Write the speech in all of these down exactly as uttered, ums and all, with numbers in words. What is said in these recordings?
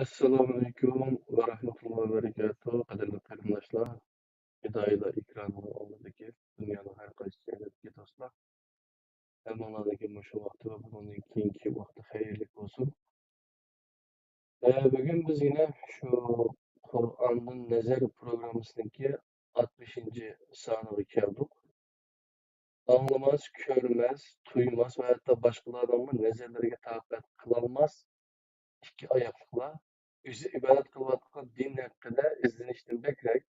ئەسسالامۇئەلەيكۇم ۋە رەھمەتۇللاھى ۋە بەرىكاتۇھ. قەدىرلىك قېرىنداشلار، پىدائىيلار ئېكرانىنىڭ ئالدىدىكى دۇنيانىڭ ھەر قايسى جايلىرىدىكى دوستلار، ھەممىڭلارنىڭكى مۇشۇ ۋاقتى ۋە بۇنىڭدىن كېيىنكى ۋاقتى خەيرلىك بولسۇن. ئە، بۈگۈن بىز يەنە شۇ قۇرئاندىن نەزەر پروگراممىسىنىڭكى ئاتمىشىنچى سانىغا كەلدۇق. ئاڭلىماس، كۆرمەس، تۇيماس ۋە ھەتتا باشقىلارنىڭمۇ نەزەرلىرىگە تاقەت قىلالماس ئىككى ئاياقلىقلار ئۆزى ئىبادەت قىلىۋاتقان دىن ھەققىدە ئىزدىنىشتىن بەكرەك،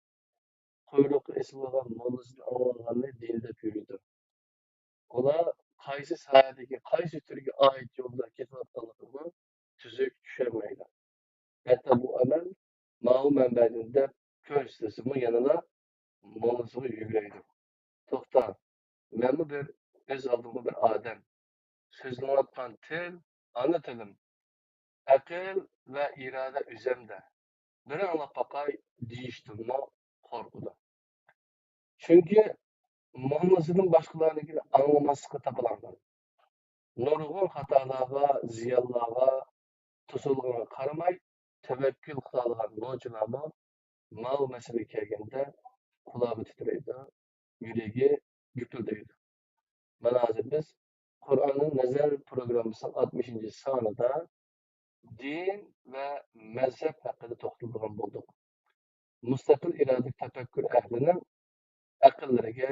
قۇيرۇقى ئېسىلغان موللىسىدىن ئاڭلانغاننى دىن دەپ يۈرىدۇ. ئۇلار قايسى ساھەدىكى، قايسى تۈرگە ئائىت يولدا كېتىۋاتقانلىقىنىمۇ تۈزۈك چۈشەنمەيدۇ. ھەتتا بۇ ئەمەل ماۋۇ مەنبەدىن دەپ كۆرسىتىلسىمۇ يەنىلا موللىسىغا يۈگرەيدۇ. توختا، مەنمۇ بىر، ئۆز ئالدىمغا بىر ئادەم. سۆزلىنىۋاتقان تىل، ئانا تىلىم. ئەقىل ۋە ئىرادە ئۆزەمدە. بىر ئاڭلاپ باقاي دېيىشتىنمۇ قورقىدۇ. چۈنكى موللىسىدىن باشقىلارنىڭكىنى ئاڭلىماسلىققا تاپىلاڭدۇر. نۇرغۇن خاتالارغا، زىيانلارغا توسۇلغىنىغا قارىماي، تەۋەككۈل قىلالىغان نوچىلارمۇ ماۋۇ مەسىلىگە كەلگەندە قۇلاقى تىترەيدۇ، يۈرىكى گۈپۈلدەيدۇ. مانا ھازىر بىز قۇرئاندىن نەزەر پروگراممىسىنىڭ ئاتمىشىنچى سانىدا دىن ۋە مەزھەپ ھەققىدە توختىلىدىغان بولدۇق. مۇستەقىل ئىرادىلىك تەپەككۇر ئەھلىنىڭ ئەقىللىرىگە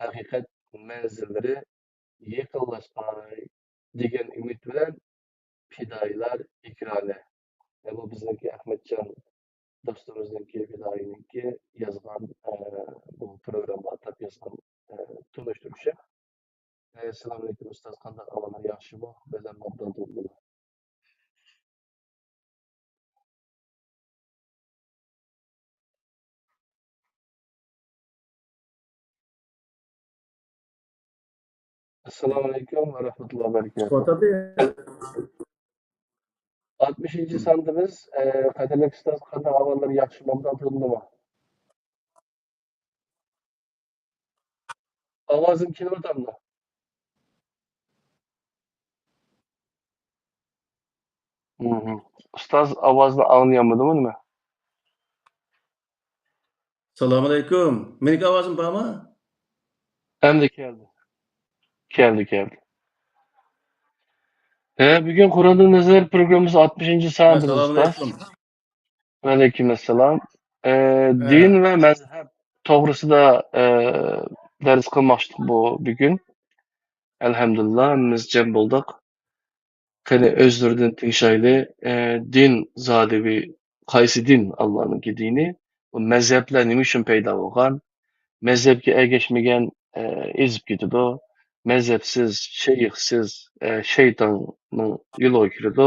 ھەقىقەت مەنزىللىرى يېقىنلاشقاي دېگەن ئۈمىد بىلەن پىدائىيلار ئېكرانى. ۋە بۇ بىزنىڭكى ئەخمەتجان دوستىمىزنىڭكى، پىدائىينىڭكى يازغان، ئە، بۇ پروگرامما ئاتاپ يازغان، ئە، تونۇشتۇرۇشى. ئەسسالامۇئەلەيكۇم ئۇستاز، قانداق ئەھۋاللار، ياخشىمۇ؟ بەلەن مابدان تۇردۇم. ئەسسالامۇئەلەيكۇم ۋە رەھمەتۇللاھى ۋە بەرىكاتۇھ. ئاتمىشىنچى ساندا بىز، ئە، قەدىرلىك ئۇستاز، قانداق ئەھۋاللار، ياخشىمۇ، مابدان تۇردۇمۇ؟ ئاۋازىم كېلىۋاتامدۇ؟ مم. ئۇستاز ئاۋازنى ئاڭلىيالمىدىمۇ نېمە؟ سالام ئەلەيكۇم. مېنىڭكى ئاۋازىم بارمۇ؟ ئەمدى كەلدى. كەلدى، كەلدى. ھە، بۈگۈن قۇرئاندىن نەزەر پروگراممىسى ئاتمىشىنچى سانىدىمىز، ئۇستاز. ئەسسالامۇئەلەيكۇم. ۋەئەلەيكۇم ئەسسالام. ئە، ھە. دىن ۋە مەزھەپ توغرىسىدا، ئە، دەرس قىلماقچىدۇق بۇ بۈگۈن. ئەلھەمدۇلىللا، ھەممىمىز جەم بولدۇق. قېنى، ئۆزلىرىدىن تىڭشايلى. ئە، دىن زادى بىر قايسى دىن؟ ئاللانىڭكى دىنى. بۇ مەزھەپلەر نېمە ئۈچۈن پەيدا بولغان؟ مەزھەپكە ئەگەشمىگەن، ئە، ئېزىپ كېتىدۇ. مەزھەپسىز، شەيخسىز، ئە، شەيتاننىڭ يولىغا كىرىدۇ.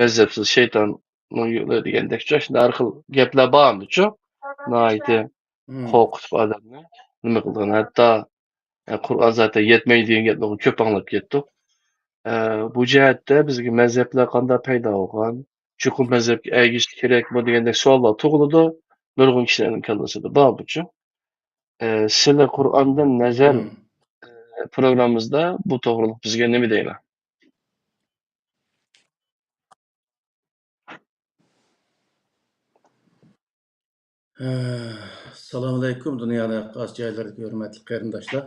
مەزھەپسىز شەيتاننىڭ يولى دېگەندەكچۇ، شۇنداق ھەر خىل گەپلەر بار ئەمدىچۇ. ناھايىتى مم. قورقۇتۇپ ئادەمنى نېمە قىلىدىغان. ھەتتا، ئە، قۇرئان زاتەن يەتمەيدۇ دېگەن گەپنى كۆپ ئاڭلاپ كەتتۇق. ئە، بۇ جەھەتتە بىزگە مەزھەپلەر قانداق پەيدا بولغان، چوقۇم مەزھەپكە ئەگىشىش كېرەكمۇ دېگەندەك سوئاللار تۇغۇلىدۇ. نۇرغۇن كىشىلەرنىڭ كاللىسىدا بار بۇچۇ. ئە، سىلى قۇرئاندىن نەزەر، مم. ئە، پروگراممىمىزدا بۇ توغرىلىق بىزگە نېمە دەيلا؟ ئەسسالامۇئەلەيكۇم، دۇنيانىڭ ھەر قايسى جايلىرىدىكى ھۆرمەتلىك قېرىنداشلار.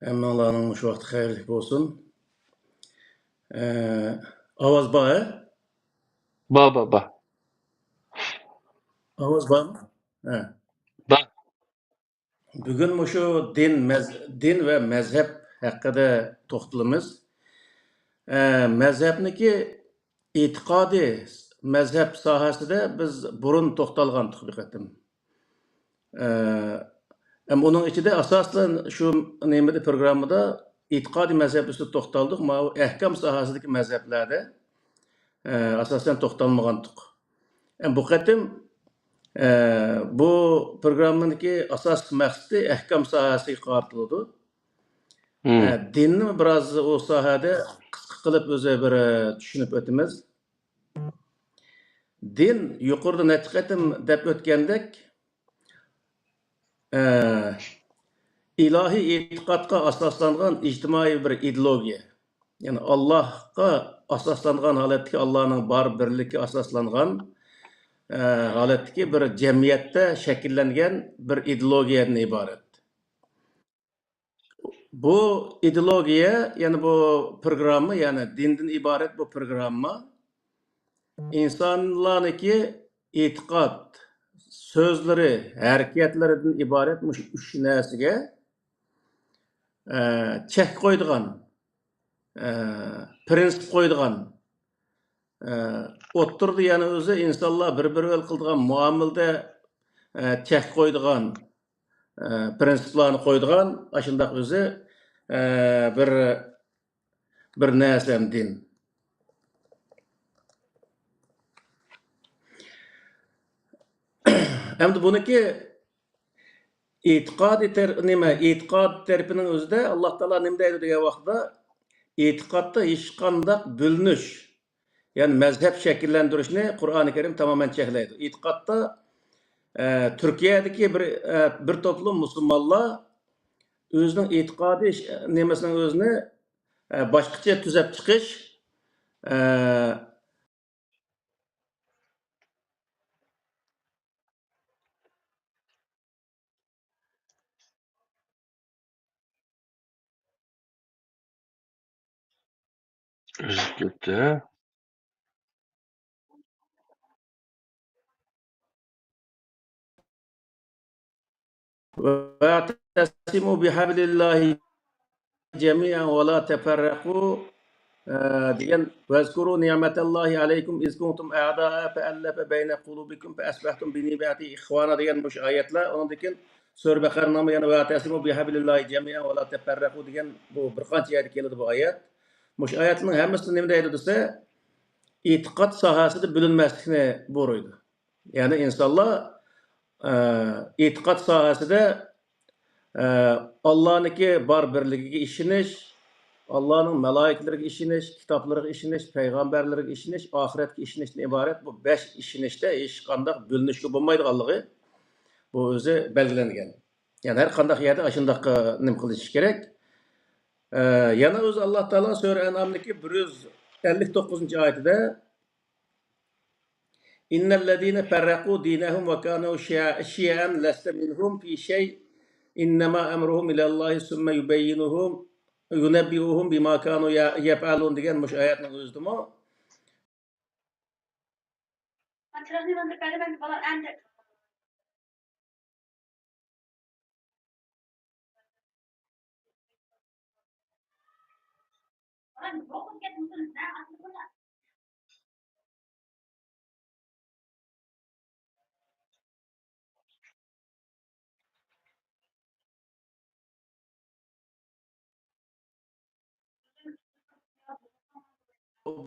ھەممىڭلارنىڭ مۇشۇ ۋاقتى خەيرلىك بولسۇن. ئە، ئاۋاز بار، ھە؟ بار، بار، بار. ئاۋاز بارمۇ؟ ھە. بار. بۈگۈن مۇشۇ دىن، مەز-، دىن ۋە مەزھەپ ھەققىدە توختىلىمىز. ئە، مەزھەپنىكى ئېتىقادىي مەزھەپ ساھەسىدە بىز بۇرۇن توختالغانتۇق بىر قېتىم. ئە، ئەم، ئۇنىڭ ئىچىدە ئاساسەن شۇ نېمىدە، پروگراممىدا ئېتىقادىي مەزھەپ ئۈستىدە توختالدۇق. ماۋۇ ئەھكام ساھەسىدىكى مەزھەپلەردە، ئە، ئاساسەن توختالمىغانتۇق. ئەم، بۇ قېتىم، ئە، بۇ پروگراممىنىڭكى ئاساسلىق مەقسىتى ئەھكام ساھەسىگە قارىتىلىدۇ. مم. ئە، دىننى بىراز ئۇ ساھەدە قىسقا قىلىپ ئۆزى بىر، ئە، چۈشىنىپ ئۆتىمىز. دىن يۇقىرىدا نەچچە قېتىم دەپ ئۆتكەندەك، ئە، ئىلاھىي ئېتىقادقا ئاساسلانغان ئىجتىمائىي بىر ئىدېئولوگىيە. يەنى ئاللاھقا ئاساسلانغان ھالەتتىكى، ئاللانىڭ بار بىرلىكى ئاساسلانغان، ئە، ھالەتتىكى بىر جەمئىيەتتە شەكىللەنگەن بىر ئىدېئولوگىيەدىن ئىبارەت. بۇ ئىدېئولوگىيە، يەنى بۇ پروگرامما، يەنى دىندىن ئىبارەت بۇ پروگرامما ئىنسانلارنىڭكى ئېتىقاد، سۆزلىرى، ھەرىكەتلىرىدىن ئىبارەت مۇشۇ ئۈچ نەرسىگە، ئە، چەك قويىدىغان، ئە، پرىنسىپ قويىدىغان، ئە، ئوتتۇرىدا يەنە ئۆزى ئىنسانلار بىر-بىرى بىلەن قىلىدىغان مۇئامىلىدە، ئە، چەك قويىدىغان، ئە، پرىنسىپلارنى قويىدىغان ئاشۇنداق ئۆزى، ئە، بىر، بىر نەرسە دىن. ئەمدى بۇنىڭكى ئېتىقادىي تەر-، نېمە، ئېتىقاد تەرىپىنىڭ ئۆزىدە ئاللا تائالا نېمە دەيدۇ دېگەن ۋاقىتتا، ئېتىقادتا ھېچقانداق بۆلۈنۈش، يەنى مەزھەپ شەكىللەندۈرۈشنى قۇرئانى كەرىم تامامەن چەكلەيدۇ. ئېتىقادتا، ئە، تۈركىيەدىكى بىر، ئە، بىر توپلۇم مۇسۇلمانلار ئۆزىنىڭ ئېتىقادىي ش-، نېمىسىنىڭ ئۆزىنى، ئە، باشقىچە تۈزەپ چىقىش، ئە، ئۈزۈپ كەتتى. واعتصموا بحبل الله جميعا ولا تفرقوا، ئە، دېگەن، واذكروا نعمة الله عليكم إذ كنتم أعداء فألف بين قلوبكم فأصبحتم بنعمته إخوانا دېگەن مۇشۇ ئايەتلەر. ئۇنىڭدىن كېيىن سۈرە بەقەرىنىڭمۇ يەنە واعتصموا بحبل الله جميعا ولا تفرقوا دېگەن بۇ بىر قانچە يەردە كېلىدۇ بۇ ئايەت. مۇشۇ ئايەتنىڭ ھەممىسىدە نېمە دەيدۇ دېسە، ئېتىقاد ساھەسىدە بۆلۈنمەسلىكنى بۇيرۇيدۇ. يەنى ئىنسانلار، ئە، ئېتىقاد ساھەسىدە، ئە، ئاللانىڭكى بار بىرلىكىگە ئىشىنىش، ئاللانىڭ مالايىكىلىرىگە ئىشىنىش، كىتابلىرىغا ئىشىنىش، پەيغەمبەرلىرىگە ئىشىنىش، ئاخىرەتكە ئىشىنىشتىن ئىبارەت بۇ بەش ئىشىنىشتە ھېچقانداق بۆلۈنۈشكە بولمايدىغانلىقى بۇ ئۆزى بەلگىلەنگەن. يەنى ھەر قانداق يەردە ئاشۇنداق، ئە، نېمە قىلىشى كېرەك. ئە، يەنە ئۆزى ئاللا تائالا سۈرە ئەنئامدىكى بىر يۈز ئەللىك توققۇزىنچى ئايىتىدە، إن الذين فرقوا دينهم وكانوا شيع-، شيعا لست منهم في شيء إنما أمرهم إلى الله ثم يبينهم، ينبئهم بما كانوا ي-، يفعلون دېگەن مۇشۇ ئايەتنىڭ ئۆزىدىمۇ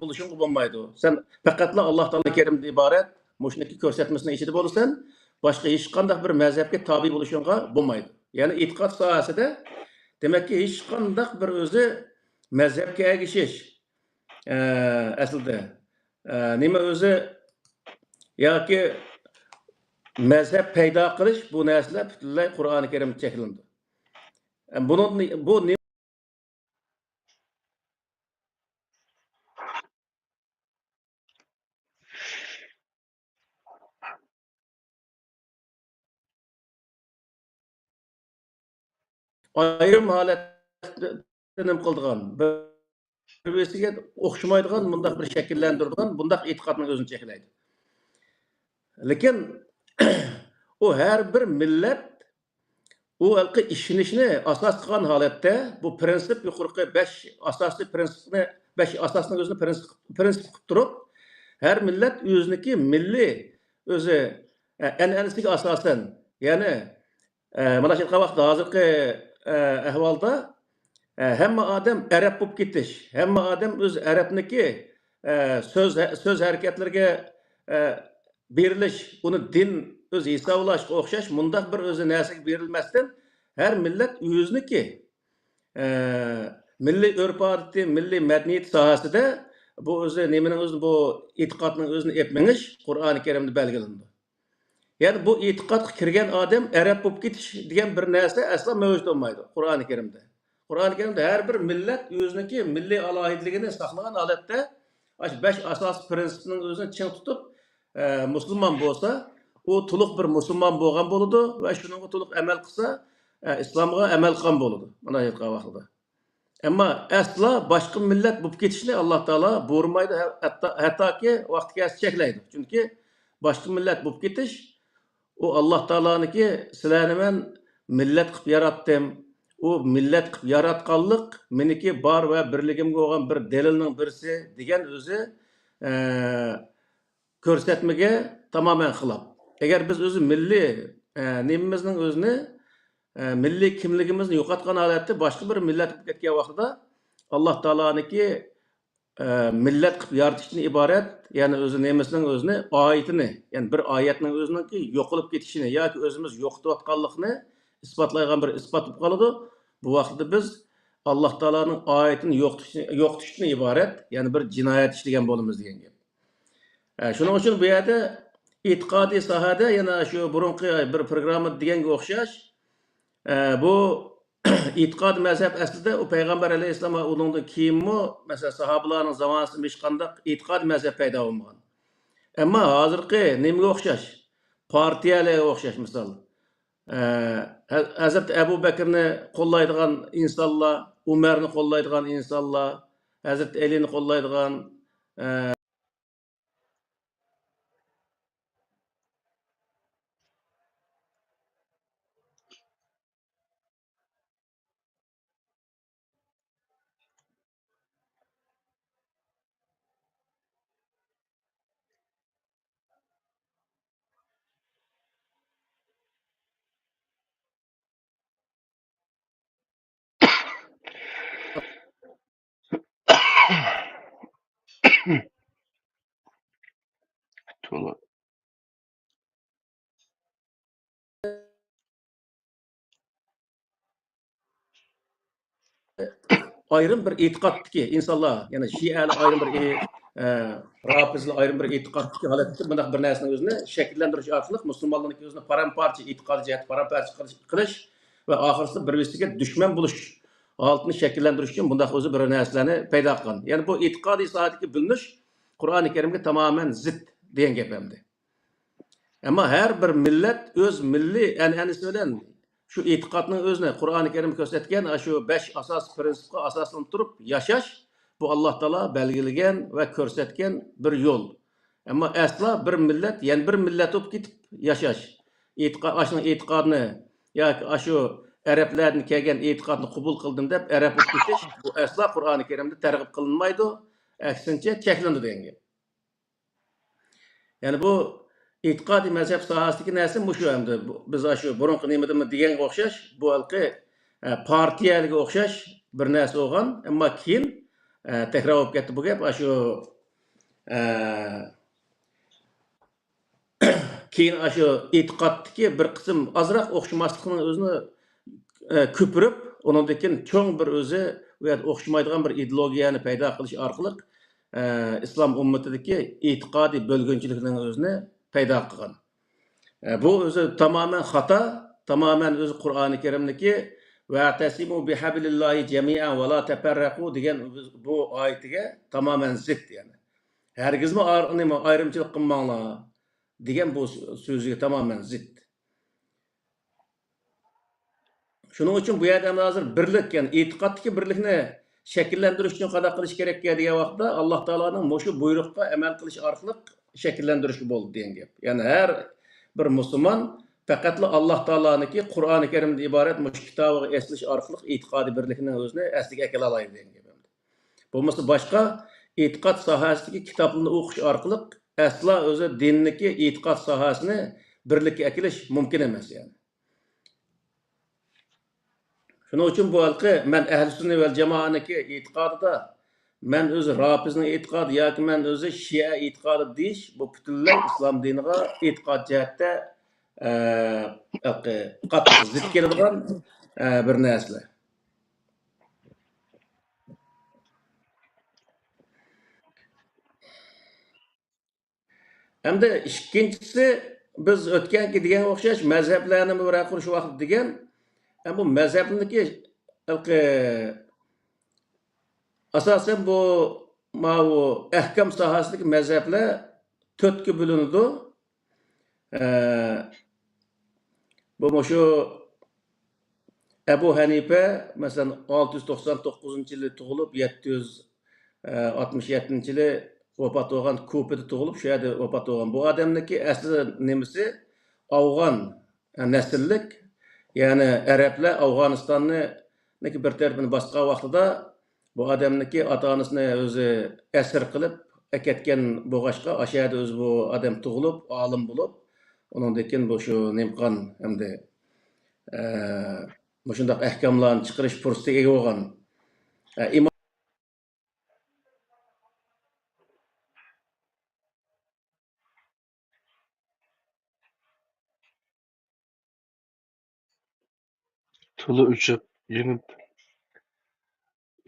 بولۇشۇڭغا بولمايدۇ. سەن پەقەتلا ئاللا تائالا كەرىمدىن ئىبارەت مۇشۇنىڭكى كۆرسەتمىسىنىڭ ئىچىدە بولىسەن، باشقا ھېچقانداق بىر مەزھەپكە تابىي بولۇشۇڭغا بولمايدۇ. يەنى ئېتىقاد ساھەسىدە، دېمەككى، ھېچقانداق بىر ئۆزى مەزھەپكە ئەگىشىش، ئە، ئەسلىدە، ئە، نېمە ئۆزى ياكى مەزھەپ پەيدا قىلىش، بۇ نەرسىلەر پۈتۈنلەي قۇرئانى كەرىمدە چەكلىنىدۇ. ئە، بۇنىڭ، بۇ نېمە؟ ئايرىم ھالەتتە نېمە قىلىدىغان، بىر-بىرسىگە ئوخشىمايدىغان، مۇنداق بىر شەكىللەندۈرىدىغان، بۇنداق ئېتىقادنىڭ ئۆزىنى چەكلەيدۇ. لېكىن ئۇ ھەر بىر مىللەت ئۇ ھېلىقى ئىشىنىشنى ئاساس قىلغان ھالەتتە، بۇ پرىنسىپ، يۇقىرىقى بەش ئاساسىي پرىنسىپنى، بەش ئاساسنىڭ ئۆزىنى پرىنسىپ، پرىنسىپ قىلىپ تۇرۇپ، ھەر مىللەت ئۆزىنىڭكى مىللىي ئۆزى، ئە، ئەنئەنىسىگە ئاساسەن، يەنى، ئە، مانا شۇ ئېيتقان ۋاقىتتا ھازىرقى، ئە، ئەھۋالدا، ئە، ھەممە ئادەم ئەرەب بولۇپ كېتىش، ھەممە ئادەم ئۆز ئەرەبنىكى، ئە، سۆز، سۆز ھەرىكەتلىرىگە، ئە، بېرىلىش، ئۇنى دىن ئۆزى ھېسابلاشقا ئوخشاش مۇنداق بىر ئۆزى نەرسىگە بېرىلمەستىن، ھەر مىللەت ئۆزىنىكى، ئە، مىللىي ئۆرپ-ئادىتى، مىللىي مەدەنىيىتى ساھەسىدە بۇ ئۆزى نېمىنىڭ ئۆزىنى، بۇ ئېتىقادنىڭ ئۆزىنى ئېلىپ مېڭىش قۇرئانى كەرىمدە بەلگىلىنىدۇ. يەنى بۇ ئېتىقادقا كىرگەن ئادەم ئەرەب بولۇپ كېتىش دېگەن بىر نەرسە ئەسلا مەۋجۇت بولمايدۇ قۇرئانى كەرىمدە. قۇرئانى كەرىمدە ھەر بىر مىللەت ئۆزىنىڭكى مىللىي ئالاھىدىلىكىنى ساقلىغان ھالەتتە ئاشۇ بەش ئاساسىي پىرىنسىپنىڭ ئۆزىنى چىڭ تۇتۇپ، ئە، مۇسۇلمان بولسا، ئۇ تولۇق بىر مۇسۇلمان بولغان بولىدۇ ۋە شۇنىڭغا تولۇق ئەمەل قىلسا، ئە، ئىسلامغا ئەمەل قىلغان بولىدۇ، مۇنداق ئېيتقان ۋاقتىدا. ئەمما ئەسلا باشقا مىللەت بولۇپ كېتىشنى ئاللا تائالا بۇيرۇمايدۇ، ھە-، ھەتتا، ھەتتاكى ۋاقتى كەلسە چەكلەيدۇ. چۈنكى باشقا مىللەت بولۇپ كېتىش، ئۇ ئاللا تائالانىڭكى، «سىلەرنى مەن مىللەت قىلىپ ياراتتىم، ئۇ مىللەت قىلىپ ياراتقانلىق مېنىڭكى بار ۋە بىرلىكىمگە بولغان بىر دەلىلنىڭ بىرسى» دېگەن ئۆزى، ئە، كۆرسەتمىگە تامامەن خىلاپ. ئەگەر بىز ئۆزى مىللىي، ئە، نېمىمىزنىڭ ئۆزىنى، ئە، مىللىي كىملىكىمىزنى يوقاتقان ھالەتتە باشقا بىر مىللەت بولۇپ كەتكەن ۋاقتىدا، ئاللا تائالانىڭكى، ئە، مىللەت قىلىپ يارىتىشتىن ئىبارەت، يەنى ئۆزى نېمىسىنىڭ ئۆزىنى، ئايىتىنى، يەنى بىر ئايەتنىڭ ئۆزىنىڭكى يوقىلىپ كېتىشىنى ياكى ئۆزىمىز يوقىتىۋاتقانلىقىنى ئىسپاتلايدىغان بىر ئىسپات بولۇپ قالىدۇ. بۇ ۋاقىتتا بىز ئاللا تائالانىڭ ئايىتىنى يوقىتىشنى، يوقىتىشتىن ئىبارەت، يەنى بىر جىنايەت ئىشلىگەن بولىمىز دېگەن گەپ. ئە، شۇنىڭ ئۈچۈن بۇ يەردە ئېتىقادىي ساھەدە يەنە شۇ بۇرۇنقى بىر پروگراممىدا دېگەنگە ئوخشاش، ئە، بۇ ئېتىقاد مەزھەپ ئەسلىدە ئۇ پەيغەمبەر ئەلەيھىسسالام ۋە ئۇنىڭدىن كېيىنمۇ، مەسىلەن، ساھابىلارنىڭ زامانىسىدا ھېچقانداق ئېتىقاد مەزھەپ پەيدا بولمىغان. ئەمما ھازىرقى نېمىگە ئوخشاش؟ پارتىيەلەرگە ئوخشاش مىسال. ئە، ھە-، ھەزرىتى ئەبۇ بەكرىنى قوللايدىغان ئىنسانلار، ئۆمەرنى قوللايدىغان ئىنسانلار، ھەزرىتى ئەلىنى قوللايدىغان، ئە، تولا. ئايرىم بىر ئېتىقادتىكى ئىنسانلار، يەنى شىئەلەر ئايرىم بىر ئې-، ئە، رافىزلار ئايرىم بىر ئېتىقادتىكى ھالەتتە بۇنداق بىر نەرسىنىڭ ئۆزىنى شەكىللەندۈرۈش ئارقىلىق مۇسۇلمانلارنىڭ ئۆزىنى پارام-پارچە، ئېتىقادىي جەھەتتە پارام-پارچە قىلىش، قىلىش ۋە ئاخىرسىدا بىر-بىرسىگە دۈشمەن بولۇش ھالىتىنى شەكىللەندۈرۈش ئۈچۈن بۇنداق ئۆزى بىر نەرسىلەرنى پەيدا قىلغان. يەنى بۇ ئېتىقادىي ساھەدىكى بۆلۈنۈش قۇرئانى كەرىمگە تامامەن زىت دېگەن گەپ ئەمدى. ئەمما ھەر بىر مىللەت ئۆز مىللىي ئەنئەنىسى بىلەن شۇ ئېتىقادنىڭ ئۆزىنى، قۇرئانى كەرىم كۆرسەتكەن ئاشۇ بەش ئاساسىي پىرىنسىپقا ئاساسلىنىپ تۇرۇپ ياشاش، بۇ ئاللا تائالا بەلگىلىگەن ۋە كۆرسەتكەن بىر يول. ئەمما ئەسلا بىر مىللەت يەنە بىر مىللەت بولۇپ كېتىپ ياشاش، ئېتىقا-، ئاشۇنىڭ ئېتىقادىنى ياكى ئاشۇ ئەرەبلەردىن كەلگەن ئېتىقادنى قوبۇل قىلدىم دەپ ئەرەب بولۇپ كېتىش، بۇ ئەسلا قۇرئانى كەرىمدە تەرغىب قىلىنمايدۇ، ئەكسىنچە چەكلىنىدۇ دېگەن گەپ. يەنى بۇ ئېتىقادىي مەزھەپ ساھەسىدىكى نەرسە مۇشۇ ئەمدى. بۇ، بىز ئاشۇ بۇرۇنقى نېمىدىمۇ دېگەنگە ئوخشاش، بۇ ھېلىقى، ئە، پارتىيەلەرگە ئوخشاش بىر نەرسە بولغان، ئەمما كېيىن، ئە، تەكرار بولۇپ كەتتى بۇ گەپ. ئاشۇ، ئە، كېيىن ئاشۇ ئېتىقادتىكى بىر قىسىم ئازراق ئوخشىماسلىقنىڭ ئۆزىنى، ئە، كۆپۈرۈپ، ئۇنىڭدىن كېيىن چوڭ بىر ئۆزى ئۇ يەردە ئوخشىمايدىغان بىر ئىدېئولوگىيەنى پەيدا قىلىش ئارقىلىق، ئە، ئىسلام ئۈممىتىدىكى ئېتىقادىي بۆلگۈنچىلىكنىڭ ئۆزىنى پەيدا قىلغان. ئە، بۇ ئۆزى تامامەن خاتا، تامامەن ئۆزى قۇرئانى كەرىمدىكى «ۋەتەسىمۇ بىھەبلىللاھى جەمىئەن ۋە لا تەپەررەقۇ» دېگەن بۇ ئايىتىگە تامامەن زىت، يەنى. ھەرگىزمۇ ئار-، نېمە، ئايرىمچىلىق قىلماڭلار دېگەن بۇ سۆ-، سۆزىگە تامامەن زىت. شۇنىڭ ئۈچۈن بۇ يەردە ئەمدى ھازىر بىرلىك، يەنى ئېتىقادتىكى بىرلىكنى شەكىللەندۈرۈش ئۈچۈن قانداق قىلىش كېرەككە دېگەن ۋاقىتتا، ئاللا تائالانىڭ مۇشۇ بۇيرۇققا ئەمەل قىلىش ئارقىلىق شەكىللەندۈرۈشكە بولىدۇ دېگەن گەپ. يەنى ھەر بىر مۇسۇلمان پەقەتلا ئاللا تائالانىڭكى قۇرئانى كەرىمدىن ئىبارەت مۇشۇ كىتابىغا ئېسىلىش ئارقىلىق ئېتىقادىي بىرلىكنىڭ ئۆزىنى ئەسلىگە ئەكېلەلايدۇ دېگەن گەپ. بولمىسا باشقا ئېتىقاد ساھەسىدىكى كىتابلارنى ئوقۇش ئارقىلىق ئەسلا ئۆزى دىندىكى ئېتىقاد ساھەسىنى بىرلىككە ئەكېلىش مۇمكىن ئەمەس، يەنى. شۇنىڭ ئۈچۈن بۇ ھېلىقى مەن ئەھلى سۈننە ۋەل جامائەنىڭكى ئېتىقادىدا، مەن ئۆزى رافىزنىڭ ئېتىقادى ياكى مەن ئۆزى شىئە ئېتىقادى دېيىش، بۇ پۈتۈنلەي ئىسلام دىنىغا ئېتىقاد جەھەتتە، ئە، ھېلىقى قاتتىق زىت كېلىدىغان، ئە، بىر نەرسىلەر. ئەمدى ئىككىنچىسى، بىز ئۆتكەنكى دېگەنگە ئوخشاش مەزھەپلەرنى بىر قۇرۇش ۋاقتى دېگەن، ئە، بۇ مەزھەپنىڭكى ھېلىقى ئاساسەن بۇ ماۋۇ ئەھكام ساھەسىدىكى مەزھەپلەر تۆتكە بۆلۈنىدۇ. ئە، بۇ مۇشۇ ئەبۇ ھەنىپە، مەسىلەن، ئالتە يۈز توقسان توققۇزىنچى يىلى تۇغۇلۇپ، يەتتە يۈز ئاتمىش يەتتىنچى يىلى ۋاپات بولغان، كۇفىدا تۇغۇلۇپ، شۇ يەردە ۋاپات بولغان. بۇ ئادەمنىڭكى ئەسلى نېمىسى؟ ئافغان نەسىللىك، يەنى ئەرەبلەر ئافغانىستاننى بىر تەرىپىنى باسقان ۋاقتىدا بۇ ئادەمنىڭكى ئاتا-ئانىسىنى ئۆزى ئەسىر قىلىپ ئەكەتكەن بولغاچقا، ئاشۇ يەردە ئۆزى بۇ ئادەم تۇغۇلۇپ، ئالىم بولۇپ، ئۇنىڭدىن كېيىن بۇ شۇ نېمە قىلغان ئەمدى، ئە، مۇشۇنداق ئەھكاملارنى چىقىرىش پۇرسىتىگە ئىگە بولغان. ئە، ئىمام تولا ئۆچۈپ، يېنىپ،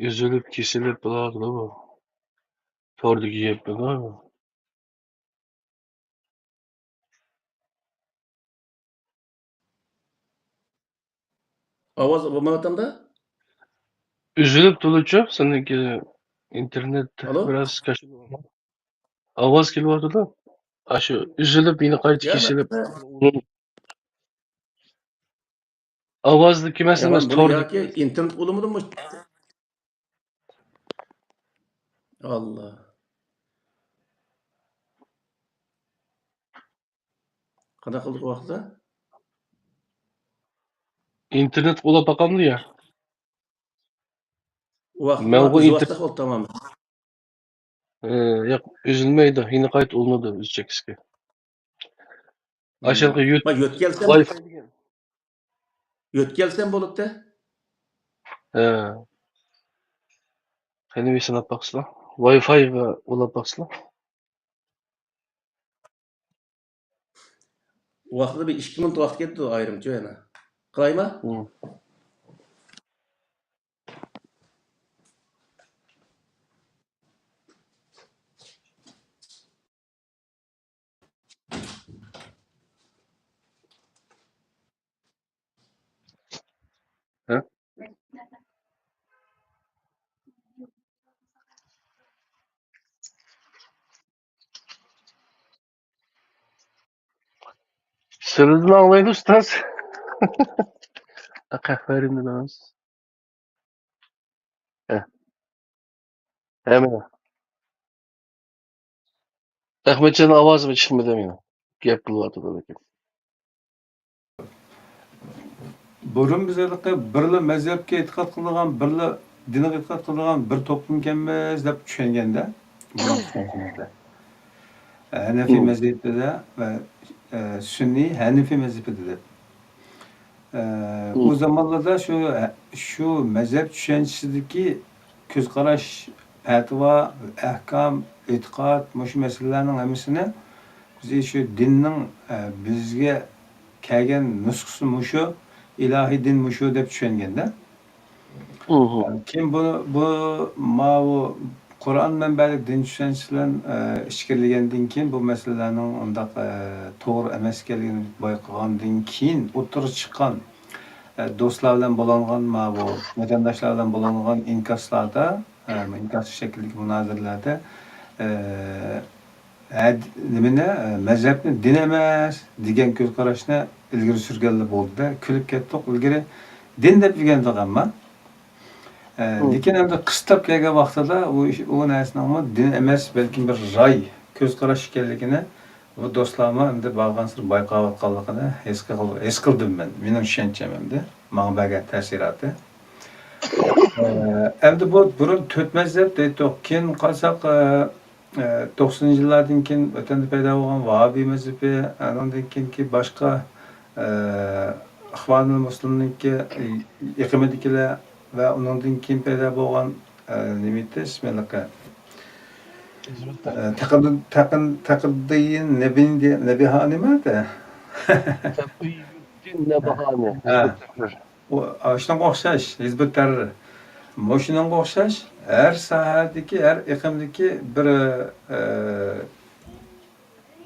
ئۈزۈلۈپ، كېسىلىپ بولۇۋاتىدۇ بۇ. توردىكى گەپمۇ. ئاۋاز بولمايۋاتامدا؟ ئۈزۈلۈپ تۇرىدۇچۇ، سېنىڭكى ئىنتېرنېت ئالو؟ بىراز كاش-، ئاۋاز كېلىۋاتىدۇ. ئاشۇ ئۈزۈلۈپ يەنە قايتا يا، كېسىلىپ. مەن ئاۋازدىكى مەسىلە يامان، ئەمەس، بۇنى توردىكى ياكى مەسىلە. ئىنتېرنېت بولمىدىمۇ؟ ئاللا. قانداق قىلدۇق ئۇ ۋاقىتتا؟ ئىنتېرنېت ئۇلاپ باقامدۇ يا؟ ئۇ ۋاقىتتا مەنغۇ ئىنتېر-، ئۈزۈۋاتساق بولدى تامام. ئى، ياق، ئۈزۈلمەيدۇ. يەنە قايتا ئۇلىنىدۇ ئۈزچەككىسىگە. مم. ئاشۇ يەرگە يۆت-، ما يۆتكەلسەم، ۋاي فاي دېگەن. يۆتكەلسەم بولاتتى. ھە. قېنى بىر سىناپ باقسىلا. ۋاي فاي ئۇلاپ باقسىلا. ۋاقتىدا بىر ئىككى مىنۇت ۋاقىت كەتتى ئايرىمچۇ يەنە. قىلايما؟ مم. ھە؟ سىلىدىن ئاڭلايدۇ، ئۇستاز. قەھۋەرىمدىن ئەمەس. ھە. ھەممە. ئەخمەتجان ئاۋازىمۇ چىقمىدى مېنىڭ. گەپ قىلىۋاتىدۇ لېكىن. بۇرۇن بىز ھېلىقى بىرلا مەزھەپكە ئېتىقاد قىلىدىغان، بىرلا دىنغا ئېتىقاد قىلىدىغان بىر توپلۇمكەنمىز دەپ چۈشەنگەندە، بۇرۇنقى چۈشەنچىمىزدە. ھەنەفىي مم. مەزھىپىدە ۋە، ئە، سۈننىي ھەنىفىي مەزھىپىدە دەپ. ئە، مم. ئۇ زامانلاردا شۇ، شۇ مەزھەپ چۈشەنچىسىدىكى كۆز قاراش، پەتىۋا، ئەھكام، ئېتىقاد، مۇشۇ مەسىلىلەرنىڭ ھەممىسىنى بىز شۇ دىننىڭ، ئە، بىزگە كەلگەن نۇسخىسى مۇشۇ، ئىلاھىي دىن مۇشۇ دەپ چۈشەنگەندە. مم. كېيىن بۇ، بۇ، ماۋۇ قۇرئان مەنبەلىك دىن چۈشەنچىسى بىلەن، ئە، ئىچكىرىلىگەندىن كېيىن بۇ مەسىلىلەرنىڭ ئۇنداق، ئە، توغرا ئەمەس ئىكەنلىكىنى بايقىغاندىن كېيىن ئوتتۇرىغا چىققان، ئە، دوستلار بىلەن بولۇنغان ماۋۇ ۋەتەنداشلار بىلەن بولۇنغان ئىنكاسلاردا، ئە، ئىنكاس شەكلىدىكى مۇنازىرىلەردە، ئە، ھە، نېمىنى، مەزھەپنى دىن ئەمەس دېگەن كۆز قاراشنى ئىلگىرى سۈرگەنلا بولدى-دە، كۈلۈپ كەتتۇق. ئىلگىرى دىن دەپ ئۆگەندۇق ئەمما. ئە، مم. لېكىن ئەمدى قىستاپ كەلگەن ۋاقتىدا ئۇ ئىش، ئۇ نەرسىنىڭمۇ دىن ئەمەس، بەلكىم بىر راي، كۆز قاراش ئىكەنلىكىنى بۇ دوستلارمۇ ئەمدى بارغانسېرى بايقاۋاتقانلىقىنى ھېس قىل-، ھېس قىلدىم مەن. مېنىڭ چۈشەنچەم ئەمدى، ماڭا بەرگەن تەسىراتى. ئە، ئەمدى بۇ بۇرۇن تۆت مەزھەپ دەيتتۇق. كېيىن قارىساق، ئە، ئە، توقسىنىنچى يىللاردىن كېيىن ۋەتەندە پەيدا بولغان ۋاھابىي مەزھىپى، ئانىڭدىن كېيىنكى باشقا، ئە، ئىخۋانۇل مۇسلىمنىڭكى، ئېقىمىدىكىلەر ۋە ئۇنىڭدىن كېيىن پەيدا بولغان، ئە، نېمە ئىدى ئىسمى ھېلىقى؟ ئە، تەقىدۇ-، تەقىن-، تەقىدۇددىن نەبىندى-، نەبىھانىمۇ ئىدى؟ تەقىيۇددىن نەبھانى. ھە. ئۇ، ئاشۇنىڭغا ئوخشاش، ھىزبۇت تەھرىر. مۇشۇنىڭغا ئوخشاش ھەر ساھەدىكى، ھەر ئېقىمدىكى بىر، ئە،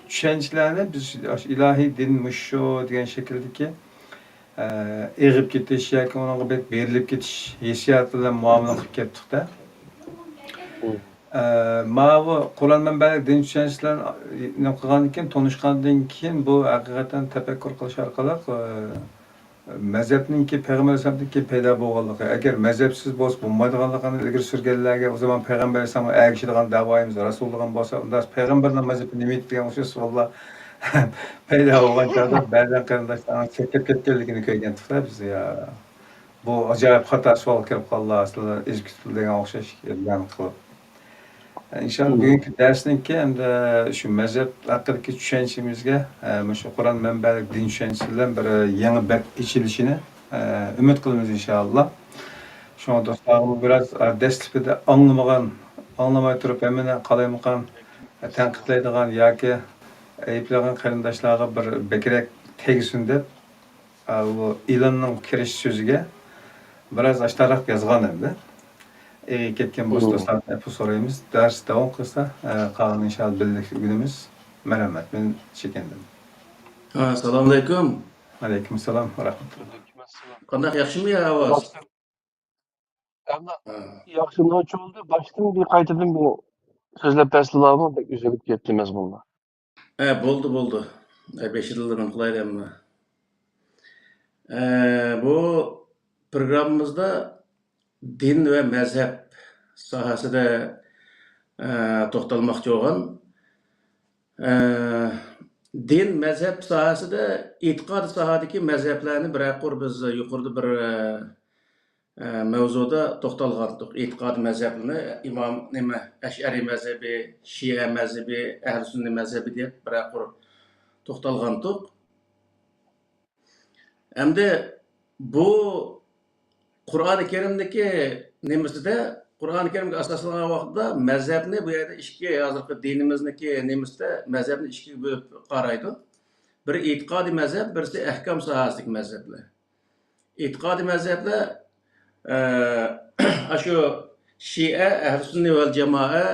چۈشەنچىلەرنى بىز ئاشۇ ئىلاھىي دىن مۇشۇ دېگەن شەكىلدىكى، ئە، ئېغىپ كېتىش ياكى ئۇنىڭغا بەك بېرىلىپ كېتىش ھېسسىياتى بىلەن مۇئامىلە قىلىپ كەتتۇق-دە. مم. ئە، ماۋۇ قۇرئان مەنبەلىك دىن چۈشەنچىلەرنى قىلغاندىن كېيىن، تونۇشقاندىن كېيىن، بۇ ھەقىقەتەن تەپەككۇر قىلىش ئارقىلىق، ئە، مەزھەپنىڭكى، پەيغەمبەر ئەلەيھىسسالامدىن كېيىن پەيدا بولغانلىقى، ئەگەر مەزھەپسىز بولسا بولمايدىغانلىقىنى ئىلگىرى سۈرگەنلەرگە، ئۇ زامان پەيغەمبەر ئەلەيھىسسالامغا ئەگىشىدىغان دەۋايىمىز رەسۇللۇقىم بولسا، ئۇنداق پەيغەمبەرنىڭ مەزھىپى نېمە ئىدى دېگەن ئوخشاش سوئاللار پەيدا بولغان چاغدا بەزەن قېرىنداشلارنىڭ چەكلەپ كەتكەنلىكىنى كۆرگەنتۇقتا بىز، يا، بۇ ئاجايىپ خاتا سوئال كىرىپ قالدى، ئەسلىدە ئېزىپ كېتىلدى دېگەن ئوخشاش گەپلەرنى قىلىپ. ئىنشاللا بۈگۈنكى دەرسنىڭكى ھەمدە شۇ مەزھەپ ھەققىدىكى چۈشەنچىمىزگە، ئە، مۇشۇ قۇرئان مەنبەلىك دىن چۈشەنچىسى بىلەن بىر يېڭى بەت ئېچىلىشىنى، ئە، ئۈمىد قىلىمىز ئىنشاللا. شۇڭا دوستلارغىمۇ بىراز، ئە، دەسلىپىدە ئاڭلىمىغان، ئاڭلىماي تۇرۇپ ھەممىنى قالايمىقان، ئە، تەنقىدلەيدىغان ياكى ئەيىبلەيدىغان قېرىنداشلارغا بىر بەكرەك تەگسۇن دەپ، ئا، بۇ ئېلاننىڭ كىرىش سۆزىگە بىراز ئاشتاراق يازغان ئەمدى. ئېغىر كەتكەن بولسا، دوستلاردىن ئەپۇ سورايمىز. دەرس داۋام قىلسا، ئە، قالغىنىنى ئىنشاللا بىللە ئۆگىنىمىز. مەرھەمەت، مەن چېكىندىم. ھە، سالام ئەلەيكۇم. ئەلەيكۇم سالام ۋە رەھمەتۇللا. قانداق، ياخشىمۇ يا ئاۋاز؟ ھە. ياخشى نوچى بولدى. باشتىن بىر قايتىدىن بىر سۆزلەپ بەرسىلەرمۇ، بەك ئۈزۈلۈپ كەتتى مەزمۇنلار. ھە، بولدى، بولدى. ھە، بېشىدىن نېمە قىلايلى ئەمما. ھە، بۇ پروگراممىمىزدا دىن ۋە مەزھەپ ساھەسىدە، ھە، توختالماقچى بولغان. ھە، دىن، مەزھەپ ساھەسىدە، ئېتىقاد ساھەدىكى مەزھەپلەرنى بىرەر قۇر بىز يۇقىرىدا بىر، ھە، ئە، مەۋزۇدا توختالغانتۇق. ئېتىقاد مەزھەپلىرىنى ئىمام، نېمە، ئەشئەرىي مەزھىپى، شىئە مەزھىپى، ئەھلى سۈننە مەزھىپى دەپ بىرەر قۇر توختالغانتۇق. ئەمدى بۇ قۇرئانى كەرىمدىكى نېمىسىدە، قۇرئانى كەرىمگە ئاساسلانغان ۋاقىتتا مەزھەپنى بۇ يەردە ئىككى، ھازىرقى دىنىمىزنىڭكى نېمىسىدە مەزھەپنى ئىككىگە بۆلۈپ قارايدۇ. بىرى ئېتىقادىي مەزھەپ، بىرسى ئەھكام ساھەسىدىكى مەزھەپلەر. ئېتىقادىي مەزھەپلەر، ئە، ئاشۇ شىئە، ئەھلى سۈننە ۋەل جامائە،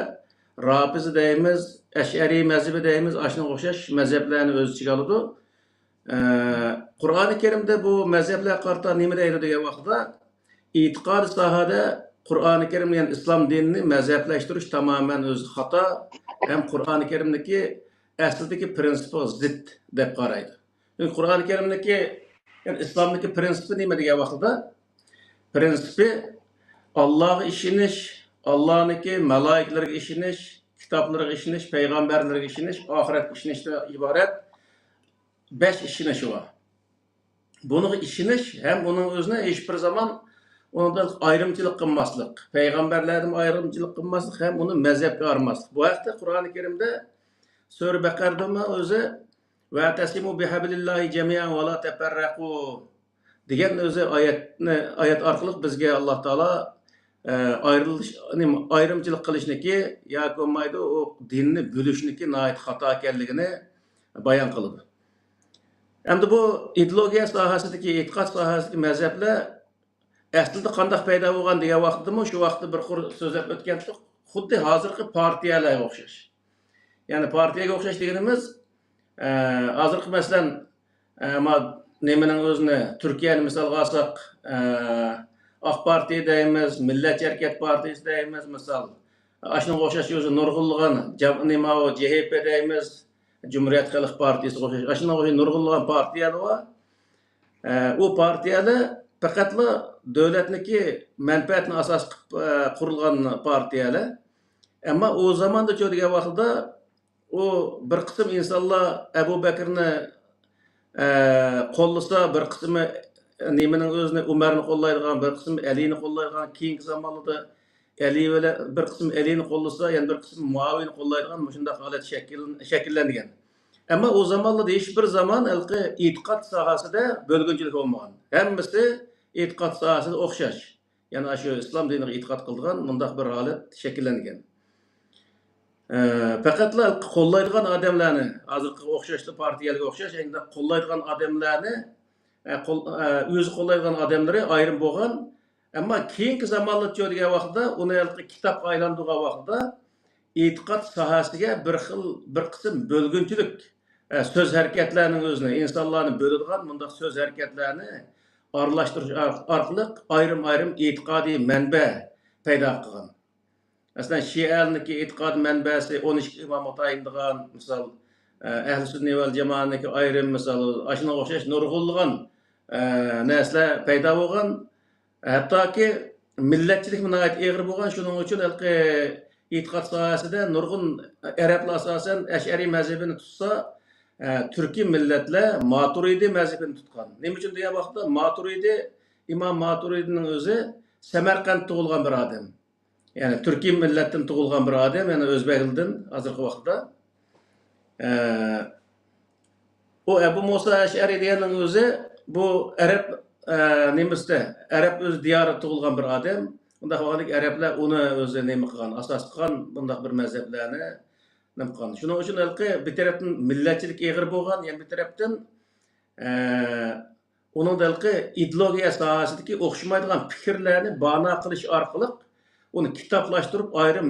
رافىزە دەيمىز، ئەشئەرىي مەزھىپى دەيمىز، ئاشۇنىڭغا ئوخشاش مەزھەپلەرنى ئۆز ئىچىگە ئالىدۇ. ئە، قۇرئانى كەرىمدە بۇ مەزھەپلەرگە قارىتا نېمە دەيدۇ دېگەن ۋاقىتتا، ئېتىقادىي ساھەدە قۇرئانى كەرىم، يەنى ئىسلام دىنىنى مەزھەپلەشتۈرۈش تامامەن ئۆزى خاتا ھەم قۇرئانى كەرىمدىكى ئەسلىدىكى پىرىنسىپقا زىت دەپ قارايدۇ. چۈنكى قۇرئانى كەرىمدىكى، يەنى ئىسلامدىكى پىرىنسىپى نېمە دېگەن ۋاقتىدا، پىرىنسىپى ئاللاغا ئىشىنىش، ئاللانىڭكى مالايىكىلىرىگە ئىشىنىش، كىتابلىرىغا ئىشىنىش، پەيغەمبەرلىرىگە ئىشىنىش، ئاخىرەتكە ئىشىنىشتىن ئىبارەت بەش ئىشىنىشى بار. بۇنىڭغا ئىشىنىش ھەم ئۇنىڭ ئۆزىنى ھېچ بىر زامان ئۇنىڭدىن ئايرىمچىلىق قىلماسلىق، پەيغەمبەرلەردىن ئايرىمچىلىق قىلماسلىق ھەم ئۇنى مەزھەپكە ئايرىماسلىق. بۇ ھەقتە قۇرئانى كەرىمدە سۈرە بەقەردىمۇ ئۆزى، «ۋەتەسىمۇ بىھەبلىللاھى جەمىئەن ۋە لا تەپەررەقۇ» دېگەن ئۆزى ئايەتنى، ئايەت ئارقىلىق بىزگە ئاللا تائالا، ئە، ئايرىلىش، نېمە، ئايرىمچىلىق قىلىشنىكى ياكى بولمايدۇ، ئۇ دىننى بۆلۈشنىكى ناھايىتى خاتا ئىكەنلىكىنى بايان قىلىدۇ. ئەمدى بۇ ئىدېئولوگىيە ساھەسىدىكى، ئېتىقاد ساھەسىدىكى مەزھەپلەر ئەسلىدە قانداق پەيدا بولغان دېگەن ۋاقىتتىمۇ، شۇ ۋاقىتتا بىر قۇر سۆزلەپ ئۆتكەنتۇق. خۇددى ھازىرقى پارتىيەلەرگە ئوخشاش. يەنى پارتىيەگە ئوخشاش دېگىنىمىز، ئە، ھازىرقى، مەسىلەن، ئە، ما-، نېمىنىڭ ئۆزىنى، تۈركىيەنى مىسالغا ئالساق، ئە، ئاق پارتىيە دەيمىز، مىللەتچى ھەرىكەت پارتىيىسى دەيمىز، مىسال. ئاشۇنىڭغا ئوخشاش ئۆزى نۇرغۇنلىغان جام-، نېمە، ئۇ جې ھې پې دەيمىز، جۇمھۇرىيەت خەلق پارتىيىسىغا ئوخشاش، ئاشۇنىڭغا ئوخشاش نۇرغۇنلىغان پارتىيەلەر بار. ئە، ئۇ پارتىيەلەر پەقەتلا دۆلەتنىڭكى مەنپەئەتىنى ئاساس قىلىپ، ئە، قۇرۇلغان پارتىيەلەر. ئەمما ئۇ زاماندا چۇ دېگەن ۋاقتىدا ئۇ بىر قىسىم ئىنسانلار ئەبۇ بەكرىنى، ئە، قوللىسا، بىر قىسمى نېمىنىڭ ئۆزىنى، ئۇمەرنى قوللايدىغان، بىر قىسمى ئەلىنى قوللايدىغان، كېيىنكى زامانلاردا ئەلى بىلەن بىر قىسىم ئەلىنى قوللىسا، يەنە بىر قىسىم مۇئاۋىيەنى قوللايدىغان مۇشۇنداق ھالەت شەكىل-، شەكىللەنگەن. ئەمما ئۇ زامانلاردا ھېچ بىر زامان ھېلىقى ئېتىقاد ساھەسىدە بۆلگۈنچىلىك بولمىغان. ھەممىسى ئېتىقاد ساھەسىدە ئوخشاش. يەنى ئاشۇ ئىسلام دىنىغا ئېتىقاد قىلىدىغان مۇنداق بىر ھالەت شەكىللەنگەن. ئە، پەقەتلا قوللايدىغان ئادەملەرنى، ھازىرقىغا ئوخشاشلا پارتىيەلەرگە ئوخشاش، ئەمدى قوللايدىغان ئادەملەرنى، ئە، قول-، ئە، ئۆزى قوللايدىغان ئادەملىرى ئايرىم بولغان. ئەمما كېيىنكى زامانلارچۇ دېگەن ۋاقتىدا، ئۇنى ھېلىقى كىتابقا ئايلاندۇرغان ۋاقتىدا، ئېتىقاد ساھەسىگە بىر خىل، بىر قىسىم بۆلگۈنچىلىك، ئە، سۆز ھەرىكەتلەرنىڭ ئۆزىنى، ئىنسانلارنى بۆلىدىغان مۇنداق سۆز ھەرىكەتلەرنى ئارىلاشتۇرۇش ئار-، ئارقىلىق ئايرىم-ئايرىم ئېتىقادىي مەنبە پەيدا قىلغان. مەسىلەن، شىئەنىڭكى ئېتىقاد مەنبەسى ئون ئىككى ئىمام مۇتەئەييىن دېگەن، مىسال، ئە، ئەھلى سۈننە ۋەل جامائەنىڭكى ئايرىم، مىسال، ئاشۇنىڭغا ئوخشاش نۇرغۇنلىغان، ئە، نەرسىلەر پەيدا بولغان. ھەتتاكى مىللەتچىلىكمۇ ناھايىتى ئېغىر بولغان. شۇنىڭ ئۈچۈن ھېلىقى ئېتىقاد ساھەسىدە نۇرغۇن ئەرەبلەر ئاساسەن ئەشئەرىي مەزھىپىنى تۇتسا، ئە، تۈركىي مىللەتلەر ماتۇرىدى مەزھىپىنى تۇتقان. نېمە ئۈچۈن دېگەن ۋاقىتتا ماتۇرىدى، ئىمام ماتۇرىدىنىڭ ئۆزى سەمەرقەنتتە تۇغۇلغان بىر ئادەم. يەنى تۈركىي مىللەتتىن تۇغۇلغان بىر ئادەم، يەنى ئۆزبەكلىدىن ھازىرقى ۋاقىتتا. ئە، ئۇ ئەبۇ مۇسا ئەشئەرى دېگەننىڭ ئۆزى بۇ ئەرەب، ئە، نېمىسىدە، ئەرەب ئۆز دىيارىدا تۇغۇلغان بىر ئادەم. ئۇنداق بولغاندىكىن ئەرەبلەر ئۇنى ئۆزى نېمە قىلغان، ئاساس قىلغان بۇنداق بىر مەزھەپلەرنى نېمە قىلغان. شۇنىڭ ئۈچۈن ھېلىقى بىر تەرەپتىن مىللەتچىلىك ئېغىر بولغان، يەنە بىر تەرەپتىن، ئە، ئۇنىڭدا ھېلىقى ئىدېئولوگىيە ساھەسىدىكى ئوخشىمايدىغان پىكىرلەرنى بانا قىلىش ئارقىلىق ئۇنى كىتابلاشتۇرۇپ ئايرىم،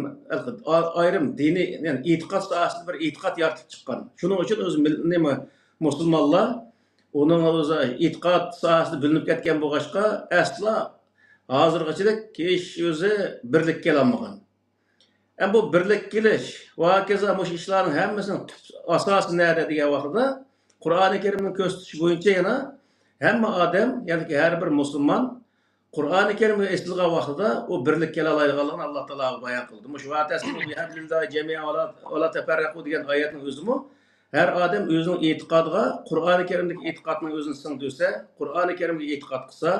ئايرىم دىنىي، يەنى ئېتىقاد ساھەسىدە بىر ئېتىقاد يارىتىپ چىققان. شۇنىڭ ئۈچۈن ئۆزى مىل-، نېمە، مۇسۇلمانلار ئۇنىڭ ئۆزى ئېتىقاد ساھەسىدە بۆلۈنۈپ كەتكەن بولغاچقا، ئەسلا ھازىرغىچىلىك ھېچ ئۆزى بىرلىككە كېلەلمىگەن. ئەمما بۇ بىرلىككە كېلىش ۋە ھاكازا مۇشۇ ئىشلارنىڭ ھەممىسىنىڭ تۈپ ئاساسى نەدە دېگەن ۋاقتىدا، قۇرئانى كەرىمنىڭ كۆرسىتىشى بويىچە يەنە ھەممە ئادەم، يەنى ھەر بىر مۇسۇلمان قۇرئانى كەرىمگە ئېسىلغان ۋاقتىدا ئۇ بىرلىككە كېلەلايدىغانلىقىنى ئاللا تائالا بايان قىلدى. مۇشۇ «ۋەئتەسىمۇ بىھەبلىللاھى جەمىئەن ۋە لا، ۋە لا تەپەررەقۇ» دېگەن ئايەتنىڭ ئۆزىمۇ ھەر ئادەم ئۆزىنىڭ ئېتىقادىغا، قۇرئانى كەرىمدىكى ئېتىقادنىڭ ئۆزىنى سىڭدۈرسە، قۇرئانى كەرىمگە ئېتىقاد قىلسا،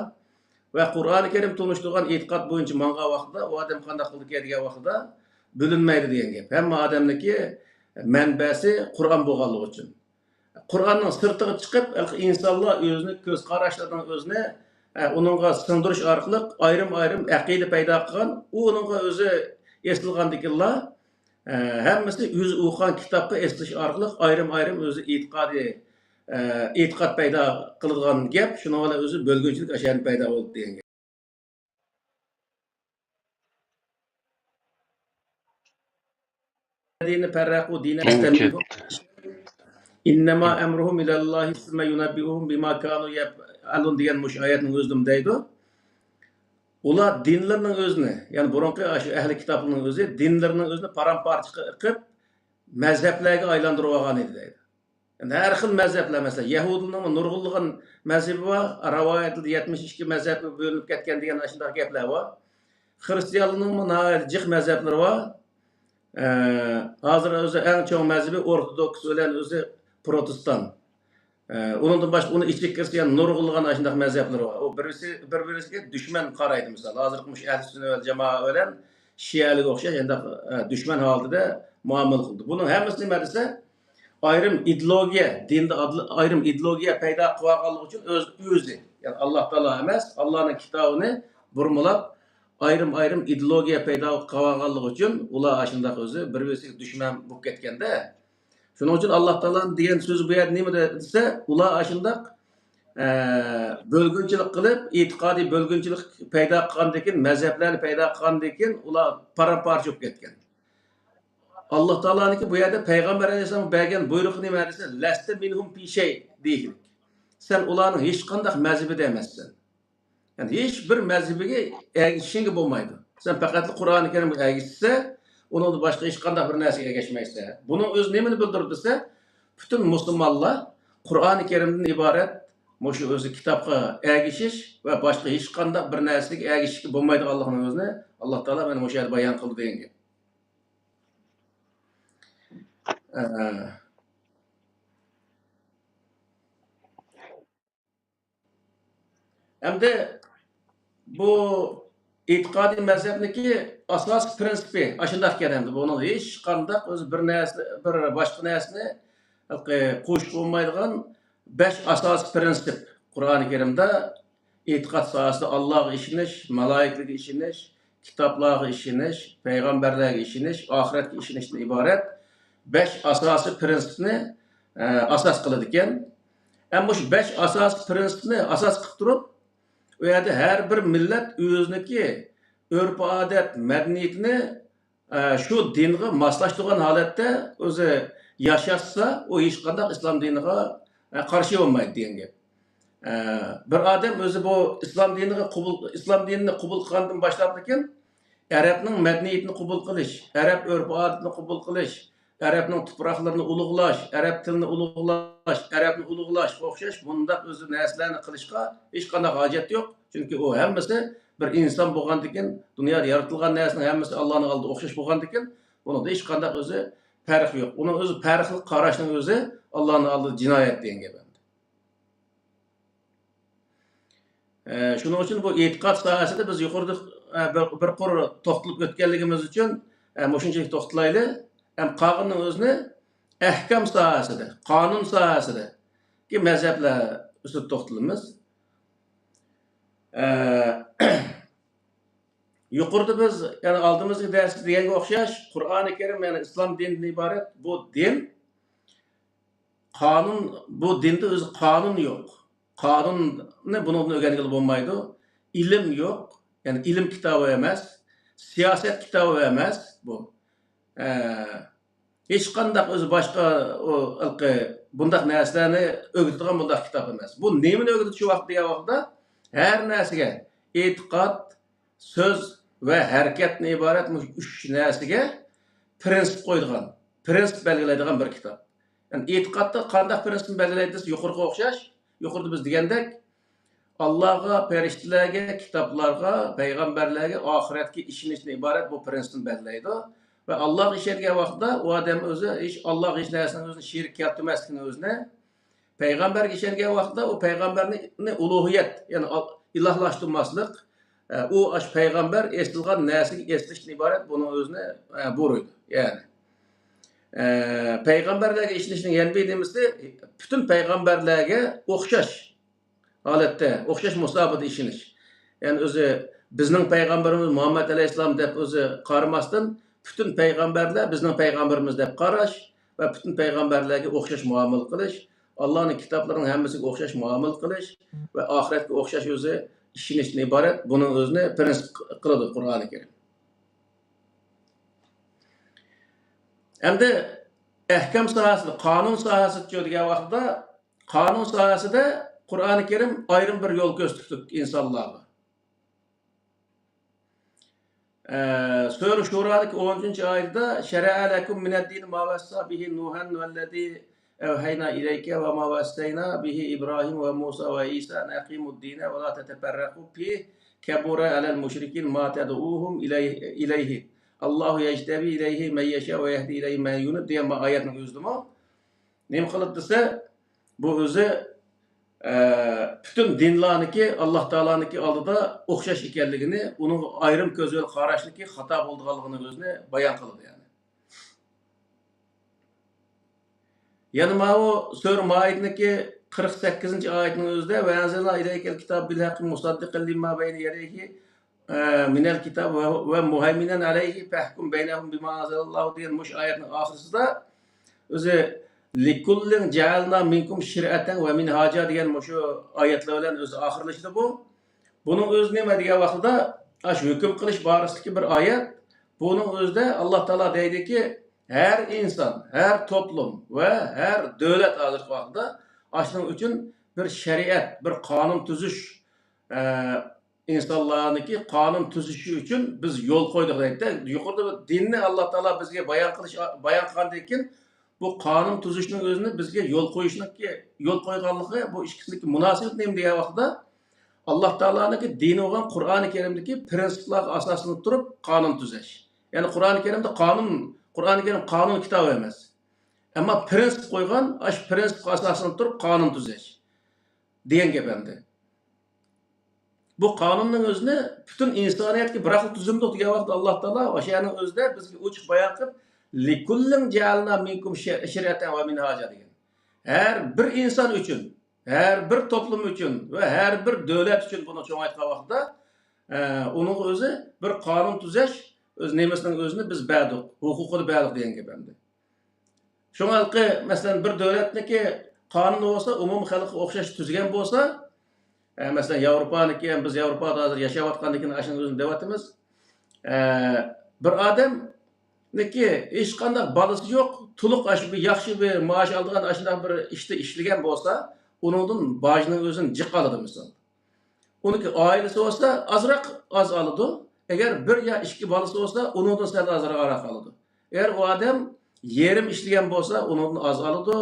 ۋە قۇرئانى كەرىم تونۇشتۇرغان ئېتىقاد بويىچە ماڭغان ۋاقتىدا ئۇ ئادەم قانداق قىلىدىكەن دېگەن ۋاقتىدا بۆلۈنمەيدۇ دېگەن گەپ. ھەممە ئادەمنىڭكى مەنبەسى قۇرئان بولغانلىقى ئۈچۈن. قۇرئاننىڭ سىرتىغا چىقىپ، ھېلىقى ئىنسانلار ئۆزىنى، كۆز قاراشلىرىنىڭ ئۆزىنى، ئە، ئۇنىڭغا سىڭدۈرۈش ئارقىلىق ئايرىم-ئايرىم ئەقىدە پەيدا قىلغان، ئۇ ئۇنىڭغا ئۆزى ئېسىلغاندىكىنلا، ئە، ھەممىسى ئۆزى ئوقۇغان كىتابقا ئېسىلىش ئارقىلىق ئايرىم-ئايرىم ئۆزى ئېتىقادى، ئە، ئېتىقاد پەيدا قىلىدىغان گەپ، شۇنىڭ بىلەن ئۆزى بۆلگۈنچىلىك ئاشۇ يەردە پەيدا بولدى دېگەن گەپ. الذين فرقوا دينهم ثم جاءهم إنما أمرهم إلى الله ثم ينبئهم بما كانوا يفعلون دېگەن مۇشۇ ئايەتنىڭ ئۆزىدىمۇ دەيدۇ. ئۇلار دىنلىرىنىڭ ئۆزىنى، يەنى بۇرۇنقى شۇ ئەھلى كىتابلارنىڭ ئۆزى دىنلىرىنىڭ ئۆزىنى پارام-پارچە قىلىپ، مەزھەپلەرگە ئايلاندۇرۇۋالغان ئىدى دەيدۇ. ئەمدى ھەر خىل مەزھەپلەر، مەسىلەن، يەھۇدىينىڭمۇ نۇرغۇنلىغان مەزھىپى بار، راۋايەتتە يەتمىش ئىككى مەزھەپكە بۆلۈنۈپ كەتكەن دېگەن ئاشۇنداق گەپلەر بار. خىرىستىيانلارنىڭمۇ ناھايىتى جىق مەزھەپلىرى بار. ئە، ھازىر ئۆزى ئەڭ چوڭ مەزھىپى ئورتودوكس بىلەن ئۆزى پروتېستان. ئە، ئۇنىڭدىن باشقا ئۇنىڭ ئىچىگە كىرسە يەنە نۇرغۇنلىغان ئاشۇنداق مەزھەپلىرى بار. ئۇ بىرسى، بىر-، بىرسىگە دۈشمەن قارايدۇ، مىسال. ھازىرقى مۇشۇ ئەھلى سۈننە ۋەل جامائە بىلەن شىئەلىككە ئوخشاش شۇنداق، ئە، دۈشمەن ھالىتىدە مۇئامىلە قىلىدۇ. بۇنىڭ ھەممىسى نېمە دېسە، ئايرىم ئىدېئولوگىيە، دىندا ئادل-، ئايرىم ئىدېئولوگىيە پەيدا قىلىۋالغانلىقى ئۈچۈن ئۆز-، ئۆزى، يەنى ئاللا تائالا ئەمەس، ئاللانىڭ كىتابىنى بۇرمىلاپ، ئايرىم-ئايرىم ئىدېئولوگىيە پەيدا قىلىۋالغانلىقى ئۈچۈن ئۇلار ئاشۇنداق ئۆزى بىر-بىرسىگە دۈشمەن بولۇپ كەتكەندە، شۇنىڭ ئۈچۈن ئاللا تائالانىڭ دېگەن سۆزى بۇ يەردە نېمە دېسە، ئۇلار ئاشۇنداق، ئە، بۆلگۈنچىلىك قىلىپ، ئېتىقادىي بۆلگۈنچىلىك پەيدا قىلغاندىن كېيىن، مەزھەپلەرنى پەيدا قىلغاندىن كېيىن، ئۇلار پارام-پارچە بولۇپ كەتكەن. ئاللا تائالانىڭكى بۇ يەردە پەيغەمبەر ئەلەيھىسسالامغا بەرگەن بۇيرۇقى نېمە دېسە، لەستە مىنھۇم پى شەي دېگەن. سەن ئۇلارنىڭ ھېچقانداق مەزھىپىدە ئەمەسسەن. يەنى ھېچ بىر مەزھىپىگە ئەگىشىشىڭگە بولمايدۇ. سەن پەقەتلا قۇرئانى كەرىمگە ئەگىشىسەن، ئۇنىڭدىن باشقا ھېچقانداق بىر نەرسىگە ئەگەشمەيسەن. بۇنىڭ ئۆزى نېمىنى بىلدۈرىدۇ دېسە، پۈتۈن مۇسۇلمانلار قۇرئانى كەرىمدىن ئىبارەت مۇشۇ ئۆزى كىتابقا ئەگىشىش ۋە باشقا ھېچقانداق بىر نەرسىگە ئەگىشىشكە بولمايدىغانلىقىنى ئۆزىنى ئاللا تائالا مانا مۇشۇ يەردە بايان قىلدى دېگەن گەپ. ئە، ئەمدى بۇ ئېتىقادىي مەزھەپنىڭكى ئاساسىي پىرىنسىپى ئاشۇنداق ئىكەن. ئەمدى بۇنىڭ ھېچقانداق ئۆزى بىر نەرسە، بىر باشقا نەرسىنى قوشۇپ بولمايدىغان بەش ئاساسىي پىرىنسىپ قۇرئانى كەرىمدە ئېتىقاد ساھەسىدە ئاللاغا ئىشىنىش، مالايىكىلەرگە ئىشىنىش، كىتابلارغا ئىشىنىش، پەيغەمبەرلەرگە ئىشىنىش، ئاخىرەتكە ئىشىنىشتىن ئىبارەت بەش ئاساسىي پىرىنسىپنى، ئە، ئاساس قىلىدىكەن. ئەمما مۇشۇ بەش ئاساسىي پىرىنسىپنى ئاساس قىلىپ تۇرۇپ، ئۇ يەردە ھەر بىر مىللەت ئۆزىنىڭكى ئۆرپ-ئادەت، مەدەنىيىتىنى، ئە، شۇ دىنغا ماسلاشتۇرغان ھالەتتە ئۆزى ياشاتسا، ئۇ ھېچقانداق ئىسلام دىنىغا، ئە، قارشى بولمايدۇ دېگەن گەپ. ئە، بىر ئادەم ئۆزى بۇ ئىسلام دىنىغا قوبۇل، ئىسلام دىنىنى قوبۇل قىلغاندىن باشلاپتىكىن، ئەرەبنىڭ مەدەنىيىتىنى قوبۇل قىلىش، ئەرەب ئۆرپ-ئادىتىنى قوبۇل قىلىش، ئەرەبنىڭ تۇپراقلىرىنى ئۇلۇغلاش، ئەرەب تىلىنى ئۇلۇغلاش، ئەرەبنى ئۇلۇغلاشقا ئوخشاش بۇنداق ئۆزى نەرسىلەرنى قىلىشقا ھېچقانداق ھاجەت يوق. چۈنكى ئۇ ھەممىسى بىر ئىنسان بولغاندىكىن، دۇنيادا يارىتىلغان نەرسىنىڭ ھەممىسى ئاللانىڭ ئالدىدا ئوخشاش بولغاندىكىن، بۇنىڭدا ھېچقانداق ئۆزى پەرق يوق. ئۇنىڭ ئۆزى پەرقلىق قاراشنىڭ ئۆزى ئاللانىڭ ئالدىدا جىنايەت دېگەن گەپ ئەمدى. ئە، شۇنىڭ ئۈچۈن بۇ ئېتىقاد ساھەسىدە بىز يۇقىرىدا، ئە، بىر، بىر قۇر توختىلىپ ئۆتكەنلىكىمىز ئۈچۈن، ئە، مۇشۇنچىلىك توختىلايلى. ھەم قالغىنىنىڭ ئۆزىنى ئەھكام ساھەسىدە، قانۇن ساھەسىدىكى مەزھەپلەر ئۈستىدە توختىلىمىز. ئە، يۇقىرىدا بىز، يەنى ئالدىمىزدىكى دەرستە دېگەنگە ئوخشاش، قۇرئانى كەرىم، يەنى ئىسلام دىنىدىن ئىبارەت بۇ دىن. قانۇن، بۇ دىندا ئۆزى قانۇن يوق. قانۇننى بۇنىڭدىن ئۆگەنگىلى بولمايدۇ. ئىلىم يوق. يەنى ئىلىم كىتابى ئەمەس. سىياسەت كىتابى ئەمەس بۇ. ئە، ھېچقانداق ئۆزى باشقا ئۇ ھېلىقى بۇنداق نەرسىلەرنى ئۆگىتىدىغان بۇنداق كىتاب ئەمەس. بۇ نېمىنى ئۆگىتىدۇ شۇ ۋاقىت دېگەن ۋاقىتتا، ھەر نەرسىگە ئېتىقاد، سۆز ۋە ھەرىكەتتىن ئىبارەت مۇشۇ ئۈچ نەرسىگە پىرىنسىپ قويىدىغان، پىرىنسىپ بەلگىلەيدىغان بىر كىتاب. يەنى ئېتىقادتا قانداق پىرىنسىپنى بەلگىلەيدۇ دېسە، يۇقىرىقىغا ئوخشاش، يۇقىرىدا بىز دېگەندەك، ئاللاغا، پەرىشتىلەرگە، كىتابلارغا، پەيغەمبەرلەرگە، ئاخىرەتكە ئىشىنىشتىن ئىبارەت بۇ پىرىنسىپنى بەلگىلەيدۇ. ۋە ئاللاغا ئىشەنگەن ۋاقتىدا ئۇ ئادەم ئۆزى ھېچ ئاللاغا ھېچ نەرسىنىڭ ئۆزىنى شېرىك كەلتۈرمەسلىكىنى ئۆزىنى، پەيغەمبەرگە ئىشەنگەن ۋاقىتتا ئۇ پەيغەمبەرنى ئۇلۇھىيەت، يەنى ئىلاھلاشتۇرماسلىق، ئە، ئۇ ئاشۇ پەيغەمبەر ئېسىلغان نەرسىگە ئېسىلىشتىن ئىبارەت بۇنىڭ ئۆزىنى، ئە، بۇيرۇيدۇ. يەنى، ئە، پەيغەمبەرلەرگە ئىشىنىشنىڭ يەنە بىر نېمىسى، پۈتۈن پەيغەمبەرلەرگە ئوخشاش ھالەتتە، ئوخشاش مۇساپىدە ئىشىنىش. يەنى ئۆزى بىزنىڭ پەيغەمبىرىمىز مۇھەممەد ئەلەيھىسسالام دەپ ئۆزى قارىماستىن، پۈتۈن پەيغەمبەرلەر بىزنىڭ پەيغەمبىرىمىز دەپ قاراش ۋە پۈتۈن پەيغەمبەرلەرگە ئوخشاش مۇئامىلە قىلىش، ئاللانىڭ كىتابلىرىنىڭ ھەممىسىگە ئوخشاش مۇئامىلە قىلىش ۋە ئاخىرەتكە ئوخشاش ئۆزى ئىشىنىشتىن ئىبارەت بۇنىڭ ئۆزىنى پىرىنسىپ قىلىدۇ قۇرئانى كەرىم. ئەمدى ئەھكام ساھەسىدە، قانۇن ساھەسىدىچۇ دېگەن ۋاقىتتا، قانۇن ساھەسىدە قۇرئانى كەرىم ئايرىم بىر يول كۆرسىتىپتۇ ئىنسانلارغا. ئە، سۈرە شۇرادىكى ئون ئۈچىنچى ئايىتىدە، شەرەئە لەكۇم مىنەددىنى ما ۋەسسا بىھى نۇھەن ۋەللەزى ئەۋھەينا ئىلەيكە ۋە ما ۋەسسەينا بىھى ئىبراھىم ۋە مۇسا ۋە ئىسا ئەن ئەقىمۇددىنە ۋە لا تەتەپەررەقۇ فىھ كەبۇرە ئەلەل مۇشرىكىن ما تەدئۇھۇم ئىلەيھ-، ئىلەيھى. ئاللاھۇ يەجتەبى ئىلەيھى مەن يەشا ۋە يەھدى ئىلەيھى مەن يۇنىب دېگەن ئايەتنىڭ ئۆزىدىمۇ نېمە قىلىدۇ دېسە، بۇ ئۆزى، ئە، پۈتۈن دىنلارنىڭكى ئاللا تائالانىڭكى ئالدىدا ئوخشاش ئىكەنلىكىنى، ئۇنىڭغا ئايرىم كۆز بىلەن قاراشنىڭكى خاتا بولىدىغانلىقىنى ئۆزىنى بايان قىلىدۇ، يەنى. يەنە ماۋۇ سۈرە مائىدىنىڭكى قىرىق سەككىزىنچى ئايىتىنىڭ ئۆزىدە، ۋە ئەنزەلنا ئىلەيكەل كىتابە بىل ھەققى مۇسەددىقەن لىمما بەينە يەدەيھى، ئە، مىنەل كىتاب ۋە، ۋە مۇھەيمىنەن ئەلەيھى فەھكۇم بەينەھۇم بىما ئەنزەلەللاھۇ دېگەن مۇشۇ ئايەتنىڭ ئاخىرىسىدا ئۆزى لىكۇللىن جەئەلنا مىنكۇم شىرئەتەن ۋە مىنھاجا دېگەن مۇشۇ ئايەتلەر بىلەن ئۆزى ئاخىرلىشىدۇ بۇ. بۇنىڭ ئۆزى نېمە دېگەن ۋاقتىدا، ئاشۇ ھۆكۈم قىلىش بارىسىدىكى بىر ئايەت. بۇنىڭ ئۆزىدە ئاللا تائالا دەيدىكى، ھەر ئىنسان، ھەر توپلۇم ۋە ھەر دۆلەت ھازىرقى ۋاقىتتا ئاشۇنىڭ ئۈچۈن بىر شەرىئەت، بىر قانۇن تۈزۈش، ئە، ئىنسانلارنىڭكى قانۇن تۈزۈشى ئۈچۈن بىز يول قويدۇق دەيدۇ. يۇقىرىدا بۇ دىننى ئاللا تائالا بىزگە بايان قىلىش، بايان قىلغاندىن كېيىن، بۇ قانۇن تۈزۈشنىڭ ئۆزىنى بىزگە يول قويۇشنىڭكى، يول قويغانلىقى، بۇ ئىككىسىنىڭكى مۇناسىۋىتى نېمە دېگەن ۋاقىتتا، ئاللا تائالانىڭكى دىنى بولغان قۇرئانى كەرىمدىكى پىرىنسىپلارغا ئاساسلىنىپ تۇرۇپ قانۇن تۈزەش. يەنى قۇرئانى كەرىمدە قانۇن، قۇرئانى كەرىم قانۇن كىتابى ئەمەس. ئەمما پىرىنسىپ قويغان، ئاشۇ پىرىنسىپقا ئاساسلىنىپ تۇرۇپ قانۇن تۈزەش دېگەن گەپ ئەمدى. بۇ قانۇننىڭ ئۆزىنى پۈتۈن ئىنسانىيەتكە بىراقلا تۈزۈمدۇق دېگەن ۋاقىتتا، ئاللا تائالا ئاشۇ يەرنىڭ ئۆزىدە بىزگە ئوچۇق بايان قىلىپ، لىكۇللىن جەئەلنا مىنكۇم شىرئەتەن ۋە مىنھاجا دېگەن. ھەر بىر ئىنسان ئۈچۈن، ھەر بىر توپلۇم ئۈچۈن ۋە ھەر بىر دۆلەت ئۈچۈن بۇنى چوڭايتقان ۋاقىتتا، ئە، ئۇنىڭغا ئۆزى بىر قانۇن تۈزەش، ئۆز نېمىسىنىڭ ئۆزىنى بىز بەردۇق، ھوقۇقىنى بەردۇق دېگەن گەپ ئەمدى. شۇڭا ھېلىقى، مەسىلەن، بىر دۆلەتنىڭكى قانۇنى بولسا، ئومۇمىي خەلققە ئوخشاش تۈزگەن بولسا، ئە، مەسىلەن، ياۋروپانىڭكى، بىز ياۋروپادا ھازىر ياشاۋاتقاندىكىن ئاشۇنىڭ ئۆزىنى دەۋاتىمىز. ئە، بىر ئادەمنىڭكى ھېچقانداق بالىسى يوق، تولۇق ئاشۇ بىر ياخشى بىر مائاش ئالىدىغان ئاشۇنداق بىر ئىشتا ئىشلىگەن بولسا، ئۇنىڭدىن باجنىڭ ئۆزىنى جىق ئالىدۇ، مىسال. ئۇنىڭكى ئائىلىسى بولسا ئازراق ئاز ئالىدۇ. ئەگەر بىر يا ئىككى بالىسى بولسا، ئۇنىڭدىن سەل ئازراقراق ئالىدۇ. ئەگەر ئۇ ئادەم يېرىم ئىشلىگەن بولسا، ئۇنىڭدىن ئاز ئالىدۇ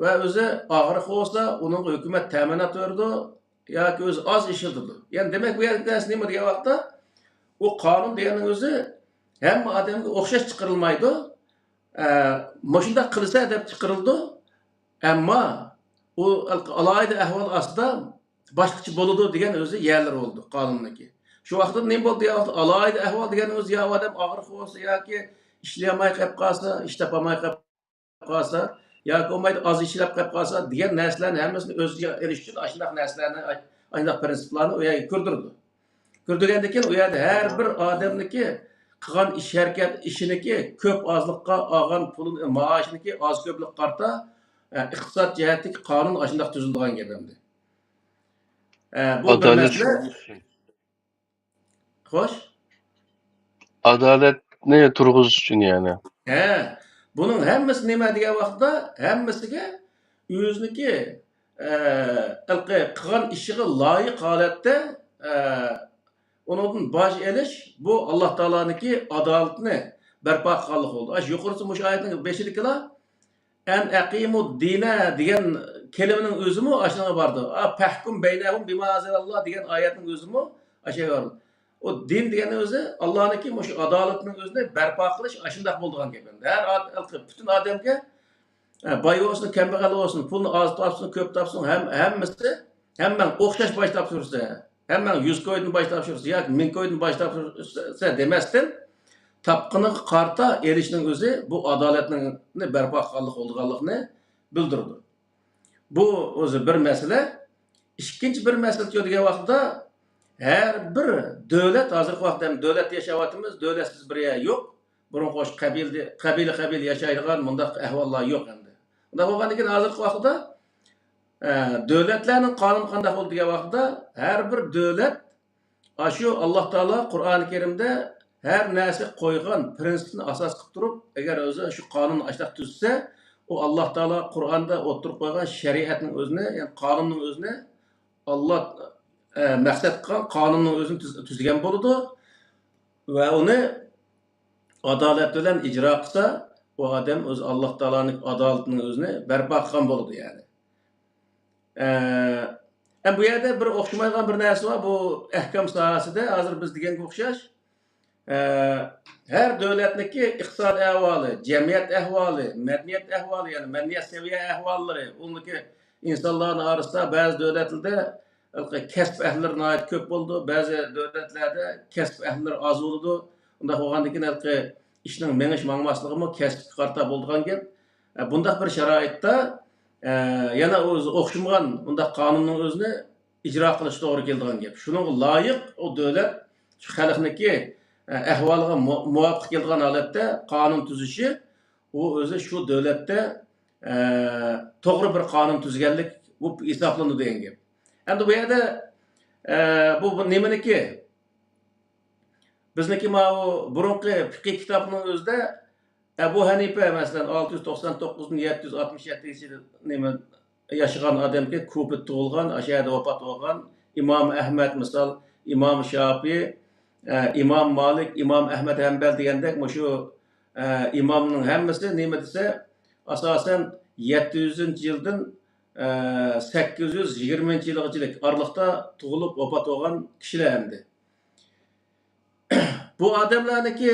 ۋە ئۆزى ئاغرىق بولسا، ئۇنىڭغا ھۆكۈمەت تەمىنات بېرىدۇ ياكى ئۆزى ئاز ئىشلىتىدۇ. يەنى دېمەك، بۇ يەردىكى نەرسە نېمە دېگەن ۋاقىتتا، ئۇ قانۇن دېگەننىڭ ئۆزى ھەممە ئادەمگە ئوخشاش چىقىرىلمايدۇ. ئە، مۇشۇنداق قىلسا دەپ چىقىرىلىدۇ. ئەمما ئۇ ئالاھىدە ئەھۋال ئاستىدا باشقىچە بولىدۇ دېگەن ئۆزى يەرلىرى بولىدۇ قانۇننىڭكى. شۇ ۋاقىتتا نېمە بولدى دېگەن ۋاقىتتا، ئالاھىدە ئەھۋال دېگەن ئۆزى يا ئادەم ئاغرىق بولسا ياكى ئىشلىيەلمەي قېلىپ قالسا، ئىش تاپالماي قېلىپ قالسا ياكى بولمايدۇ ئاز ئىشلەپ قېلىپ قالسا دېگەن نەرسىلەرنى ھەممىسىنى ئۆزىگە ئېلىش ئۈچۈن ئاشۇنداق نەرسىلەرنى، ئاشۇنداق پىرىنسىپلارنى ئۇ يەرگە كىردۈرىدۇ. كىردۈرگەندىن كېيىن ئۇ يەردە ھەر بىر ئادەمنىڭكى قىلغان ئىش ھەرىكەت ئىشىنىكى كۆپ ئازلىققا ئالغان پۇلىنى، مائاشىنىكى ئاز كۆپلۈككە قارىتا، ئە، ئىقتىساد جەھەتتىكى قانۇن ئاشۇنداق تۈزۈلىدىغان گەپ ئەمدى. ئە، بۇ بىر ئادالەت مەسىلە. خوش. ئادالەتنى تۇرغۇزۇش ئۈچۈن يەنى. ھە، بۇنىڭ ھەممىسى نېمە دېگەن ۋاقىتتا، ھەممىسىگە ئۆزىنىڭكى، ئە، ھېلىقى قىلغان ئىشىغا لايىق ھالەتتە، ئە، ئۇنىڭدىن باج ئېلىش، بۇ ئاللا تائالانىڭكى ئادالىتىنى بەرپا قىلغانلىق بولىدۇ. ئاشۇ يۇقىرىسى مۇشۇ ئايەتنىڭ بېشىدىكىلا، ئەن ئەقىمۇ دىنە دېگەن كەلىمىنىڭ ئۆزىمۇ ئاشۇنىڭغا بارىدۇ. ئا، پەھكۇم بەينەھۇم بىما ئەنزەلاللا دېگەن ئايەتنىڭ ئۆزىمۇ ئاشۇ بارىدۇ. ئۇ دىن دېگەننىڭ ئۆزى ئاللانىڭكى مۇشۇ ئادالىتىنىڭ ئۆزىنى بەرپا قىلىش، ئاشۇنداق بولىدىغان گەپ ئەمدى. ھەر ئاد-، پۈتۈن ئادەمگە، ئە، باي بولسۇن، كەمبەغەل بولسۇن، پۇلنى ئاز تاپسۇن، كۆپ تاپسۇن، ھەم-، ھەممىسى، ھەممەڭ ئوخشاش باج تاپشۇرسا، ھەممەڭ يۈز كويدىن باج تاپشۇرسا ياكى مىڭ كويدىن باج تاپشۇرسا دېمەستىن، تاپقىنىغا قارىتا ئېلىشنىڭ ئۆزى بۇ ئادالەتنى بەرپا قىلغانلىق بولىدىغانلىقىنى بىلدۈرىدۇ. بۇ ئۆزى بىر مەسىلە. ئىككىنچى بىر مەسىلە دېگەن ۋاقىتتا، ھەر بىر دۆلەت، ھازىرقى ۋاقىتتا ھەم دۆلەت ياشاۋاتىمىز، دۆلەتسىز بىر يەر يوق. بۇرۇنقى ئوخشاش قەبىلە، قەبىلە، قەبىلە ياشايدىغان مۇنداق ئەھۋاللار يوق ئەمدى. ئۇنداق بولغاندىن كېيىن ھازىرقى ۋاقىتتا، ئە، دۆلەتلەرنىڭ قانۇنى قانداق بولدى دېگەن ۋاقىتتا، ھەر بىر دۆلەت ئاشۇ ئاللا تائالا قۇرئانى كەرىمدە ھەر نەرسە قويغان پىرىنسىپنى ئاساس قىلىپ تۇرۇپ، ئەگەر ئۆزى شۇ قانۇننى ئاشۇنداق تۈزسە، ئۇ ئاللا تائالا قۇرئاندا ئوتتۇرىغا قويغان شەرىئەتنىڭ ئۆزىنى، يەنى قانۇننىڭ ئۆزىنى، ئاللا، ئە، مەقسەت قىلغان قانۇننىڭ ئۆزىنى تۈز-، تۈزگەن بولىدۇ. ۋە ئۇنى ئادالەت بىلەن ئىجرا قىلسا، ئۇ ئادەم ئۆزى ئاللا تائالانىڭ ئادالىتىنىڭ ئۆزىنى بەرپا قىلغان بولىدۇ، يەنى. ئە، ئە، بۇ يەردە بىر ئوخشىمايدىغان بىر نەرسە بار، بۇ ئەھكام ساھەسىدە ھازىر بىز دېگەنگە ئوخشاش. ئە، ھەر دۆلەتنىڭكى ئىقتىساد ئەھۋالى، جەمئىيەت ئەھۋالى، مەدەنىيەت ئەھۋالى، يەنى مەدەنىيەت سەۋىيە ئەھۋاللىرى، ئۇنىڭكى ئىنسانلارنىڭ ئارىسىدا بەزى دۆلەتلەردە ھېلىقى كەسىپ ئەھلىلىرى ناھايىتى كۆپ بولىدۇ، بەزى دۆلەتلەردە كەسىپ ئەھلىلىرى ئاز بولىدۇ. ئۇنداق بولغاندىن كېيىن ھېلىقى ئىشنىڭ مېڭىش ماڭماسلىقىمۇ كەسىپكە قارىتا بولىدىغان گەپ. ئە، بۇنداق بىر شارائىتتا، ئە، يەنە ئۆزى ئوخشىمىغان بۇنداق قانۇننىڭ ئۆزىنى ئىجرا قىلىش توغرا كېلىدىغان گەپ. شۇنىڭغا لايىق ئۇ دۆلەت شۇ خەلقنىكى، ئە، ئەھۋالىغا مۇ-، مۇۋاپىق كېلىدىغان ھالەتتە قانۇن تۈزۈشى، ئۇ ئۆزى شۇ دۆلەتتە، ئە، توغرا بىر قانۇن تۈزگەنلىك بولۇپ ھېسابلىنىدۇ دېگەن گەپ. ئەمدى بۇ يەردە، ئە، بۇ، بۇ نېمىنىكى؟ بىزنىڭكى ماۋۇ بۇرۇنقى پىقىھ كىتابنىڭ ئۆزىدە ئەبۇ ھەنىپە، مەسىلەن، ئالتە يۈز توقسان توققۇزدىن يەتتە يۈز ئاتمىش يەتتىنچى يىل نېمە ياشىغان ئادەمكەن، كۇفىدا تۇغۇلغان، ئاشۇ يەردە ۋاپات بولغان. ئىمام ئەھمەد، مىسال، ئىمام شاپىي، ئە، ئىمام مالىك، ئىمام ئەھمەد ھەمبەل دېگەندەك مۇشۇ، ئە، ئىمامنىڭ ھەممىسى نېمە دېسە، ئاساسەن يەتتە يۈزىنچى يىلدىن، ئە، سەككىز يۈز يىگىرمىنچى يىلغىچىلىك ئارىلىقتا تۇغۇلۇپ ۋاپات بولغان كىشىلەر ئەمدى. بۇ ئادەملەرنىڭكى،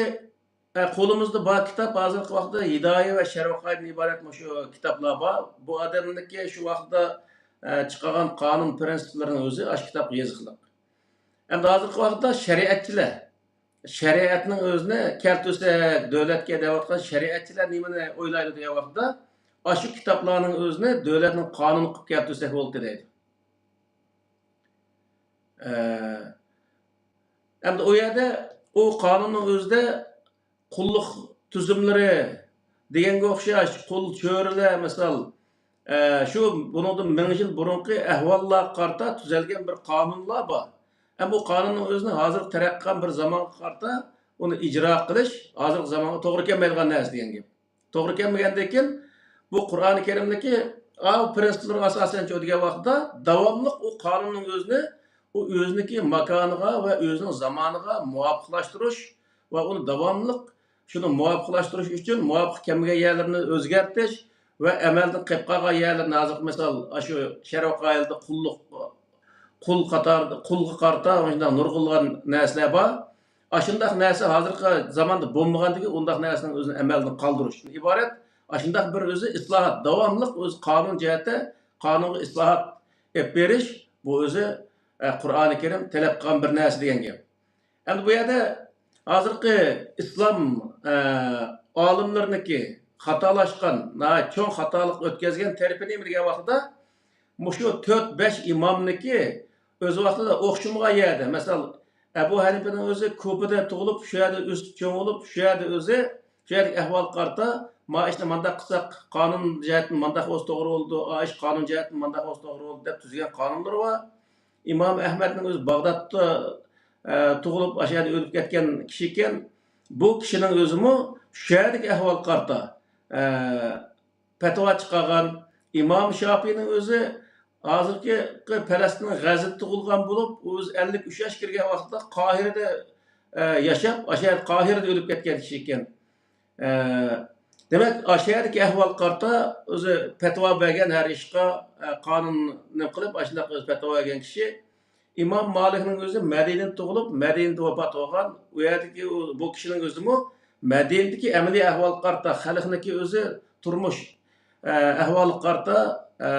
ئە، قولىمىزدا بار كىتاب، ھازىرقى ۋاقىتتا ھىدايە ۋە شەرۋەقايدىن ئىبارەت مۇشۇ كىتابلار بار. بۇ ئادەمنىڭكى شۇ ۋاقىتتا، ئە، چىقارغان قانۇن پىرىنسىپلىرىنىڭ ئۆزى ئاشۇ كىتابقا يېزىقلىق. ئەمدى ھازىرقى ۋاقىتتا شەرىئەتچىلەر، شەرىئەتنىڭ ئۆزىنى كەلتۈرسەك دۆلەتكە دەۋاتقان شەرىئەتچىلەر نېمىنى ئويلايدۇ دېگەن ۋاقىتتا، ئاشۇ كىتابلارنىڭ ئۆزىنى دۆلەتنىڭ قانۇنى قىلىپ كەلتۈرسەك بولدى دەيدۇ. ئە، ئەمدى ئۇ يەردە ئۇ قانۇننىڭ ئۆزىدە قۇللۇق تۈزۈملىرى دېگەنگە ئوخشاش، قۇل چۆرىلەر، مىسال، ئە، شۇ بۇنىڭدىن مىڭ يىل بۇرۇنقى ئەھۋاللارغا قارىتا تۈزەلگەن بىر قانۇنلار بار. ئەمما بۇ قانۇننىڭ ئۆزىنى ھازىرقى تەرەققىي قىلغان بىر زامانغا قارىتا ئۇنى ئىجرا قىلىش ھازىرقى زامانغا توغرا كەلمەيدىغان نەرسە دېگەن گەپ. توغرا كەلمىگەندىن كېيىن، بۇ قۇرئانى كەرىمدىكى ئاۋۇ پىرىنسىپلارغا ئاساسەن چۇ دېگەن ۋاقىتتا، داۋاملىق ئۇ قانۇننىڭ ئۆزىنى ئۇ ئۆزىنىڭكى ماكانىغا ۋە ئۆزىنىڭ زامانىغا مۇۋاپىقلاشتۇرۇش ۋە ئۇنى داۋاملىق شۇنى مۇۋاپىقلاشتۇرۇش ئۈچۈن مۇۋاپىق كەلمىگەن يەرلىرىنى ئۆزگەرتىش ۋە ئەمەلدىن قېلىپ قالغان يەرلىرىنى، ھازىرقى مىسال، ئاشۇ شەرۋە قائىدىدە قۇللۇق، قۇل قاتارىدا، قۇلغا قارىتا مۇشۇنداق نۇرغۇنلىغان نەرسىلەر بار. ئاشۇنداق نەرسە ھازىرقى زاماندا بولمىغاندىكىن، ئۇنداق نەرسىنىڭ ئۆزىنى ئەمەلدىن قالدۇرۇشتىن ئىبارەت. ئاشۇنداق بىر ئۆزى ئىسلاھات، داۋاملىق ئۆزى قانۇن جەھەتتە قانۇنغا ئىسلاھات ئېلىپ بېرىش، بۇ ئۆزى، ئە، قۇرئانى كەرىم تەلەپ قىلغان بىر نەرسە دېگەن گەپ. ئەمدى بۇ يەردە ھازىرقى ئىسلام، ئە، ئالىملىرىنىڭكى خاتالاشقان، ناھايىتى چوڭ خاتالىق ئۆتكۈزگەن تەرىپى نېمە دېگەن ۋاقىتتا، مۇشۇ تۆت، بەش ئىمامنىڭكى ئۆز ۋاقتىدا ئوخشىمىغان يەردە، مەسىلەن، ئەبۇ ھەنىپىنىڭ ئۆزى كۇپىدا تۇغۇلۇپ، شۇ يەردە ئۆسۈپ چوڭ بولۇپ، شۇ يەردە ئۆزى، شۇ يەردىكى ئەھۋالغا قارىتا، ما ئىشنى مانداق قىلساق، قانۇن جەھەتتىن مانداق بولسا توغرا بولىدۇ، ئا ئىش قانۇن جەھەتتىن مانداق بولسا توغرا بولىدۇ، دەپ تۈزگەن قانۇنلىرى بار. ئىمام ئەھمەدنىڭ ئۆزى باغدادتا، ئە، تۇغۇلۇپ، ئاشۇ يەردە ئۆلۈپ كەتكەن كىشى ئىكەن. بۇ كىشىنىڭ ئۆزىمۇ شۇ يەردىكى ئەھۋالغا قارىتا، ئە، پەتىۋا چىقارغان. ئىمام شاپىينىڭ ئۆزى ھازىرقى پەلەستىننىڭ غەززىدە تۇغۇلغان بولۇپ، ئۇ ئۆزى ئەللىك ئۈچ ياش كىرگەن ۋاقىتتا قاھىرىدە، ئە، ياشاپ، ئاشۇ يەردە قاھىرىدە ئۆلۈپ كەتكەن كىشى ئىكەن. ئە، دېمەك، ئاشۇ يەردىكى ئەھۋالغا قارىتا ئۆزى پەتىۋا بەرگەن ھەر ئىشقا، ئە، قانۇن نېمە قىلىپ، ئاشۇنداق ئۆزى پەتىۋا بەرگەن كىشى. ئىمام مالىكنىڭ ئۆزى مەدىنىدە تۇغۇلۇپ، مەدىنىدە ۋاپات بولغان. ئۇ يەردىكى ئۇ، بۇ كىشىنىڭ ئۆزىمۇ مەدىنىدىكى ئەمەلىي ئەھۋالغا قارىتا، خەلقنىڭكى ئۆزى تۇرمۇش، ئە، ئەھۋالىغا قارىتا، ئە،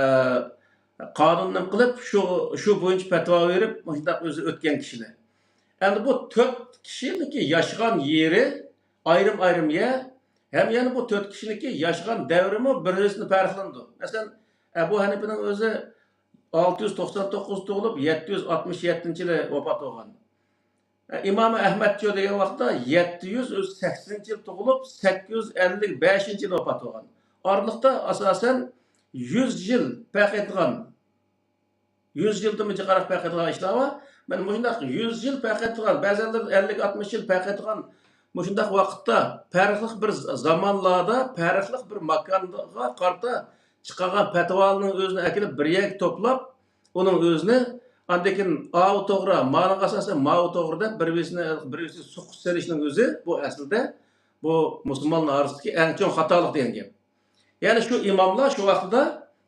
قانۇن نېمە قىلىپ، شۇ، شۇ بويىچە پەتىۋا بېرىپ، مۇشۇنداق ئۆزى ئۆتكەن كىشىلەر. ئەمدى بۇ تۆت كىشىنىڭكى ياشىغان يېرى ئايرىم-ئايرىم يەر، ھەم يەنە بۇ تۆت كىشىنىڭكى ياشىغان دەۋرىمۇ بىر-بىرسىدىن پەرقلىنىدۇ. مەسىلەن، ئەبۇ ھەنىپىنىڭ ئۆزى ئالتە يۈز توقسان توققۇز تۇغۇلۇپ، يەتتە يۈز ئاتمىش يەتتىنچى يىلى ۋاپات بولغان. ئىمام ئەھمەدچۇ دېگەن ۋاقىتتا يەتتە يۈز سەكسىنىنچى يىل تۇغۇلۇپ، سەككىز يۈز ئەللىك بەشىنچى يىل ۋاپات بولغان. ئارىلىقتا ئاساسەن يۈز يىل پەرق ئېتىدىغان، يۈز يىلدىنمۇ جىقراق پەرق ئېتىدىغان ئىشلار بار. مانا مۇشۇنداق يۈز يىل پەرق ئېتىدىغان، بەزەنلىرى ئەللىك، ئاتمىش يىل پەرق ئېتىدىغان مۇشۇنداق ۋاقىتتا، پەرقلىق بىر ز-، زامانلاردا، پەرقلىق بىر ماكانغا قارىتا چىقارغان پەتىۋالارنىڭ ئۆزىنى ئەكېلىپ بىر يەرگە توپلاپ، ئۇنىڭ ئۆزىنى ئاندىن كېيىن ئاۋۇ توغرا، مانىڭغا ئاساسەن ماۋۇ توغرا دەپ بىر-بىرسىنى، بىر-بىرسىنى سوقۇپ سېلىشنىڭ ئۆزى، بۇ ئەسلىدە بۇ مۇسۇلمانلار ئارىسىدىكى ئەڭ چوڭ خاتالىق دېگەن گەپ. يەنى شۇ ئىماملار شۇ ۋاقتىدا،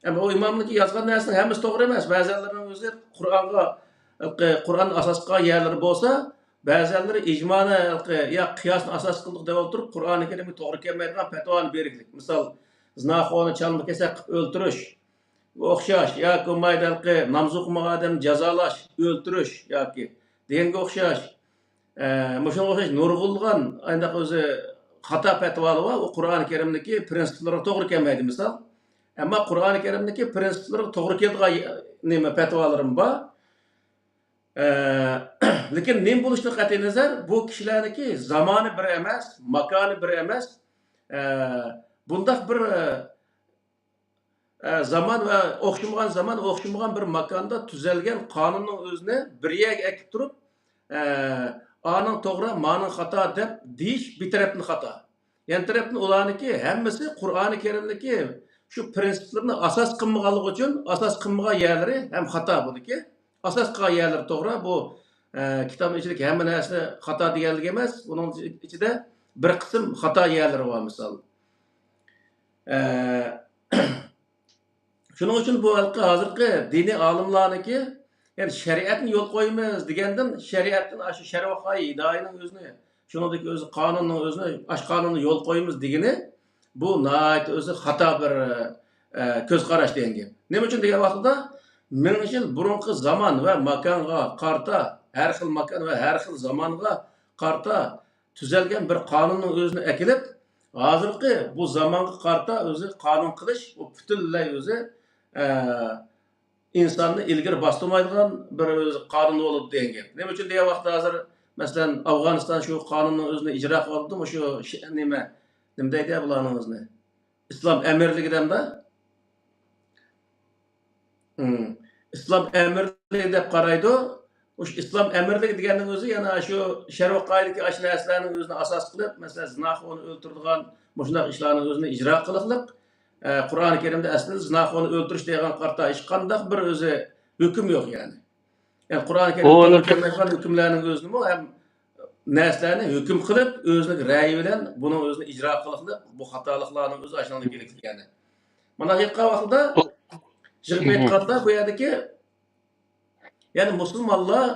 ئەمما ئۇ ئىمامنىڭكى يازغان نەرسىنىڭ ھەممىسى توغرا ئەمەس. بەزەنلىرىنىڭ ئۆزى قۇرئانغا، قۇرئان ئاساس قىلغان يەرلىرى بولسا، بەزەنلىرى ئىجمانى يا قىياسنى ئاساس قىلدۇق دەپ ئولتۇرۇپ، قۇرئانى كەرىمگە توغرا كەلمەيدىغان پەتىۋانى بېرىكلىك. مىسال، زىناخورنى چالما-كېسەك قىلىپ ئۆلتۈرۈش، ئوخشاش، ياكى بولمايدۇ ھېلىقى ناماز ئوقۇمىغان ئادەمنى جازالاش، ئۆلتۈرۈش ياكى دېگەنگە ئوخشاش. ئە، مۇشۇنىڭغا ئوخشاش نۇرغۇنلىغان ئانداق ئۆزى خاتا پەتىۋالار بار، ئۇ قۇرئانى كەرىمدىكى پرىنسىپلارغا توغرا كەلمەيدۇ، مىسال. ئەمما قۇرئانى كەرىمدىكى پرىنسىپلارغا توغرا كېلىدىغان نېمە پەتىۋالىرىم بار. ئە، لېكىن نېمە بولۇشىدىن قەتئىينەزەر، بۇ كىشىلەرنىڭكى زامانى بىر ئەمەس، ماكانى بىر ئەمەس. ئە، بۇنداق بىر، ئە، ئە، زامان ۋە ئوخشىمىغان زامان، ئوخشىمىغان بىر ماكاندا تۈزەلگەن قانۇننىڭ ئۆزىنى بىر يەرگە ئەكىپ تۇرۇپ، ئە، ئانىڭ توغرا، مانىڭ خاتا دەپ دېيىش بىر تەرەپتىن خاتا. يەنە تەرەپتىن ئۇلارنىڭكى ھەممىسى قۇرئانى كەرىمدىكى شۇ پرىنسىپلىرىنى ئاساس قىلمىغانلىقى ئۈچۈن، ئاساس قىلمىغان يەرلىرى ھەم خاتا بۇنىڭكى. ئاساس قىلغان يەرلىرى توغرا. بۇ، ئە، كىتابنىڭ ئىچىدىكى ھەممە نەرسە خاتا دېگەنلىك ئەمەس. بۇنىڭ ئىچىدە بىر قىسىم خاتا يەرلىرى بار، مىسال. ئە، شۇنىڭ ئۈچۈن بۇ ھالقى ھازىرقى دىنىي ئالىملارنىڭكى، يەنى شەرىئەتنى يول قويىمىز دېگەندىن، شەرىئەتتىن ئاشۇ شەرۋەقائى ھىدايىنىڭ ئۆزىنى، شۇنىڭدىكى ئۆزى قانۇننىڭ ئۆزىنى، ئاشۇ قانۇننى يول قويىمىز دېگىنى، بۇ ناھايىتى ئۆزى خاتا بىر، ئە، كۆز قاراش دېگەن گەپ. نېمە ئۈچۈن دېگەن ۋاقتىدا، مىڭ يىل بۇرۇنقى زامان ۋە ماكانغا قارىتا، ھەر خىل ماكان ۋە ھەر خىل زامانغا قارىتا تۈزەلگەن بىر قانۇننىڭ ئۆزىنى ئەكېلىپ، ھازىرقى بۇ زامانغا قارىتا ئۆزى قانۇن قىلىش، ئۇ پۈتۈنلەي ئۆزى، ئە، ئىنساننى ئىلگىرى باستۇرمايدىغان بىر ئۆزى قانۇن بولىدۇ دېگەن گەپ. نېمە ئۈچۈن دېگەن ۋاقىتتا ھازىر، مەسىلەن، ئافغانىستان شۇ قانۇننىڭ ئۆزىنى ئىجرا قىلىۋاتىدۇ، مۇشۇ ش-، نېمە، نېمە دەيدۇ بۇلارنىڭ ئۆزىنى؟ ئىسلام ئەمىرلىكى دەمدە؟ مم. ئىسلام ئەمىرلىكى دەپ قارايدۇ. مۇشۇ ئىسلام ئەمىرلىكى دېگەننىڭ ئۆزى يەنە شۇ شەرۋەقائىدىكى ئاشۇ نەرسىلەرنىڭ ئۆزىنى ئاساس قىلىپ، مەسىلەن، زىناخورنى ئۆلتۈرىدىغان مۇشۇنداق ئىشلارنىڭ ئۆزىنى ئىجرا قىلىقلىق. ئە، قۇرئانى كەرىمدە ئەسلىدە زىناخورنى ئۆلتۈرۈش دېگەن قارىتا ھېچقانداق بىر ئۆزى ھۆكۈم يوق، يەنى. يەنى قۇرئان كەرىم توغرا كەلمەيدىغان ھۆكۈملەرنىڭ ئۆزىنىمۇ ھەم نەرسىلەرنى ھۆكۈم قىلىپ، ئۆزىنىڭ رەيى بىلەن بۇنىڭ ئۆزىنى ئىجرا قىلىقلىق، بۇ خاتالىقلارنىڭ ئۆزى ئاشۇنىڭدىن كېلىپ كەلگەن. مانا ئېيتقان ۋاقتىدا، يىغىپ ئېيتقاندا، بۇ يەردىكى، يەنى مۇسۇلمانلار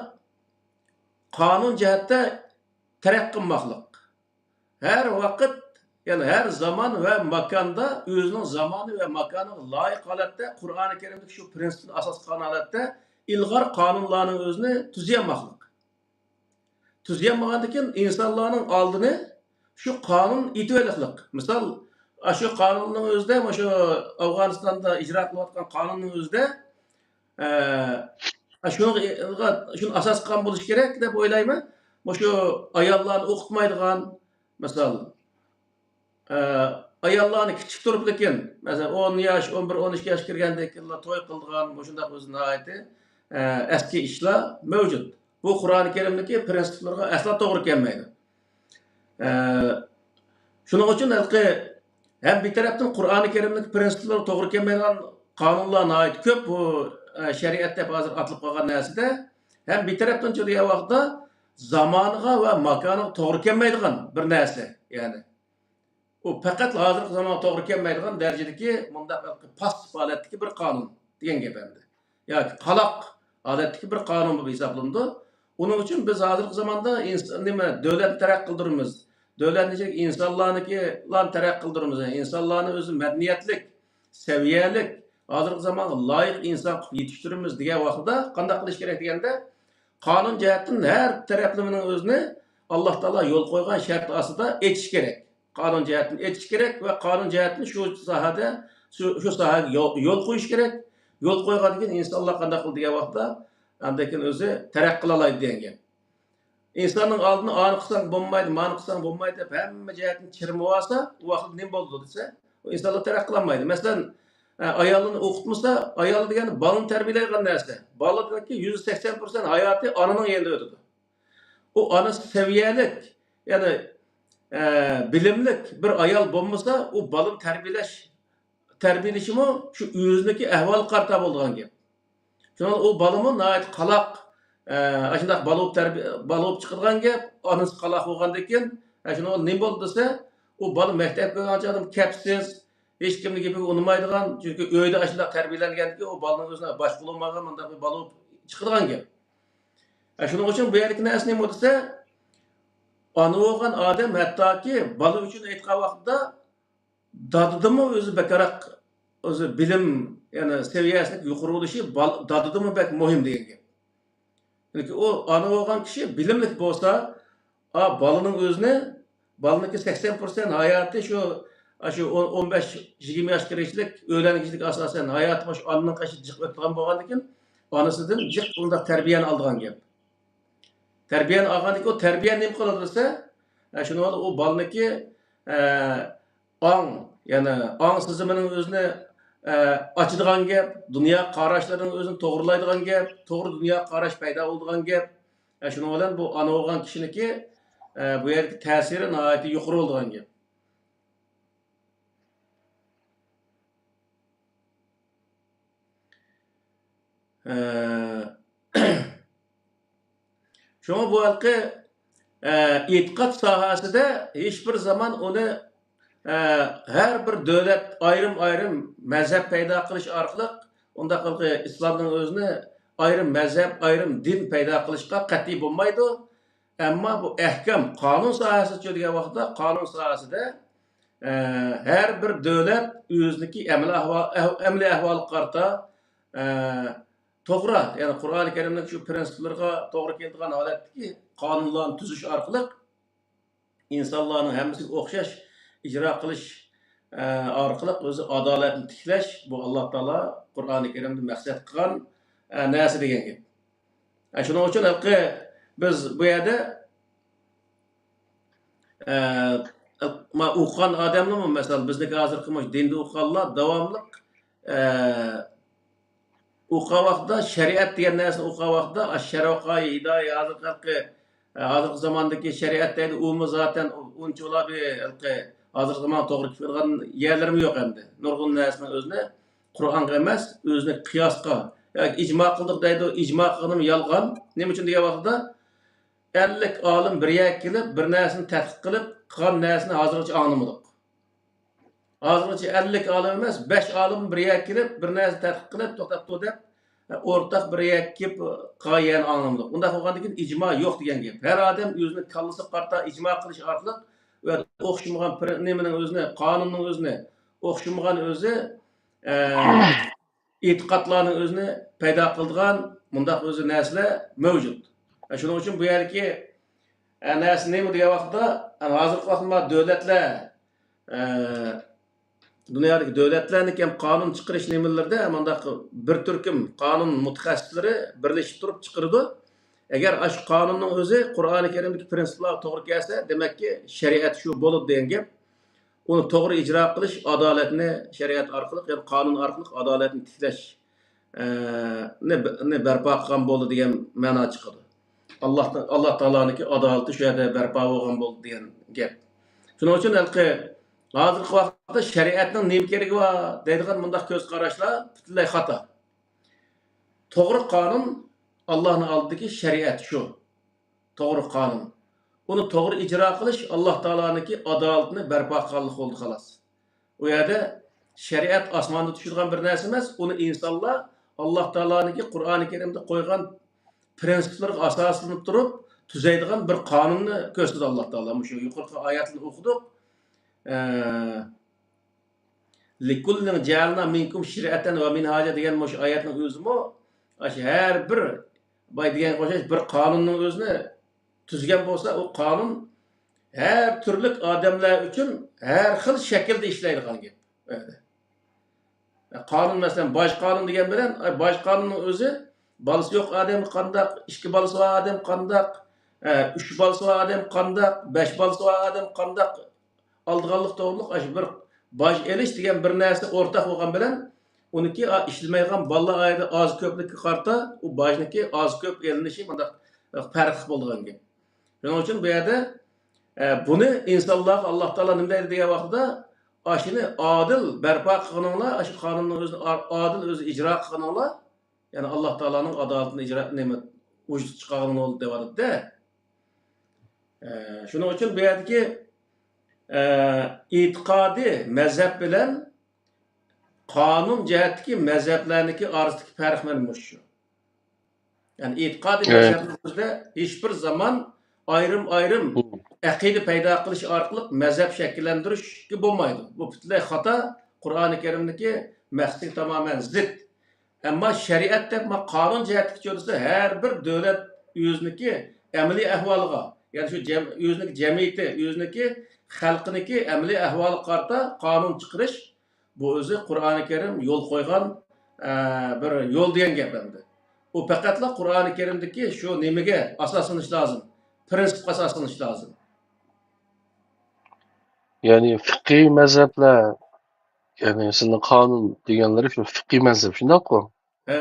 قانۇن جەھەتتە تەرەققىي قىلماقلىق. ھەر ۋاقىت، يەنى ھەر زامان ۋە ماكاندا ئۆزىنىڭ زامانى ۋە ماكانىغا لايىق ھالەتتە قۇرئانى كەرىمدىكى شۇ پرىنسىپنى ئاساس قىلغان ھالەتتە ئىلغار قانۇنلارنىڭ ئۆزىنى تۈزىيەلمەقلىق. تۈزىيەلمىگەندىن كېيىن ئىنسانلارنىڭ ئالدىنى شۇ قانۇن ئېتىۋېلىقلىق. مىسال، ئاشۇ قانۇننىڭ ئۆزىدە مۇشۇ ئافغانىستاندا ئىجرا قىلىۋاتقان قانۇننىڭ ئۆزىدە، ئە، شۇنىڭغا، شۇنى ئاساس قىلغان بولۇشى كېرەك دەپ ئويلايمەن. مۇشۇ ئاياللارنى ئوقۇتمايدىغان، مىسال، ئە، ئاياللارنى كىچىك تۇرۇپلىكىن، مەسىلەن، ئون ياش، ئون بىر، ئون ئىككى ياش كىرگەندىن كېيىنلا توي قىلىدىغان، مۇشۇنداق ئۆزى ناھايىتى، ئە، ئەسكى ئىشلار مەۋجۇت. بۇ قۇرئانى كەرىمدىكى پرىنسىپلارغا ئەسلا توغرا كەلمەيدۇ. ئە، شۇنىڭ ئۈچۈن ھېلىقى ھەم بىر تەرەپتىن قۇرئانى كەرىمدىكى پرىنسىپلارغا توغرا كەلمەيدىغان قانۇنلار ناھايىتى كۆپ بۇ، ئە، شەرىئەت دەپ ھازىر ئاتىلىپ قالغان نەرسىدە. ھەم بىر تەرەپتىن چۈشۈرگەن ۋاقىتتا زامانىغا ۋە ماكانىغا توغرا كەلمەيدىغان بىر نەرسە، يەنى. ئۇ پەقەت ھازىرقى زامانغا توغرا كەلمەيدىغان دەرىجىدىكى مۇنداق پاسسىپ ھالەتتىكى بىر قانۇن دېگەن گەپ ئەمدى. ياكى قالاق ھالەتتىكى بىر قانۇن بولۇپ ھېسابلىنىدۇ. ئۇنىڭ ئۈچۈن بىز ھازىرقى زاماندا ئىنس-، نېمە، دۆلەتنى تەرەققىي قىلدۇرىمىز. دۆلەتنى ئىنسانلارنىڭكىلارنى تەرەققىي قىلدۇرىمىز. يەنى ئىنسانلارنى ئۆزى مەدەنىيەتلىك، سەۋىيەلىك، ھازىرقى زامانغا لايىق ئىنسان قىلىپ يېتىشتۈرىمىز دېگەن ۋاقتىدا قانداق قىلىش كېرەك دېگەندە، قانۇن جەھەتتىن ھەر تەرەپلىمىنىڭ ئۆزىنى ئاللا تائالا يول قويغان شەرت ئاستىدا ئېچىش كېرەك. قانۇن جەھەتتىن ئېچىش كېرەك ۋە قانۇن جەھەتتىن شۇ ساھەدە، شۇ، شۇ ساھەگە يول، يول قويۇش كېرەك. يول قويغاندىن كېيىن ئىنسانلار قانداق قىلىدۇ دېگەن ۋاقىتتا، ئاندىن كېيىن ئۆزى تەرەققىي قىلالايدۇ دېگەن گەپ. ئىنساننىڭ ئالدىنى ئانى قىلساڭ بولمايدۇ، مانى قىلساڭ بولمايدۇ دەپ ھەممە جەھەتتىن چىرمىۋالسا، ئۇ ۋاقىتتا نېمە بولىدۇ دېسە، ئۇ ئىنسانلار تەرەققىي قىلالمايدۇ. مەسىلەن، ئە، ئايالىنى ئوقۇتمىسا، ئايال دېگەن بالىنى تەربىيەلەيدىغان نەرسە. بالىدىكى يۈزدە سەكسەن پىرسەنت ھاياتى ئانىنىڭ يېنىدا ئۆتىدۇ. ئۇ ئانىسى سەۋىيەلىك، يەنى، ئە، بىلىملىك بىر ئايال بولمىسا، ئۇ بالىنى تەربىيەلەش، تەربىيەلىشىمۇ شۇ ئۆزىنىڭكى ئەھۋالىغا قارىتا بولىدىغان گەپ. شۇڭا ئۇ بالىمۇ ناھايىتى قالاق، ئە، ئاشۇنداق بالا بولۇپ تەربىيە، بالا بولۇپ چىقىدىغان گەپ. ئانىسى قالاق بولغاندىن كېيىن، ئە، شۇنىڭغا نېمە بولدى دېسە، ئۇ بالا مەكتەپكە كەلگەن چاغدا كەپسىز، ھېچكىمنىڭ گېپىگە ئۇنىمايدىغان، چۈنكى ئۆيدە ئاشۇنداق تەربىيەلەنگەندىكىن ئۇ بالىنىڭ ئۆزىنى باشقۇرۇۋالمىغان مۇنداق بىر بالا بولۇپ چىقىدىغان گەپ. ئە، شۇنىڭ ئۈچۈن بۇ يەردىكى نەرسە نېمە دېسە، ئانا بولغان ئادەم ھەتتاكى بالا ئۈچۈن ئېيتقان ۋاقتىدا دادىدىنمۇ ئۆزى بەكرەك، ئۆزى بىلىم، يەنى سەۋىيەسىنىڭ يۇقىرى بولۇشى بال-، دادىدىنمۇ بەك مۇھىم دېگەن گەپ. چۈنكى ئۇ ئانا بولغان كىشى بىلىملىك بولسا، ئا، بالىنىڭ ئۆزىنى، بالىنىڭكى سەكسەن پىرسەنت ھاياتى شۇ، ئاشۇ ئون، ئون بەش، يىگىرمە ياشقا كىرىشلىك، ئۆيلەنگۈچىلىك ئاساسەن ھاياتى مۇشۇ ئانىنىڭ قېشىدا جىق ئۆتىدىغان بولغاندىكىن، ئانىسىدىن جىق ئۇنداق تەربىيەنى ئالىدىغان گەپ. تەربىيەنى ئالغاندىكىن ئۇ تەربىيە نېمە قىلىدۇ دېسە، ئە، شۇنىڭ بىلەن ئۇ بالىنىڭكى، ئە، ئاڭ، يەنى ئاڭ سېزىمىنىڭ ئۆزىنى، ئە، ئاچىدىغان گەپ، دۇنيا قاراشلىرىنىڭ ئۆزىنى توغرىلايدىغان گەپ، توغرا دۇنيا قاراش پەيدا بولىدىغان گەپ. ئە، شۇنىڭ بىلەن بۇ ئانا بولغان كىشىنىڭكى، ئە، بۇ يەردىكى تەسىرى ناھايىتى يۇقىرى بولىدىغان گەپ. ئە، شۇڭا بۇ ھېلىقى، ئە، ئېتىقاد ساھەسىدە ھېچبىر زامان ئۇنى، ئە، ھەر بىر دۆلەت ئايرىم-ئايرىم مەزھەپ پەيدا قىلىش ئارقىلىق، ئۇنداق ھېلىقى ئىسلامنىڭ ئۆزىنى ئايرىم مەزھەپ، ئايرىم دىن پەيدا قىلىشقا قەتئىي بولمايدۇ. ئەمما بۇ ئەھكام، قانۇن ساھەسىچۇ دېگەن ۋاقىتتا، قانۇن ساھەسىدە، ئە، ھەر بىر دۆلەت ئۆزىنىڭكى ئەمەلىي ئەھۋال، ئەھ-، ئەمەلىي ئەھۋالىغا قارىتا، ئە، توغرا، يەنى قۇرئانى كەرىمنىڭ شۇ پرىنسىپلىرىغا توغرا كېلىدىغان ھالەتتىكى قانۇنلارنى تۈزۈش ئارقىلىق ئىنسانلارنىڭ ھەممىسىگە ئوخشاش ئىجرا قىلىش، ئە، ئارقىلىق ئۆزى ئادالەتنى تىكلەش، بۇ ئاللا تائالا قۇرئانى كەرىمدە مەقسەت قىلغان، ئە، نەرسە دېگەن گەپ. ئە، شۇنىڭ ئۈچۈن ھېلىقى بىز بۇ يەردە، ئە، ما ئوقۇغان ئادەملەرمۇ، مەسىلەن، بىزنىڭكى ھازىرقى مۇشۇ دىندا ئوقۇغانلار داۋاملىق، ئە، ئوقۇغان ۋاقتىدا، شەرىئەت دېگەن نەرسىنى ئوقۇغان ۋاقتىدا، ئاشۇ شەرۋ قائىدە، ھازىرقى، ھازىرقى زاماندىكى شەرىئەت دەيدۇ، ئۇمۇ زاتەن ئۇنچىۋالا بىر ھېلىقى ھازىرقى زامانغا توغرا كېلىدىغان يەرلىرىمۇ يوق ئەمدى. نۇرغۇن نەرسىنىڭ ئۆزىنى قۇرئانغا ئەمەس، ئۆزىنى قىياسقا، ياكى ئىجما قىلدۇق دەيدۇ، ئىجما قىلغىنىمۇ يالغان. نېمە ئۈچۈن دېگەن ۋاقتىدا، ئەللىك ئالىم بىر يەرگە كېلىپ، بىر نەرسىنى تەتقىق قىلىپ قىلغان نەرسىنى ھازىرغىچە ئاڭلىمىدۇق. ھازىرغىچە ئەللىك ئالىم ئەمەس، بەش ئالىم بىر يەرگە كېلىپ، بىر نەرسە تەتقىق قىلىپ، توختاپ تۇر دەپ، ئورتاق بىر يەرگە كېلىپ قىلغان يەرنى ئاڭلىمىدۇق. ئۇنداق بولغاندىن كېيىن ئىجما يوق دېگەن گەپ. ھەر ئادەم ئۆزىنىڭ كاللىسىغا قارىتا ئىجما قىلىش ئارقىلىق ئۆ-، ئوخشىمىغان پىر-، نېمىنىڭ ئۆزىنى، قانۇننىڭ ئۆزىنى، ئوخشىمىغان ئۆزى، ئە، ئېتىقادلارنىڭ ئۆزىنى پەيدا قىلىدىغان مۇنداق ئۆزى نەرسىلەر مەۋجۇت. شۇنىڭ ئۈچۈن بۇ يەردىكى، ئە، نەرسە نېمە دېگەن ۋاقىتتا، ئە، ھازىرقى ۋاقىتتا دۆلەتلەر، ئە، دۇنيادىكى دۆلەتلەرنىڭكى ھەم قانۇن چىقىرىش نېمىلىرىدە مۇنداق بىر تۈركۈم قانۇن مۇتەخەسسىسلىرى بىرلىشىپ تۇرۇپ چىقىرىدۇ. ئەگەر ئاشۇ قانۇننىڭ ئۆزى قۇرئانى كەرىمدىكى پىرىنسىپلارغا توغرا كەلسە، دېمەككى، شەرىئەت شۇ بولىدۇ دېگەن گەپ. ئۇنى توغرا ئىجرا قىلىش، ئادالەتنى شەرىئەت ئارقىلىق، يەنى قانۇن ئارقىلىق ئادالەتنى تىكلەش، ئە، نى، نى بەرپا قىلغان بولدى دېگەن مەنا چىقىدۇ. ئاللا، ئاللا تائالانىڭكى ئادالىتى شۇ يەردە بەرپا بولغان بولدى دېگەن گەپ. شۇنىڭ ئۈچۈن ھېلىقى ھازىرقى ۋاقىتتا شەرىئەتنىڭ نېمە كېرىكى بار دەيدىغان مۇنداق كۆز قاراشلار پۈتۈنلەي خاتا. توغرا قانۇن ئاللانىڭ ئالدىدىكى شەرىئەت شۇ. توغرا قانۇن. ئۇنى توغرا ئىجرا قىلىش ئاللا تائالانىڭكى ئادالىتىنى بەرپا قىلغانلىق بولدى، خالاس. ئۇ يەردە شەرىئەت ئاسماندا چۈشىدىغان بىر نەرسە ئەمەس، ئۇنى ئىنسانلار ئاللا تائالانىڭكى قۇرئانى كەرىمدە قويغان پىرىنسىپلىرىغا ئاساسلىنىپ تۇرۇپ تۈزەيدىغان بىر قانۇننى كۆرسىتىدۇ ئاللا تائالا. مۇشۇ يۇقىرىقى ئايەتلەرنى ئوقۇدۇق. ئە، لىكۇللىن جەئەلنا مىنكۇم شىرئەتەن ۋە مىنھاجا دېگەن مۇشۇ ئايەتنىڭ ئۆزىمۇ، ئاشۇ ھەر بىر، باي دېگەنگە ئوخشاش بىر قانۇننىڭ ئۆزىنى تۈزگەن بولسا، ئۇ قانۇن ھەر تۈرلۈك ئادەملەر ئۈچۈن ھەر خىل شەكىلدە ئىشلەيدىغان گەپ. قانۇن، مەسىلەن، باج قانۇن دېگەن بىلەن، ئاي، باج قانۇننىڭ ئۆزى بالىسى يوق ئادەم قانداق، ئىككى بالىسى بار ئادەم قانداق، ئە، ئۈچ بالىسى بار ئادەم قانداق، بەش بالىسى بار ئادەم قانداق، ئالىدىغانلىق توغرۇلۇق ئاشۇ بىر باج ئېلىش دېگەن بىر نەرسە ئورتاق بولغان بىلەن، ئۇنىڭكى، ئا، ئىشلىمەيدىغان بالىلار ئائىلىدە ئاز كۆپلۈككە قارىتا ئۇ باجنىڭكى ئاز كۆپ ئېلىنىشى مۇنداق، ئە، پەرقلىق بولىدىغان گەپ. شۇنىڭ ئۈچۈن بۇ يەردە، ئە، بۇنى ئىنسانلارغا ئاللا تائالا نېمە دەيدۇ دېگەن ۋاقتىدا، ئاشۇنى ئادىل بەرپا قىلغىنىڭلار، ئاشۇ قانۇننى ئۆزىنى ئا-، ئادىل ئۆزى ئىجرا قىلغىنىڭلار، يەنى ئاللا تائالانىڭ ئادالىتىنى ئىجرا، نېمە، ۋۇجۇدقا چىقارغىنىڭلار دەۋاتىدۇ-دە. ئە، شۇنىڭ ئۈچۈن بۇ يەردىكى، ئە، ئېتىقادىي مەزھەپ بىلەن قانۇن جەھەتتىكى مەزھەپلەرنىڭكى ئارىسىدىكى پەرق مانا مۇشۇ. يەنى ئېتىقادىي مەزھەپلىرىمىزدە ھېچبىر زامان ئايرىم-ئايرىم ئەقىدە پەيدا قىلىش ئارقىلىق مەزھەپ شەكىللەندۈرۈشكە بولمايدۇ. بۇ پۈتۈنلەي خاتا، قۇرئانى كەرىمدىكى مەقسەتكە تامامەن زىت. ئەمما شەرىئەت دەپ ما قانۇن جەھەتتىكى چۆرىسى ھەر بىر دۆلەت ئۆزىنىڭكى ئەمەلىي ئەھۋالىغا، يەنى شۇ جەم-، ئۆزىنىڭكى جەمئىيىتى، ئۆزىنىڭكى خەلقىنىڭكى ئەمەلىي ئەھۋالىغا قارىتا قانۇن چىقىرىش، بۇ ئۆزى قۇرئانى كەرىم يول قويغان، ئە، بىر يول دېگەن گەپ ئەمدى. ئۇ پەقەتلا قۇرئانى كەرىمدىكى شۇ نېمىگە ئاساسلىنىش لازىم، پىرىنسىپقا ئاساسلىنىش لازىم. يەنى فىقھىي مەزھەپلەر، يەنى سىزنىڭ قانۇن دېگەنلىرى شۇ فىقھىي مەزھەپ، شۇنداققۇ؟ ھە.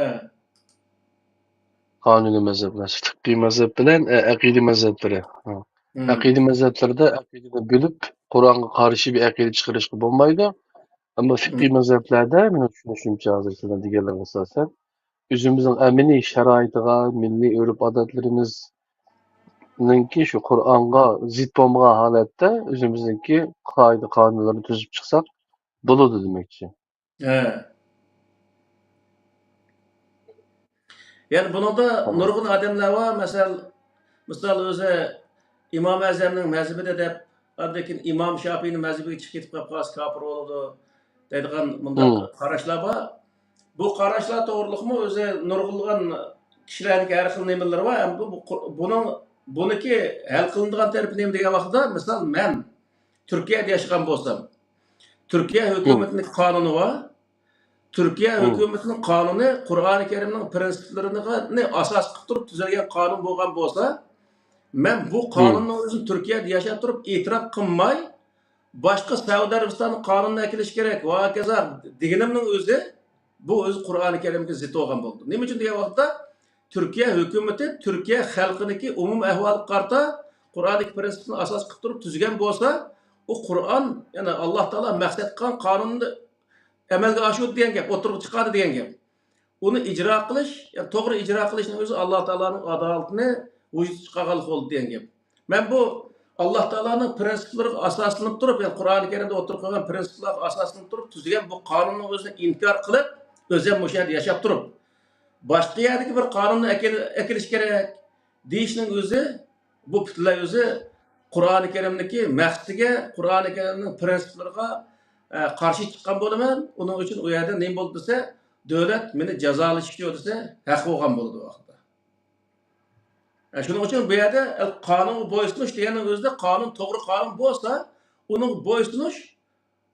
قانۇنىي مەزھەپلەر، فىقھىي مەزھەپ بىلەن، ئە، ئەقىدە مەزھەپلىرى. ھە. ئەقىدە مەزھەپلىرىدە ئەقىدىنى بىلىپ، قۇرئانغا قارشى بىر ئەقىدە چىقىرىشقا بولمايدۇ. ئەمما فىقھىي مەزھەپلەردە، مېنىڭ چۈشىنىشىمچە، ھازىر سىلەر دېگەنلەرگە ئاساسەن، ئۆزىمىزنىڭ ئەمەلىي شارائىتىغا، مىللىي ئۆرپ-ئادەتلىرىمىزنىڭكى شۇ قۇرئانغا زىت بولمىغان ھالەتتە ئۆزىمىزنىڭكى قائىدە-قانۇنلىرىنى تۈزۈپ چىقساق بولىدۇ دېمەكچى. ھە. يەنى بۇنىڭدا نۇرغۇن ئادەملەر بار، مەسىلەن، مىسال ئۆزى ئىمام ئەزەمنىڭ مەزھىپىدە دەپ، ئاندىن كېيىن ئىمام شاپىئىنىڭ مەزھىپىگە چىقىپ كېتىپ قالسا كاپىر بولىدۇ دەيدىغان مۇنداق قاراشلار بار. بۇ قاراشلار توغرىلىقمۇ ئۆزى نۇرغۇنلىغان كىشىلەرنىڭكى ھەر خىل نېمىلىرى بار. ئەمما بۇ، بۇ، بۇنىڭ، بۇنىڭكى ھەل قىلىنىدىغان تەرىپى نېمە دېگەن ۋاقىتتا، مىسال، مەن تۈركىيەدە ياشىغان بولسام، تۈركىيە ھۆكۈمىتىنىڭ قانۇنى بار. تۈركىيە ھۆكۈمىتىنىڭ قانۇنى قۇرئانى كەرىمنىڭ پىرىنسىپلىرىنى ئاساس قىلىپ تۇرۇپ تۈزۈلگەن قانۇن بولغان بولسا، مەن بۇ قانۇننىڭ ئۆزىنى تۈركىيەدە ياشاپ تۇرۇپ ئېتىراپ قىلماي، باشقا سەئۇدى ئەرەبىستاننىڭ قانۇنىنى ئەكېلىش كېرەك ۋە ھاكازا دېگىنىمنىڭ ئۆزى، بۇ ئۆزى قۇرئانى كەرىمگە زىت بولغان بولىدۇ. نېمە ئۈچۈن دېگەن ۋاقىتتا، تۈركىيە ھۆكۈمىتى تۈركىيە خەلقىنىڭكى ئومۇمىي ئەھۋالىغا قارىتا قۇرئاندىكى پىرىنسىپنى ئاساس قىلىپ تۇرۇپ تۈزگەن بولسا، ئۇ قۇرئان، يەنى ئاللا تائالا مەقسەت قىلغان قانۇننى ئەمەلگە ئاشۇرىدۇ دېگەن گەپ، ئوتتۇرىغا چىقىرىدۇ دېگەن گەپ. ئۇنى ئىجرا قىلىش، يەنى توغرا ئىجرا قىلىشنىڭ ئۆزى ئاللا تائالانىڭ ئادالىتىنى ۋۇجۇدقا چىقارغانلىق بولىدۇ دېگەن گەپ. مەن بۇ ئاللا تائالانىڭ پرىنسىپلىرىغا ئاساسلىنىپ تۇرۇپ، يەنى قۇرئانى كەرىمدە ئوتتۇرىغا قويغان پرىنسىپلارغا ئاساسلىنىپ تۇرۇپ تۈزگەن بۇ قانۇننىڭ ئۆزىنى ئىنكار قىلىپ، ئۆزۈم مۇشۇ يەردە ياشاپ تۇرۇپ، باشقا يەردىكى بىر قانۇننى ئەكېل-، ئەكېلىش كېرەك دېيىشنىڭ ئۆزى، بۇ پۈتۈنلەي ئۆزى قۇرئانى كەرىمدىكى مەقسىتىگە، قۇرئانى كەرىمنىڭ پرىنسىپلىرىغا، ئە، قارشى چىققان بولىمەن. ئۇنىڭ ئۈچۈن ئۇ يەردە نېمە بولدى دېسە، دۆلەت مېنى جازالىشى ئۈچۈن دېسە، ھەق بولغان بولىدۇ ئۇ ۋاقىتتا. ئە، شۇنىڭ ئۈچۈن بۇ يەردە، ئە، قانۇنغا بويسۇنۇش دېگەننىڭ ئۆزىدە قانۇن توغرا قانۇن بولسا، ئۇنىڭغا بويسۇنۇش،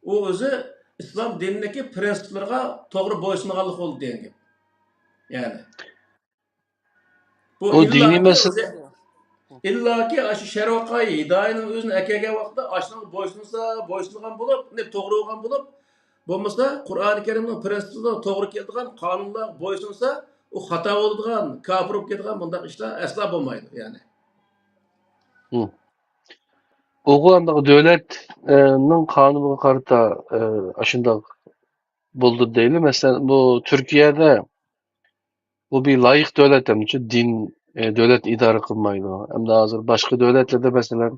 ئۇ ئۆزى ئىسلام دىنىدىكى پرىنسىپلىرىغا توغرا بويسۇنغانلىق بولىدۇ دېگەن گەپ. يەنى. بۇ ئۇ دىنىي ئىللاكى مەسىلە. ئىللاكى ئاشۇ شەرۋە قائىدە ھىدايىنىڭ ئۆزىنى ئەكەلگەن ۋاقىتتا ئاشۇنىڭغا بويسۇنسا، بويسۇنغان بولۇپ، نېمە توغرا بولغان بولۇپ، بولمىسا قۇرئانى كەرىمنىڭ پرىنسىپىغا توغرا كېلىدىغان قانۇنلارغا بويسۇنسا، ئۇ خاتا بولىدىغان، كاپىر بولۇپ كېتىدىغان بۇنداق ئىشلار ئەسلا بولمايدۇ، يەنى. ھىم. ئۇغۇ ئانداق دۆلەتنىڭ قانۇنىغا قارىتا، ئە، ئاشۇنداق بولدى دەيلى. مەسىلەن، بۇ تۈركىيەدە بۇ بىر لايىق دۆلەت، ئەمدىچۇ دىن، ئە، دۆلەت ئىدارە قىلمايدۇ. ئەمدى ھازىر باشقا دۆلەتلەردە، مەسىلەن،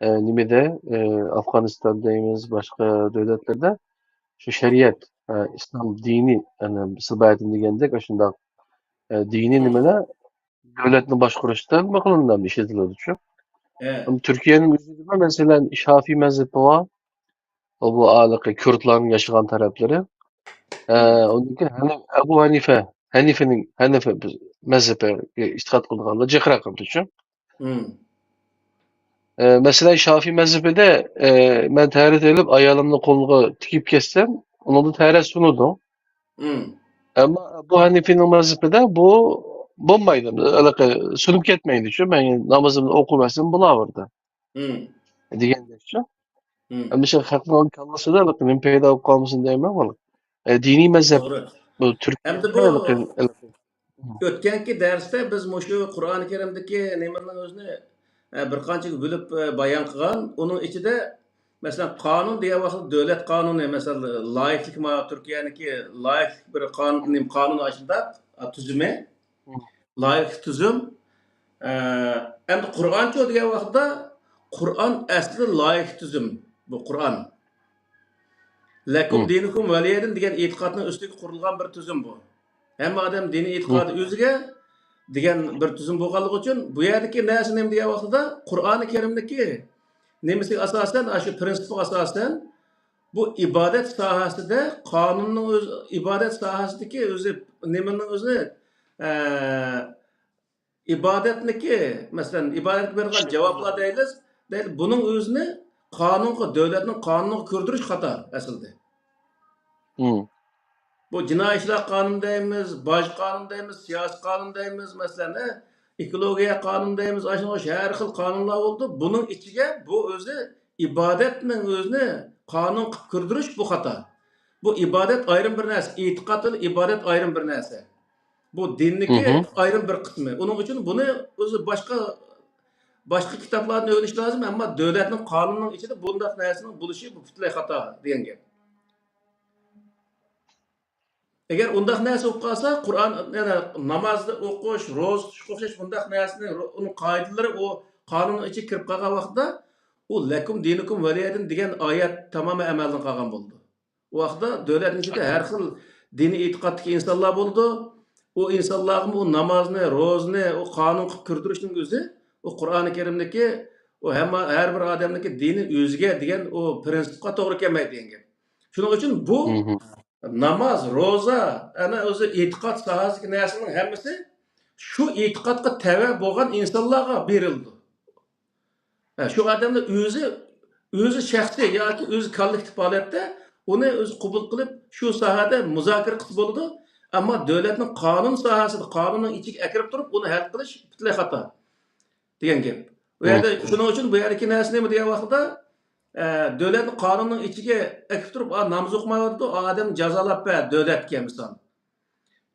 ئە، نېمىدە، ئە، ئافغانىستان دەيمىز، باشقا دۆلەتلەردە شۇ شەرىئەت، ئە، ئىسلام دىنى، يەنى سىز باياتىن دېگەندەك، ئاشۇنداق، ئە، دىنىي نېمىلەر دۆلەتنى باشقۇرۇشتا نېمە قىلىنىدۇ، ئىشلىتىلىدۇچۇ. ھە. ئەمما تۈركىيەنىڭ ئۆزىدە، مەسىلەن، شافىي مەزھىپى بار. ئۇ بۇ ھېلىقى كۇردلارنىڭ ياشىغان تەرەپلىرى. ئە، ئۇندىن كېيىن ھەنى-، ئەبۇ ھەنىفە، ھەنىفىنىڭ، ھەنىفە مەزھىپىگە ئېتىقاد قىلىدىغانلار جىقراق قىلىدۇچۇ. ئە، مەسىلەن، شافىي مەزھىپىدە، ئە، مەن تەھارەت ئېلىپ، ئايالىمنى قولىغا تىكىپ كەتسەم، ئۇنىڭدا تەھارەت سۇنىدۇ. ئەمما ئەبۇ ھەنىفىنىڭ مەزھىپىدە بۇ بولمايدۇ. ھېلىقى سۇنۇپ كەتمەيدۇچۇ. مەن نامىزىمنى ئوقۇۋەرسەم بولاۋېرىدۇ. دېگەندەكچۇ. ھەمىشە خەقنىڭ كاللىسىدا ھېلىقى نېمە پەيدا بولۇپ قالمىسۇن دەيمەن، بۇ، ئە، دىنىي مەزھەپ. توغرا. بۇ تۈرك ئەمدى بۇ ھېلىقى، ھېلىقى. ئۆتكەنكى دەرستە بىز مۇشۇ قۇرئانى كەرىمدىكى نېمىنىڭ ئۆزىنى، ئە، بىر قانچىگە بۆلۈپ، ئە، بايان قىلغان. ئۇنىڭ ئىچىدە، مەسىلەن، قانۇن دېگەن ۋاقىتتا دۆلەت قانۇنى، مەسىلەن، لايىقلىق، ما، تۈركىيەنىڭكى لايىقلىق بىر قانۇن، نېمە، قانۇنى ئاشۇنداق، ئا، تۈزۈمى. لايىقلىق تۈزۈم. ئە، ئەمدى قۇرئانچۇ دېگەن ۋاقىتتا، قۇرئان ئەسلى لايىقلىق تۈزۈم. بۇ قۇرئان. لەكۇم دىنۇكۇم ۋەلىيەدىن دېگەن ئېتىقادنىڭ ئۈستىگە قۇرۇلغان بىر تۈزۈم بۇ. ھەممە ئادەم دىنىي ئېتىقادى ئۆزىگە دېگەن بىر تۈزۈم بولغانلىقى ئۈچۈن، بۇ يەردىكى نەرسە نېمە دېگەن ۋاقتىدا، قۇرئانى كەرىمدىكى نېمىسىگە ئاساسەن، ئاشۇ پرىنسىپىغا ئاساسەن، بۇ ئىبادەت ساھەسىدە قانۇننىڭ ئۆز-، ئىبادەت ساھەسىدىكى ئۆزى، نېمىنىڭ ئۆزىنى، ئە، ئىبادەتنىكى، مەسىلەن، ئىبادەتكە بېرىدىغان جاۋابلار دەيلى، دەيلى، بۇنىڭ ئۆزىنى قانۇنغا، دۆلەتنىڭ قانۇنىغا كىردۈرۈش خاتا ئەسلىدە. بۇ جىنايى ئىشلار قانۇنى دەيمىز، باج قانۇنى دەيمىز، سىياسىي قانۇن دەيمىز، مەسىلەن، ئېكولوگىيە قانۇنى دەيمىز، ئاشۇنداق ھەر خىل قانۇنلار بولىدۇ. بۇنىڭ ئىچىگە بۇ ئۆزى ئىبادەتنىڭ ئۆزىنى قانۇن قىلىپ كىردۈرۈش، بۇ خاتا. بۇ ئىبادەت ئايرىم بىر نەرسە، ئېتىقاد بىلەن ئىبادەت ئايرىم بىر نەرسە. بۇ دىننىكى ئايرىم بىر قىسمى. ئۇنىڭ ئۈچۈن بۇنى ئۆزى باشقا، باشقا كىتابلاردىن ئۆگىنىش لازىم، ئەمما دۆلەتنىڭ قانۇنىنىڭ ئىچىدە بۇنداق نەرسىنىڭ بولۇشى بۇ پۈتۈنلەي خاتا دېگەن گەپ. ئەگەر ئۇنداق نەرسە بولۇپ قالسا، قۇرئان، يەنى نامازنى ئوقۇش، روزا تۇتۇشقا ئوخشاش بۇنداق نەرسىنى، ئۇنىڭ قائىدىلىرى ئۇ قانۇننىڭ ئىچىگە كىرىپ قالغان ۋاقىتتا، ئۇ لەكۇم دىنۇكۇم ۋەلىيەدىن دېگەن ئايەت تامامەن ئەمەلدىن قالغان بولىدۇ. ئۇ ۋاقىتتا دۆلەتنىڭ ئىچىدە ھەر خىل دىنىي ئېتىقادتىكى ئىنسانلار بولىدۇ. ئۇ ئىنسانلارغىمۇ ئۇ نامازنى، روزىنى، ئۇ قانۇن قىلىپ كىردۈرۈشنىڭ ئۆزى، ئۇ قۇرئانى كەرىمدىكى، ئۇ ھەممە، ھەر بىر ئادەمنىڭكى دىنى ئۆزىگە دېگەن ئۇ پرىنسىپقا توغرا كەلمەيدۇ دېگەن گەپ. شۇنىڭ ئۈچۈن بۇ ناماز، روزا، ئەنە ئۆزى ئېتىقاد ساھەسىدىكى نەرسىنىڭ ھەممىسى شۇ ئېتىقادقا تەۋە بولغان ئىنسانلارغا بېرىلىدۇ. ھە، شۇ ئادەمنىڭ ئۆزى، ئۆزى شەخسىي ياكى ئۆزى كوللېكتىپ ھالەتتە ئۇنى ئۆزى قوبۇل قىلىپ، شۇ ساھەدە مۇزاكىرە قىلسا بولىدۇ. ئەمما دۆلەتنىڭ قانۇن ساھەسىدە، قانۇننىڭ ئىچىگە ئەكىرىپ تۇرۇپ، ئۇنى ھەل قىلىش پۈتۈنلەي خاتا دېگەن گەپ. ئۇ يەردە شۇنىڭ ئۈچۈن بۇ يەردىكى نەرسە نېمە دېگەن ۋاقىتتا، ئە، دۆلەتنى قانۇننىڭ ئىچىگە ئەكىرىپ تۇرۇپ، ئا، ناماز ئوقۇمايۋاتىدۇ، ئا ئادەمنى جازالاپ بەر دۆلەتكە، مىسال.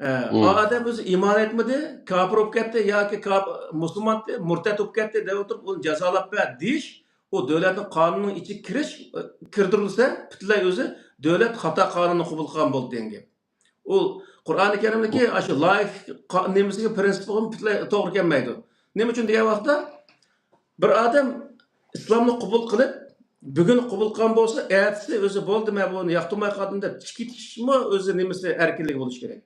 ئە، ئا ئادەم ئۆزى ئىمان ئېيتمىدى، كاپىر بولۇپ كەتتى ياكى كاپ-، مۇسۇلمان ئېتتى، مۇرتەت بولۇپ كەتتى دەپ ئولتۇرۇپ، ئۇنى جازالاپ بەر دېيىش، ئۇ دۆلەتنىڭ قانۇنىنىڭ ئىچىگە كىرىش، ئە، كىردۈرۈلسە، پۈتۈنلەي ئۆزى دۆلەت خاتا قانۇننى قوبۇل قىلغان بولدى دېگەن گەپ. ئۇ قۇرئانى كەرىمدىكى ئاشۇ لايىق قا-، نېمىسىگە، پىرىنسىپىغىمۇ پۈتۈنلەي توغرا كەلمەيدۇ. نېمە ئۈچۈن دېگەن ۋاقىتتا، بىر ئادەم ئىسلامنى قوبۇل قىلىپ، بۈگۈن قوبۇل قىلغان بولسا، ئەتىسى ئۆزى بولدى، مەن بۇنى ياقتۇرماي قالدىم دەپ چىقىپ كېتىشمۇ ئۆزى نېمىسى، ئەركىنلىكى بولۇشى كېرەك.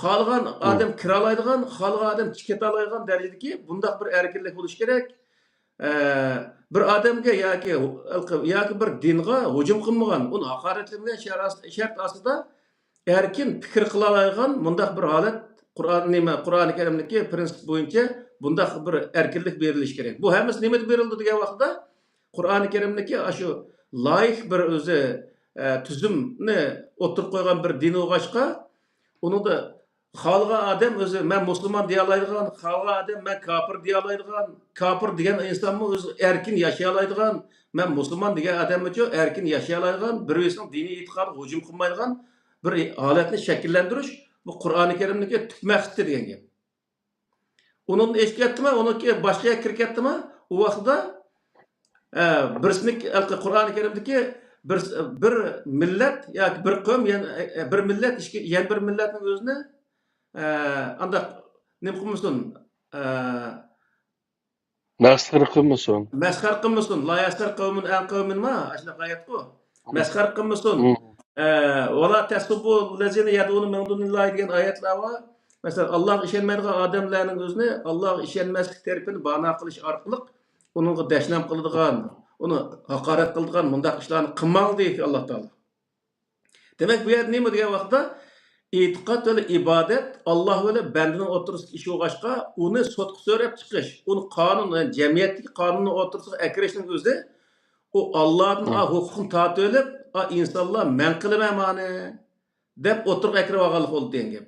خالىغان ئادەم كىرالايدىغان، خالىغان ئادەم چىقىپ كېتەلەيدىغان دەرىجىدىكى بۇنداق بىر ئەركىنلىك بولۇشى كېرەك. ئە، بىر ئادەمگە ياكى، ياكى بىر دىنغا ھۇجۇم قىلمىغان، ئۇنى ھاقارەتلىمىگەن شەر-، شەرت ئاستىدا ئەركىن پىكىر قىلالايدىغان مۇنداق بىر ھالەت قۇرئان، نېمە، قۇرئانى كەرىمدىكى پىرىنسىپ بويىچە بۇنداق بىر ئەركىنلىك بېرىلىشى كېرەك. بۇ ھەممىسى نېمىدە بېرىلىدۇ دېگەن ۋاقىتتا، قۇرئانى كەرىمدىكى ئاشۇ لايىق بىر ئۆزى، ئە، تۈزۈمنى ئوتتۇرىغا قويغان بىر دىن بولغاچقا، ئۇنىڭدا خالىغان ئادەم ئۆزى مەن مۇسۇلمان دېيەلەيدىغان، خالىغان ئادەم مەن كاپىر دېيەلەيدىغان، كاپىر دېگەن ئىنسانمۇ ئۆزى ئەركىن ياشىيالايدىغان، مەن مۇسۇلمان دېگەن ئادەممۇچۇ ئەركىن ياشىيالايدىغان، بىر بىرسىنىڭ دىنىي ئېتىقادىغا ھۇجۇم قىلمايدىغان بىر ھالەتنى شەكىللەندۈرۈش، بۇ قۇرئانى كەرىمدىكى تۈپ مەقسىتى دېگەن گەپ. ئۇنىڭدىن ئېشىپ كەتتىما، ئۇنىڭكى باشقا يەرگە كىرىپ كەتتىما، ئۇ ۋاقىتتا، ئە، بىرسىنىڭ، ئە، قۇرئانى كەرىمدىكى بىر، بىر مىللەت ياكى بىر قەۋم، يەنە، ئە، بىر مىللەت ئىككى، يەنە بىر مىللەتنىڭ ئۆزىنى، ئە، ئانداق نېمە قىلمىسۇن، ئە، مەسخىرە قىلمىسۇن. مەسخىرە قىلمىسۇن. لا يەسخەر قەۋمۇن ئەن قەۋمىن ما؟ ئاشۇنداق ئايەتقۇ. مەسخىرە قىلمىسۇن. مم. ئە، ۋەلا تەسسۇببۇ لەزىنە يەدئۇنە مىن دۇنىللاھى دېگەن ئايەتلەر بار. مەسىلەن، ئاللاغا ئىشەنمەيدىغان ئادەملەرنىڭ ئۆزىنى ئاللاغا ئىشەنمەسلىك تەرىپىنى بانا قىلىش ئارقىلىق ئۇنىڭغا دەشنام قىلىدىغان، ئۇنى ھاقارەت قىلىدىغان مۇنداق ئىشلارنى قىلماڭ دەيدۇ ئاللا تائالا. دېمەك، بۇ يەردە نېمە دېگەن ۋاقىتتا، ئېتىقاد بىلەن ئىبادەت ئاللا بىلەن بەندىنىڭ ئوتتۇرىسىدىكى ئىش بولغاچقا، ئۇنى سوتقا سۆرەپ چىقىش، ئۇنى قانۇن، يەنى جەمئىيەتتىكى قانۇننىڭ ئوتتۇرىسىغا ئەكىرىشنىڭ ئۆزى، ئۇ ئاللادىن ئا ھوقۇقنى تارتىۋېلىپ، ئا ئىنسانلار مەن قىلىمەن مانى دەپ ئوتتۇرىغا ئەكىرىۋالغانلىق بولدى دېگەن گەپ.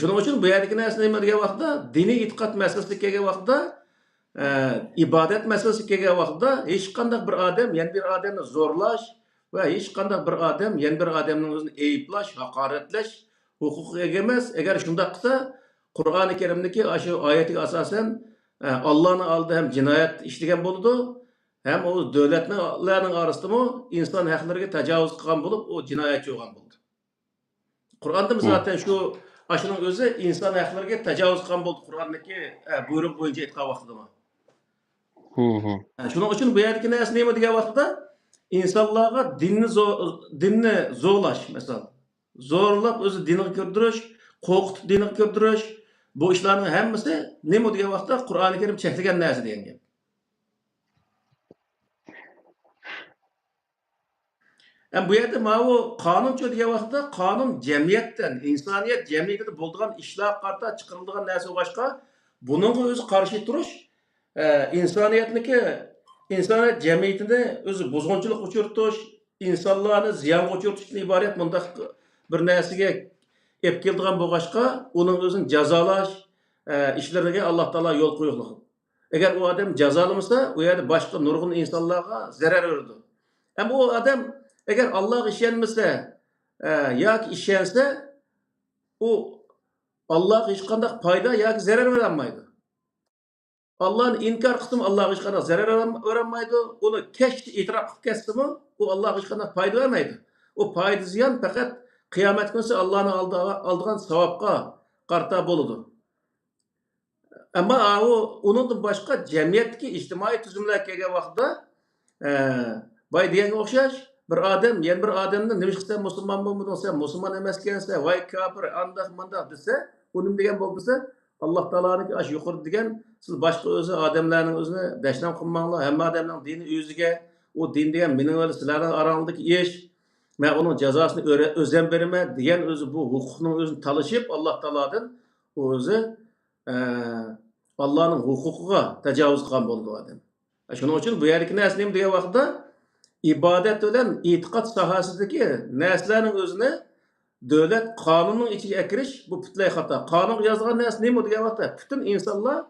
شۇنىڭ ئۈچۈن بۇ يەردىكى نەرسە نېمە دېگەن ۋاقىتتا، دىنىي ئېتىقاد مەسىلىسىگە كەلگەن ۋاقىتتا، ئە، ئىبادەت مەسىلىسىگە كەلگەن ۋاقىتتا ھېچقانداق بىر ئادەم يەنە بىر ئادەمنى زورلاش ۋە ھېچقانداق بىر ئادەم يەنە بىر ئادەمنىڭ ئۆزىنى ئەيىبلەش، ھاقارەتلەش ھوقۇقىغا ئىگە ئەمەس. ئەگەر شۇنداق قىلسا، قۇرئانى كەرىمدىكى ئاشۇ ئايەتكە ئاساسەن، ئە، ئاللانىڭ ئالدىدا ھەم جىنايەت ئىشلىگەن بولىدۇ، ھەم ئۇ دۆلەتلەرنىڭ ئارىسىدىمۇ ئىنسان ھەقلىرىگە تاجاۋۇز قىلغان بولۇپ، ئۇ جىنايەتچى بولغان بولىدۇ. قۇرئاندا زاتەن شۇ، ئاشۇنىڭ ئۆزى ئىنسان ھەقلىرىگە تاجاۋۇز قىلغان بولدى، قۇرئاندىكى، ئە، بۇيرۇق بويىچە ئېيتقان ۋاقتىدىمۇ. ھە، شۇنىڭ ئۈچۈن بۇ يەردىكى نەرسە نېمە دېگەن ۋاقىتتا، ئىنسانلارغا دىننى زو-، دىننى زورلاش، مەسىلەن، زورلاپ ئۆزى دىنغا كىردۈرۈش، قورقۇتۇپ دىنغا كىردۈرۈش، بۇ ئىشلارنىڭ ھەممىسى نېمە دېگەن ۋاقىتتا، قۇرئانى كەرىم چەكلىگەن نەرسە دېگەن گەپ. ئەمما بۇ يەردە ماۋۇ قانۇنچۇ دېگەن ۋاقىتتا، قانۇن جەمئىيەتتىن، ئىنسانىيەت جەمئىيىتىدە بولىدىغان ئىشلارغا قارىتا چىقىرىلىدىغان نەرسە بولغاچقا، بۇنىڭغا ئۆزى قارشى تۇرۇش، ئە، ئىنسانىيەتنىكى، ئىنسانىيەت جەمئىيىتىنى ئۆزى بۇزغۇنچىلىققا ئۇچرىتىش، ئىنسانلارنى زىيانغا ئۇچرىتىشتىن ئىبارەت مۇنداق بىر نەرسىگە ئېلىپ كېلىدىغان بولغاچقا، ئۇنىڭ ئۆزىنى جازالاش، ئە، ئىشلىرىگە ئاللا تائالا يول قويۇقلۇق. ئەگەر ئۇ ئادەم جازالىمىسا، ئۇ يەردە باشقا نۇرغۇن ئىنسانلارغا زەرەر بېرىدۇ. ئەمما ئۇ ئادەم ئەگەر ئاللاغا ئىشەنمىسە، ئە، ياكى ئىشەنسە، ئۇ ئاللاغا ھېچقانداق پايدا ياكى زەرەر بېرەلمەيدۇ. ئاللانى ئىنكار قىلسىمۇ ئاللاغا ھېچقانداق زەرەر بېرەلمەيدۇ. ئۇنى كەچتە ئېتىراپ قىلىپ كەتسىمۇ، ئۇ ئاللاغا ھېچقانداق پايدا بەرمەيدۇ. ئۇ پايدا زىيان پەقەت قىيامەت كۈنسى ئاللانىڭ ئالدىغا ئالىدىغان ساۋابقا قارىتا بولىدۇ. ئەمما ئاۋۇ ئۇنىڭدىن باشقا جەمئىيەتتىكى ئىجتىمائىي تۈزۈملەر كەلگەن ۋاقىتتا، ئە، بايا دېگەنگە ئوخشاش، بىر ئادەم يەنە بىر ئادەمنى، نېمىشقا سەن مۇسۇلمان بولمىدىڭ، سەن مۇسۇلمان ئەمەسكەنسەن، ۋاي كاپىر، ئانداق مۇنداق دېسە، ئۇ نېمە دېگەن بولدى دېسە، ئاللا تائالانىڭكى ئاشۇ يۇقىرىدا دېگەن، سىز باشقا ئۆزى ئادەملەرنىڭ ئۆزىنى دەشنام قىلماڭلار، ھەممە ئادەمنىڭ دىنى ئۆزىگە، ئۇ دىن دېگەن مېنىڭ بىلەن سىلەرنىڭ ئاراڭلاردىكى ئىش، مەن ئۇنىڭ جازاسىنى ئۆرە-، ئۆزەم بېرىمەن دېگەن ئۆزى بۇ ھوقۇقنىڭ ئۆزىنى تالىشىپ، ئاللا تائالادىن ئۇ ئۆزى ئە، ئاللانىڭ ھوقۇقىغا تاجاۋۇز قىلغان بولىدۇ ئادەم. شۇنىڭ ئۈچۈن بۇ يەردىكى نەرسە نېمە دېگەن ۋاقىتتا، ئىبادەت بىلەن ئېتىقاد ساھەسىدىكى نەرسىلەرنىڭ ئۆزىنى دۆلەت قانۇنىنىڭ ئىچىگە ئەكىرىش، بۇ پۈتۈنلەي خاتا. قانۇنغا يازغان نەرسە نېمە دېگەن ۋاقىتتا، پۈتۈن ئىنسانلار،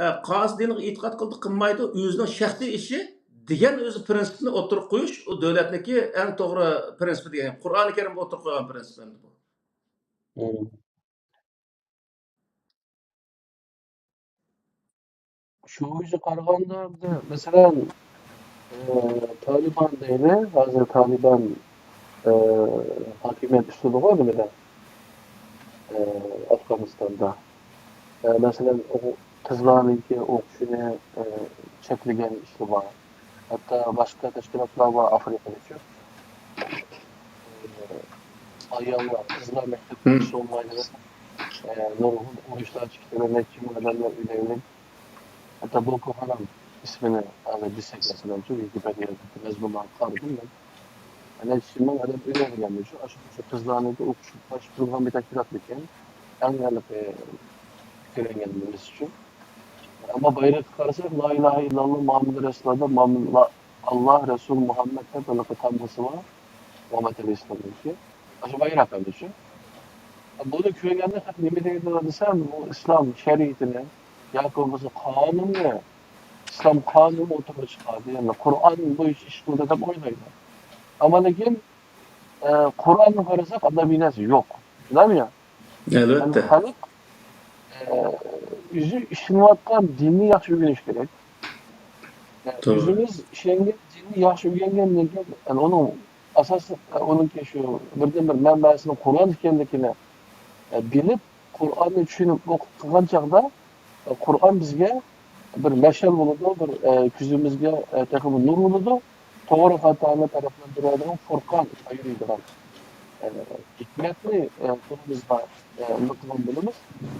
ئە، قايسى دىنغا ئېتىقاد قىلدى قىلمايدۇ، ئۆزىنىڭ شەخسىي ئىشى دېگەن ئۆزى پرىنسىپنى ئوتتۇرىغا قويۇش، ئۇ دۆلەتنىڭكى ئەڭ توغرا پرىنسىپى دېگەن، قۇرئانى كەرىمدە ئوتتۇرىغا قويغان پرىنسىپ ئەمدى بۇ. شۇ بويىچە قارىغاندا، بىزدە، مەسىلەن، ئى، تالىبان دەيلى، ھازىر تالىبان، ئى، ھاكىمىيەت ئۈستىدىغۇ نېمىدە. ئە، ئافغانىستاندا. ئە، مەسىلەن، ئوقۇ-، قىزلارنىڭكى ئوقۇشىنى، ئە، چەكلىگەن ئىشلار بار. ھەتتا باشقا تەشكىلاتلار بار ئافرىقىدىچۇ. ئە، ئاياللار، قىزلار مەكتەپكە بولمايدىغان، ئە، نۇرغۇن ئۇرۇشلار چىقتى ۋە نەچچە مىڭ ئادەملەر ئۆلۈپ، ھەتتا بوكو ھارام ئىسمىنى ھازىر دېسەك، مەسىلەنچۇ، ۋىكىپېدىيەدىكى مەزمۇنلارغا قارىدىم مەن. نەچچە مىڭ ئادەم ئۆلۈۋەرگەنمىشۇ، ئاشۇ، ئاشۇ قىزلارنىڭكى ئوقۇشىغا قارشى تۇرىدىغان بىر تەشكىلاتمىكىن؟ ئەڭ ھېلىقى پىكىرلەنگەن نېمىسىچۇ؟ ئەمما بايرىققا قارىساق، لا ئىلاھە ئىللاللا مۇھەممەد رەسۇلۇللا، مۇھەممەد، ئاللا، رەسۇل مۇھەممەد دەپ ھېلىقى تامغىسى بار، مۇھەممەد ئەلەيھىسسالامنىڭكى. ئاشۇ بايراق ئەمدىچۇ. بۇنى كۆرگەندە خەق نېمە دەيدۇ دېسەم، بۇ ئىسلام شەرىئىتىنى ياكى بولمىسا قانۇننى، ئىسلام قانۇنى ئوتتۇرىغا چىقاردى، يەنى قۇرئان بويىچە ئىش قىلدى دەپ ئويلايدۇ. ئەمما لېكىن، ئە، قۇرئاننى قارىساق، ئانداق بىر نەرسە يوق. شۇنداقمۇ يا؟ يەنى ئەلۋەتتە. خەلق، ئە، ئۆزى ئىشىنىۋاتقان دىننى ياخشى ئۆگىنىشى كېرەك. يەنى توغرا. ئۆزىمىز ئىشەنگەن دىننى ياخشى ئۆگەنگەندىن كېيىن، يەنى ئۇنىڭ ئاساسلىق، ئۇنىڭكى شۇ بىردىنبىر مەنبەسىنىڭ قۇرئان ئىكەنلىكىنى، ئە، بىلىپ، قۇرئاننى چۈشىنىپ ئوقۇپ قىلغان چاغدا، ئە، قۇرئان بىزگە بىر مەشئەل بولىدۇ، بىر، ئە، كۆزىمىزگە، ئە، تېخىمۇ نۇر بولىدۇ. توغرا خاتانى پەرقلەندۈرىدىغان، فۇرقان ئايرىيدىغان، ئە، ھېكمەتنى، ئە، قولىمىزغا، ئە، ئىلىپ قىلغان بولىمىز.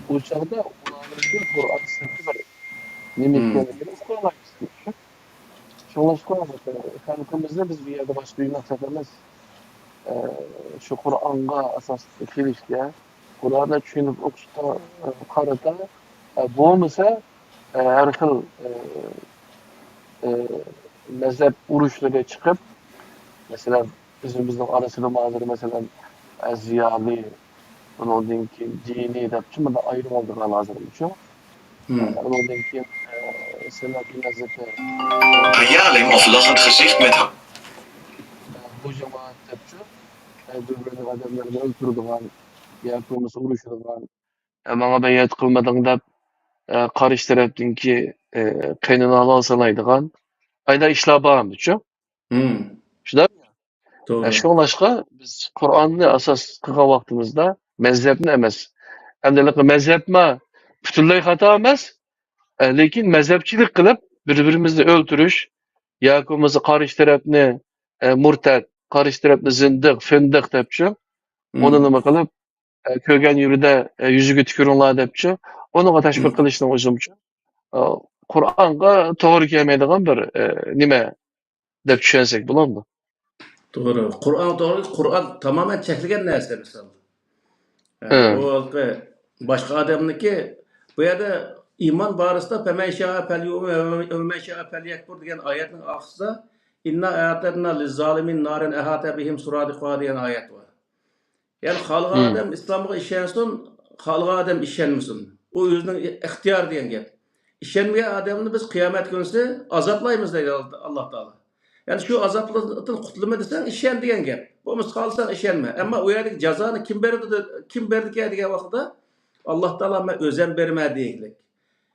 ئۇ چاغدا ئۇلارنىڭكى قۇرئان سىرتى بىر نېمە ئىكەنلىكىنى ئۇقالايمىز. شۇڭلاشقا، خەلقىمىزنى بىز بۇ يەردە باشقا يۇمشاق ئەمەس، ئە، شۇ قۇرئانغا ئاساسلىق كېلىشكە، قۇرئاننى چۈشىنىپ ئوقۇشقا، ئە، قارىتا، ئە، بولمىسا، ئە، ھەر خىل، ئە، ئە، مەزھەپ ئۇرۇشلىرى چىقىپ، مەسىلەن، ئۆزىمىزنىڭ ئارىسىدىمۇ ھازىر، مەسىلەن، ئە، زىيالىي، ئۇنىڭدىن كېيىن دىنىي دەپچۇ، مۇنداق ئايرىۋالىدىغان ھازىرمۇچۇ. ئۇنىڭدىن كېيىن، ئە، سەلەفىي مەزھەپى، Ein Jahrling auf Loch und Geschicht mit بۇ جامائەت دەپچۇ، ئە، بىر-بىرىنىڭ ئادەملىرىنى ئۆلتۈرىدىغان ياكى بولمىسا ئۇرۇشىدىغان، ئە، ماڭا بەيئەت قىلمىدىڭ دەپ، ئە، قارشى تەرەپتىكى، ئە، قېنىنى ھالال سانايدىغان ئايدا ئىشلار بارمىچۇ؟ شۇنداق؟ توغرا. شۇڭلاشقا بىز قۇرئاننى ئاساس قىلغان ۋاقتىمىزدا مەزھەپنى ئەمەس، ئەمدى مەزھەپمۇ پۈتۈنلەي خاتا ئەمەس، لېكىن مەزھەپچىلىك قىلىپ بىر-بىرىمىزنى ئۆلتۈرۈش ياكى بولمىسا قارشى تەرەپنى، مۇرتەت، قارشى تەرەپنى زىندىق، فىندىق دەپچۇ، ئۇنى نېمە قىلىپ، كۆرگەن يېرىدە يۈزىگە تۈكۈرۈڭلار دەپچۇ، ئۇنىڭغا تەشۋىق قىلىشنىڭ ئۆزىمۇچۇ، قۇرئانغا توغرا كەلمەيدىغان بىر نېمە دەپ چۈشەنسەك بولامدۇ؟ توغرا. قۇرئان توغرا، قۇرئان تامامەن چەكلىگەن نەرسە، مىسال. ئە، بۇ ھېلىقى باشقا ئادەمنىڭكى، بۇ يەردە ئىمان بارىسىدا «فمن شاء فليؤمن ومن شاء فليكفر» دېگەن ئايەتنىڭ ئاخىرىسىدا «إنا أعتدنا للظالمين نارا أحاط بهم سرادقها» دېگەن ئايەت بار. يەنى خالىغان ئادەم ئىسلامغا ئىشەنسۇن، خالىغان ئادەم ئىشەنمىسۇن. ئۇ ئۆزىنىڭ ئىختىيارى دېگەن گەپ. ئىشەنمىگەن ئادەمنى بىز قىيامەت كۈنىسى ئازابلايمىز دەيدۇ ئاللا تائالا. يەنى شۇ ئازابلاردىن قۇتۇلىمەن دېسەڭ ئىشەن دېگەن گەپ. بولمىسا خالىساڭ ئىشەنمە. ئەمما ئۇ يەردىكى جازانى كىم بېرىدۇ، كىم بېرىدىكەن دېگەن ۋاقىتتا ئاللا تائالا مەن ئۆزەم بېرىمەن دېگەنلىك.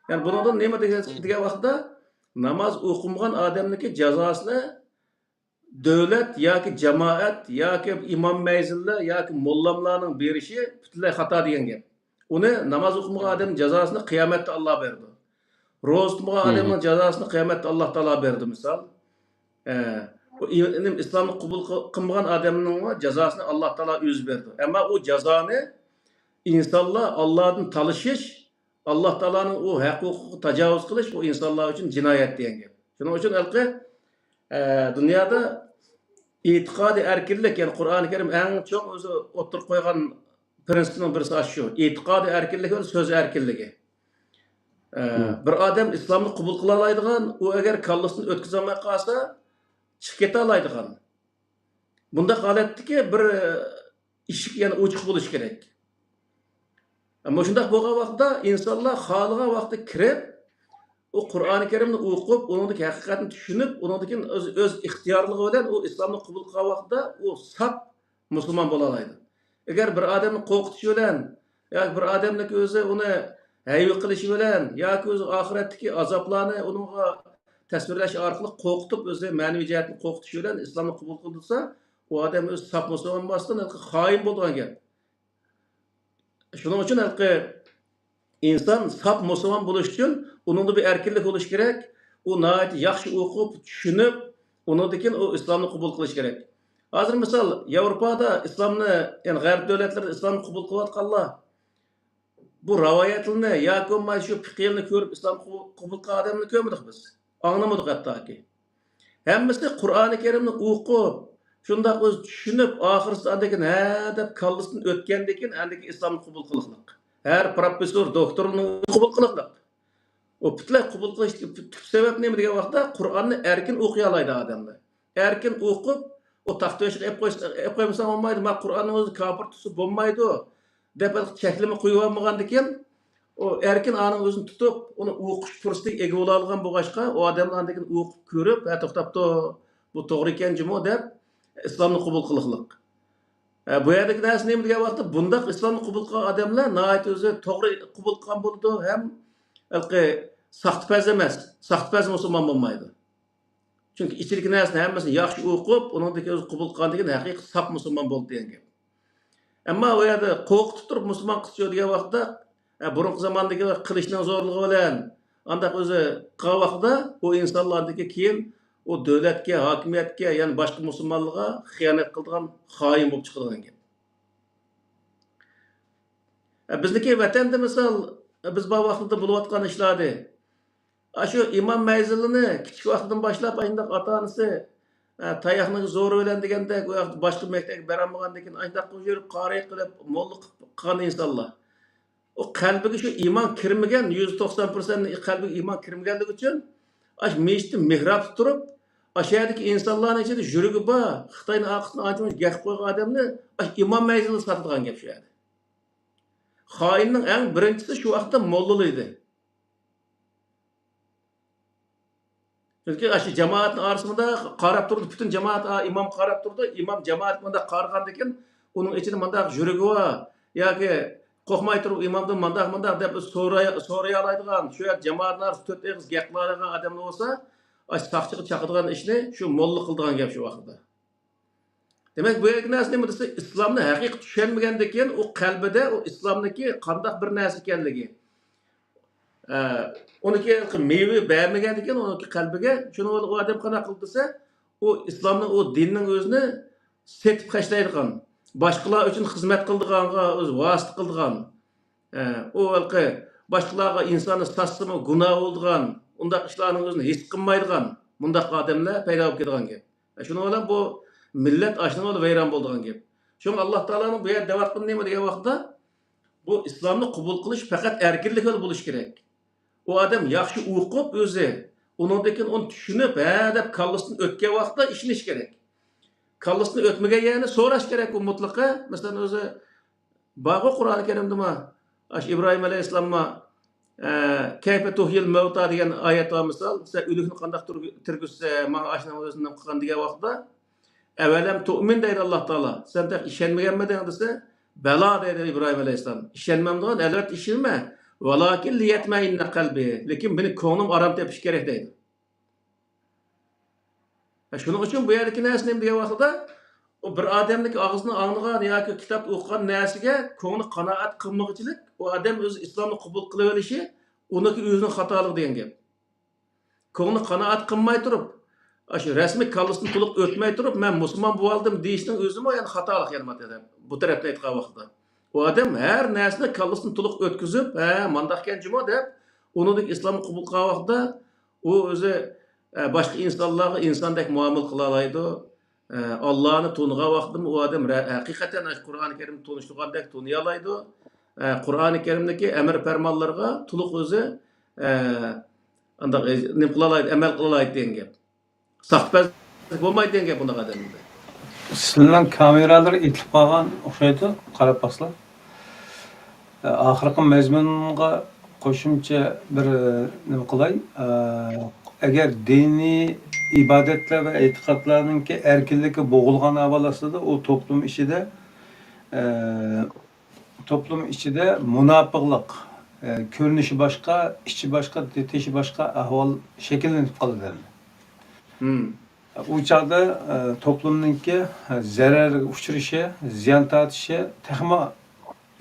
يەنى بۇنىڭدىن نېمە دېگەن، دېگەن ۋاقىتتا ناماز ئوقۇمىغان ئادەمنىڭكى جازاسىنى دۆلەت ياكى جامائەت ياكى ئىمام مەزىنلەر ياكى موللاملارنىڭ بېرىشى پۈتۈنلەي خاتا دېگەن گەپ. ئۇنى ناماز ئوقۇمىغان ئادەمنىڭ جازاسىنى قىيامەتتە ئاللا بېرىدۇ. روزا تۇتمىغان ئادەمنىڭ جازاسىنى قىيامەتتە ئاللا تائالا بېرىدۇ، مىسال. ئە، بۇ ئىسلامنى قوبۇل قىل-، قىلمىغان ئادەمنىڭ جازاسىنى ئاللا تائالا ئۆزى بېرىدۇ. ئەمما ئۇ جازانى ئىنسانلار ئاللادىن تالىشىش، ئاللا تائالانىڭ ئۇ ھەق ھوقۇقىغا تاجاۋۇز قىلىش، ئۇ ئىنسانلار ئۈچۈن جىنايەت دېگەن گەپ. شۇنىڭ ئۈچۈن ھېلىقى، ئە، دۇنيادا ئېتىقادىي ئەركىنلىك، يەنى قۇرئانى كەرىم ئەڭ چوڭ ئۆزى ئوتتۇرىغا قويغان پىرىنسىپنىڭ بىرسى ئاشۇ. ئېتىقادىي ئەركىنلىك ۋە سۆز ئەركىنلىكى. ئە، بىر ئادەم ئىسلامنى قوبۇل قىلالايدىغان، ئۇ ئەگەر كاللىسىنى ئۆتكۈزەلمەي قالسا، چىقىپ كېتەلەيدىغان. بۇنداق ھالەتتىكى بىر، ئىشىك يەنە ئوچۇق بولۇشى كېرەك. مۇشۇنداق بولغان ۋاقىتتا ئىنسانلار خالىغان ۋاقىتتا كىرىپ، ئۇ قۇرئانى كەرىمنى ئوقۇپ، ئۇنىڭدىكى ھەقىقەتنى چۈشىنىپ، ئۇنىڭدىن كېيىن ئۆز، ئۆز ئىختىيارلىقى بىلەن ئۇ ئىسلامنى قوبۇل قىلغان ۋاقىتتا ئۇ ساپ مۇسۇلمان بولالايدۇ. ئەگەر بىر ئادەمنى قورقۇتۇش بىلەن ياكى بىر ئادەمنىڭ ئۆزى ئۇنى ھەيۋە قىلىشى بىلەن ياكى ئۆزى ئاخىرەتتىكى ئازابلارنى ئۇنىڭغا تەسۋىرلەش ئارقىلىق قورقۇتۇپ، ئۆزى مەنىۋى جەھەتتىن قورقۇتۇش بىلەن ئىسلامنى قوبۇل قىلدۇرسا، ئۇ ئادەم ئۆزى ساپ مۇسۇلمان بولماستىن، خائىن بولىدىغان گەپ. شۇنىڭ ئۈچۈن ھېلىقى ئىنسان ساپ مۇسۇلمان بولۇش ئۈچۈن ئۇنىڭدا بىر ئەركىنلىك بولۇشى كېرەك. ئۇ ناھايىتى ياخشى ئوقۇپ، چۈشىنىپ، ئۇنىڭدىن كېيىن ئۇ ئىسلامنى قوبۇل قىلىشى كېرەك. ھازىر مىسال، ياۋروپادا ئىسلامنى، يەنى غەرب دۆلەتلىرىدە ئىسلامنى قوبۇل قىلىۋاتقانلار، بۇ رىۋايەتلىرىنى ياكى بولمىسا شۇ پىقىيلىرىنى كۆرۈپ ئىسلام قوبۇل، قوبۇل قىلغان ئادەمنى كۆرمىدۇق بىز. ئاڭلىمىدۇق ھەتتاكى. ھەممىسى قۇرئانى كەرىمنى ئوقۇپ، شۇنداق ئۆزى چۈشىنىپ، ئاخىرسىدا ئاندىن كېيىن ھە دەپ كاللىسىدىن ئۆتكەندىن كېيىن ئاندىن كېيىن ئىسلامنى قوبۇل قىلىقلىق. ھەر پروفېسسور، دوكتورنى قوبۇل قىلىقلىق. ئۇ پۈتلەي قوبۇل قىلىش تۈپ سەۋەب نېمە دېگەن ۋاقىتتا، قۇرئاننى ئەركىن ئوقۇيالايدۇ ئادەملەر. ئەركىن ئوقۇپ، ئۇ تاختا تۆشۈككە ئېلىپ قويسا، ئېلىپ قويمىساڭ بولمايدۇ، ما قۇرئاننىڭ ئۆزى كاپىر تۇتسا بولمايدۇ، دەپ چەكلىمە قويۇۋالمىغاندىكىن، ئۇ ئەركىن ئانىڭ ئۆزىنى تۇتۇپ، ئۇنى ئوقۇش پۇرسىتىگە ئىگە بولالىغان بولغاچقا، ئۇ ئادەملەر ئاندىن كېيىن ئوقۇپ كۆرۈپ، ھە، توختاپتۇ، بۇ توغرا ئىكەن جۇمۇ دەپ، ئىسلامنى قوبۇل قىلىقلىق. ھە، بۇ يەردىكى نەرسە نېمە دېگەن ۋاقىتتا، بۇنداق ئىسلامنى قوبۇل قىلغان ئادەملەر ناھايىتى ئۆزى توغرا قوبۇل قىلغان بولىدۇ، ھەم ھېلىقى ساختىپەز ئەمەس، ساختىپەز مۇسۇلمان بولمايدۇ. چۈنكى ئىچىدىكى نەرسىنى ھەممىسىنى ياخشى ئوقۇپ، ئۇنىڭدىن كېيىن ئۆزى قوبۇل قىلغاندىن كېيىن ھەقىقىي ساپ مۇسۇلمان بولدى دېگەن گەپ. ئەمما ئۇ يەردە قورقۇتۇپ تۇرۇپ مۇسۇلمان قىلسا دېگەن ۋاقىتتا، ھە، بۇرۇنقى زاماندىكى قىلىچنىڭ زورلۇقى بىلەن ئانداق ئۆزى قىلغان ۋاقتىدا ئۇ ئىنسانلاردىكى كېيىن ئۇ دۆلەتكە، ھاكىمىيەتكە، يەنى باشقا مۇسۇلمانلارغا خىيانەت قىلىدىغان خائىن بولۇپ چىقىدىغان گەپ. ئە، بىزنىڭكى ۋەتەندە مىسال، ئە، بىز بار ۋاقتىدا بولۇۋاتقان ئىشلاردى. ئاشۇ ئىمام مەنزىلىنى كىچىك ۋاقتىدىن باشلاپ ئاشۇنداق ئاتا-ئانىسى، ئە، تاياقنىڭ زورى بىلەن دېگەندەك، ئۇ ۋاقىتتا باشقا مەكتەپكە بېرەلمىگەندىكىن ئاشۇنداق قىلىپ يۈرۈپ، قارى قىلىپ، موللا قىلىپ قالغان ئىنسانلار. ئۇ قەلبىگە شۇ ئىمان كىرمىگەن، يۈز توقسان پىرسەنت قەلبىگە ئىمان كىرمىگەنلىكى ئۈچۈن، ئاشۇ مەسچىتتە مېھرابتا تۇرۇپ، ئاشۇ يەردىكى ئىنسانلارنىڭ ئىچىدە يۈرىكى بار، خىتاينىڭ ئارقىسىدىن ئانچە-مۇنچە گەپ قىلىپ قويغان ئادەمنى ئاشۇ ئىمام مەنزىلىگە ساتىدىغان گەپ شۇ يەردە. خائىننىڭ ئەڭ بىرىنچىسى شۇ ۋاقىتتا موللىلار ئىدى. چۈنكى ئاشۇ جامائەتنىڭ ئارىسىدا مۇنداق قاراپ تۇردى، پۈتۈن جامائەت ئا-، ئىمامغا قاراپ تۇردى. ئىمام جامائەتكە مۇنداق قارىغاندىكىن، ئۇنىڭ ئىچىدە مۇنداق يۈرىكى بار ياكى قورقماي تۇرۇپ ئىمامدىن مۇنداق، مۇنداق دەپ سورىي-، سورىيالايدىغان، شۇ يەردە جامائەتنىڭ ئارىسىدا تۆت ئېغىز گەپ قىلالايدىغان ئادەملەر بولسا، ئاشۇ ساقچىغا چاقىدىغان ئىشنى شۇ موللا قىلىدىغان گەپ شۇ ۋاقىتتا. دېمەك، بۇ يەردىكى نەرسە نېمە دېسە، ئىسلامنى ھەقىقىي چۈشەنمىگەندىن كېيىن، ئۇ قەلبىدە ئۇ ئىسلامنىڭكى قانداق بىر نەرسە ئىكەنلىكى، ئە، ئۇنىڭكى مېۋە بەرمىگەندىن كېيىن، ئۇنىڭكى قەلبىگە، شۇنىڭ بىلەن ئۇ ئادەم قانداق قىلدى دېسە، ئۇ ئىسلامنىڭ، ئۇ دىننىڭ ئۆزىنى سېتىپ خەجلەيدىغان، باشقىلار ئۈچۈن خىزمەت قىلىدىغانغا ئۆزى ۋاسىتە قىلىدىغان، ئە، ئۇ ھېلىقى باشقىلارغا ئىنساننى ساتسىمۇ گۇناھ بولىدىغان، ئۇنداق ئىشلارنىڭ ئۆزىنى ھېس قىلمايدىغان، مۇنداق ئادەملەر پەيدا بولۇپ كېتىدىغان گەپ. شۇنىڭ بىلەن بۇ مىللەت ئاشۇنىڭ بىلەن ۋەيران بولىدىغان گەپ. شۇڭا ئاللا تائالانىڭ بۇ يەردە دەۋاتقىنى نېمە دېگەن ۋاقىتتا، بۇ ئىسلامنى قوبۇل قىلىش پەقەت ئەركىنلىك بىلەن بولۇشى كېرەك. ئۇ ئادەم ياخشى ئوقۇپ ئۆزى، ئۇنىڭدىن كېيىن ئۇنى چۈشىنىپ، ھە دەپ كاللىسىدىن ئۆتكەن ۋاقىتتا ئىشىنىش كېرەك. كاللىسىدىن ئۆتمىگەن يەرنى سوراش كېرەك ئۇ مۇتلىقى. مەسىلەن، ئۆزى بارغۇ قۇرئان كەرىمدىمۇ، ئاشۇ ئىبراھىم ئەلەيھىسسالاممۇ، ئە، كەيفە تۇھيىل مەۋتا دېگەن ئايەت بار مىسال، سەن ئۆلۈكنى قانداق تۇرغۇ-، تىرگۈزسە، ماڭا ئاشۇنىڭ ئۆزىنى نېمە قىلغان دېگەن ۋاقىتتا، ئەۋەلەم تۇئمىن دەيدۇ ئاللا تائالا، سەن تېخى ئىشەنمىگەنمىدىڭ دېسە، بەلا دەيدۇ ئىبراھىم ئەلەيھىسسالام. ئىشەنمەمدىغان، ئەلۋەتتە ئىشىنىمەن. ۋالاكىن لىيەتمەئىننە قەلبى، لېكىن مېنىڭ كۆڭلۈم ئارام تېپىشى كېرەك دەيدۇ. ھە، شۇنىڭ ئۈچۈن بۇ يەردىكى نەرسە نېمە دېگەن ۋاقتىدا، ئۇ بىر ئادەمنىڭ ئاغزىدىن ئاڭلىغان ياكى كىتابتا ئوقۇغان نەرسىگە كۆڭلى قانائەت قىلمىغۇچىلىك، ئۇ ئادەم ئۆزى ئىسلامنى قوبۇل قىلىۋېلىشى، ئۇنىڭكى ئۆزىنىڭ خاتالىقى دېگەن گەپ. كۆڭلى قانائەت قىلماي تۇرۇپ، ئاشۇ رەسمىي كاللىسىدىن تولۇق ئۆتمەي تۇرۇپ، مەن مۇسۇلمان بولۇۋالدىم دېيىشنىڭ ئۆزىمۇ يەنە خاتالىق يەنە بۇ تەرەپ-، بۇ تەرەپتىن ئېيتقان ۋاقتىدا. ئۇ ئادەم ھەر نەرسىنى كاللىسىدىن تولۇق ئۆتكۈزۈپ، ھە، مانداقكەن جۇمۇ دەپ، ئۇنىڭدىن ئىسلامغا قوبۇل قىلغان ۋاقتىدا، ئۇ ئۆزى، ئە، باشقا ئىنسانلارغا ئىنساندەك مۇئامىلە قىلالايدۇ، ئە، ئاللانى تونۇغان ۋاقتىدىمۇ ئۇ ئادەم رە-، ھەقىقەتەن ئاشۇ قۇرئانى كەرىمنى تونۇشتۇرغاندەك تونۇيالايدۇ، ئە، قۇرئانى كەرىمدىكى ئەمىر پەرمانلارغا تولۇق ئۆزى، ئە، ئانداق، ئە، نېمە قىلالايدۇ، ئەمەل قىلالايدۇ دېگەن گەپ. ساختىپەزلىك بولمايدۇ دېگەن گەپ بۇنداق ئادەمدە. سىلەرنىڭ كامېرالىرى ئېتىلىپ قالغان ئوخشايدۇ، قاراپ باقسىلا. ئاخىرقى مەزمۇنغا قوشۇمچە بىر نېمە قىلاي. ئەگەر دىنىي ئىبادەتلەر ۋە ئېتىقادلارنىڭكى ئەركىنلىكى بوغۇلغان ئەھۋال ئاستىدا، ئۇ توپلۇم ئىچىدە، توپلۇم ئىچىدە مۇناپىقلىق، كۆرۈنۈشى باشقا، ئىچى باشقا، تېشى باشقا ئەھۋال شەكىللىنىپ قالىدۇ. ئۇ چاغدا، ئە، توپلۇمنىڭكى، ئە، زەرەرگە ئۇچرىشى، زىيان تارتىشى تېخىمۇ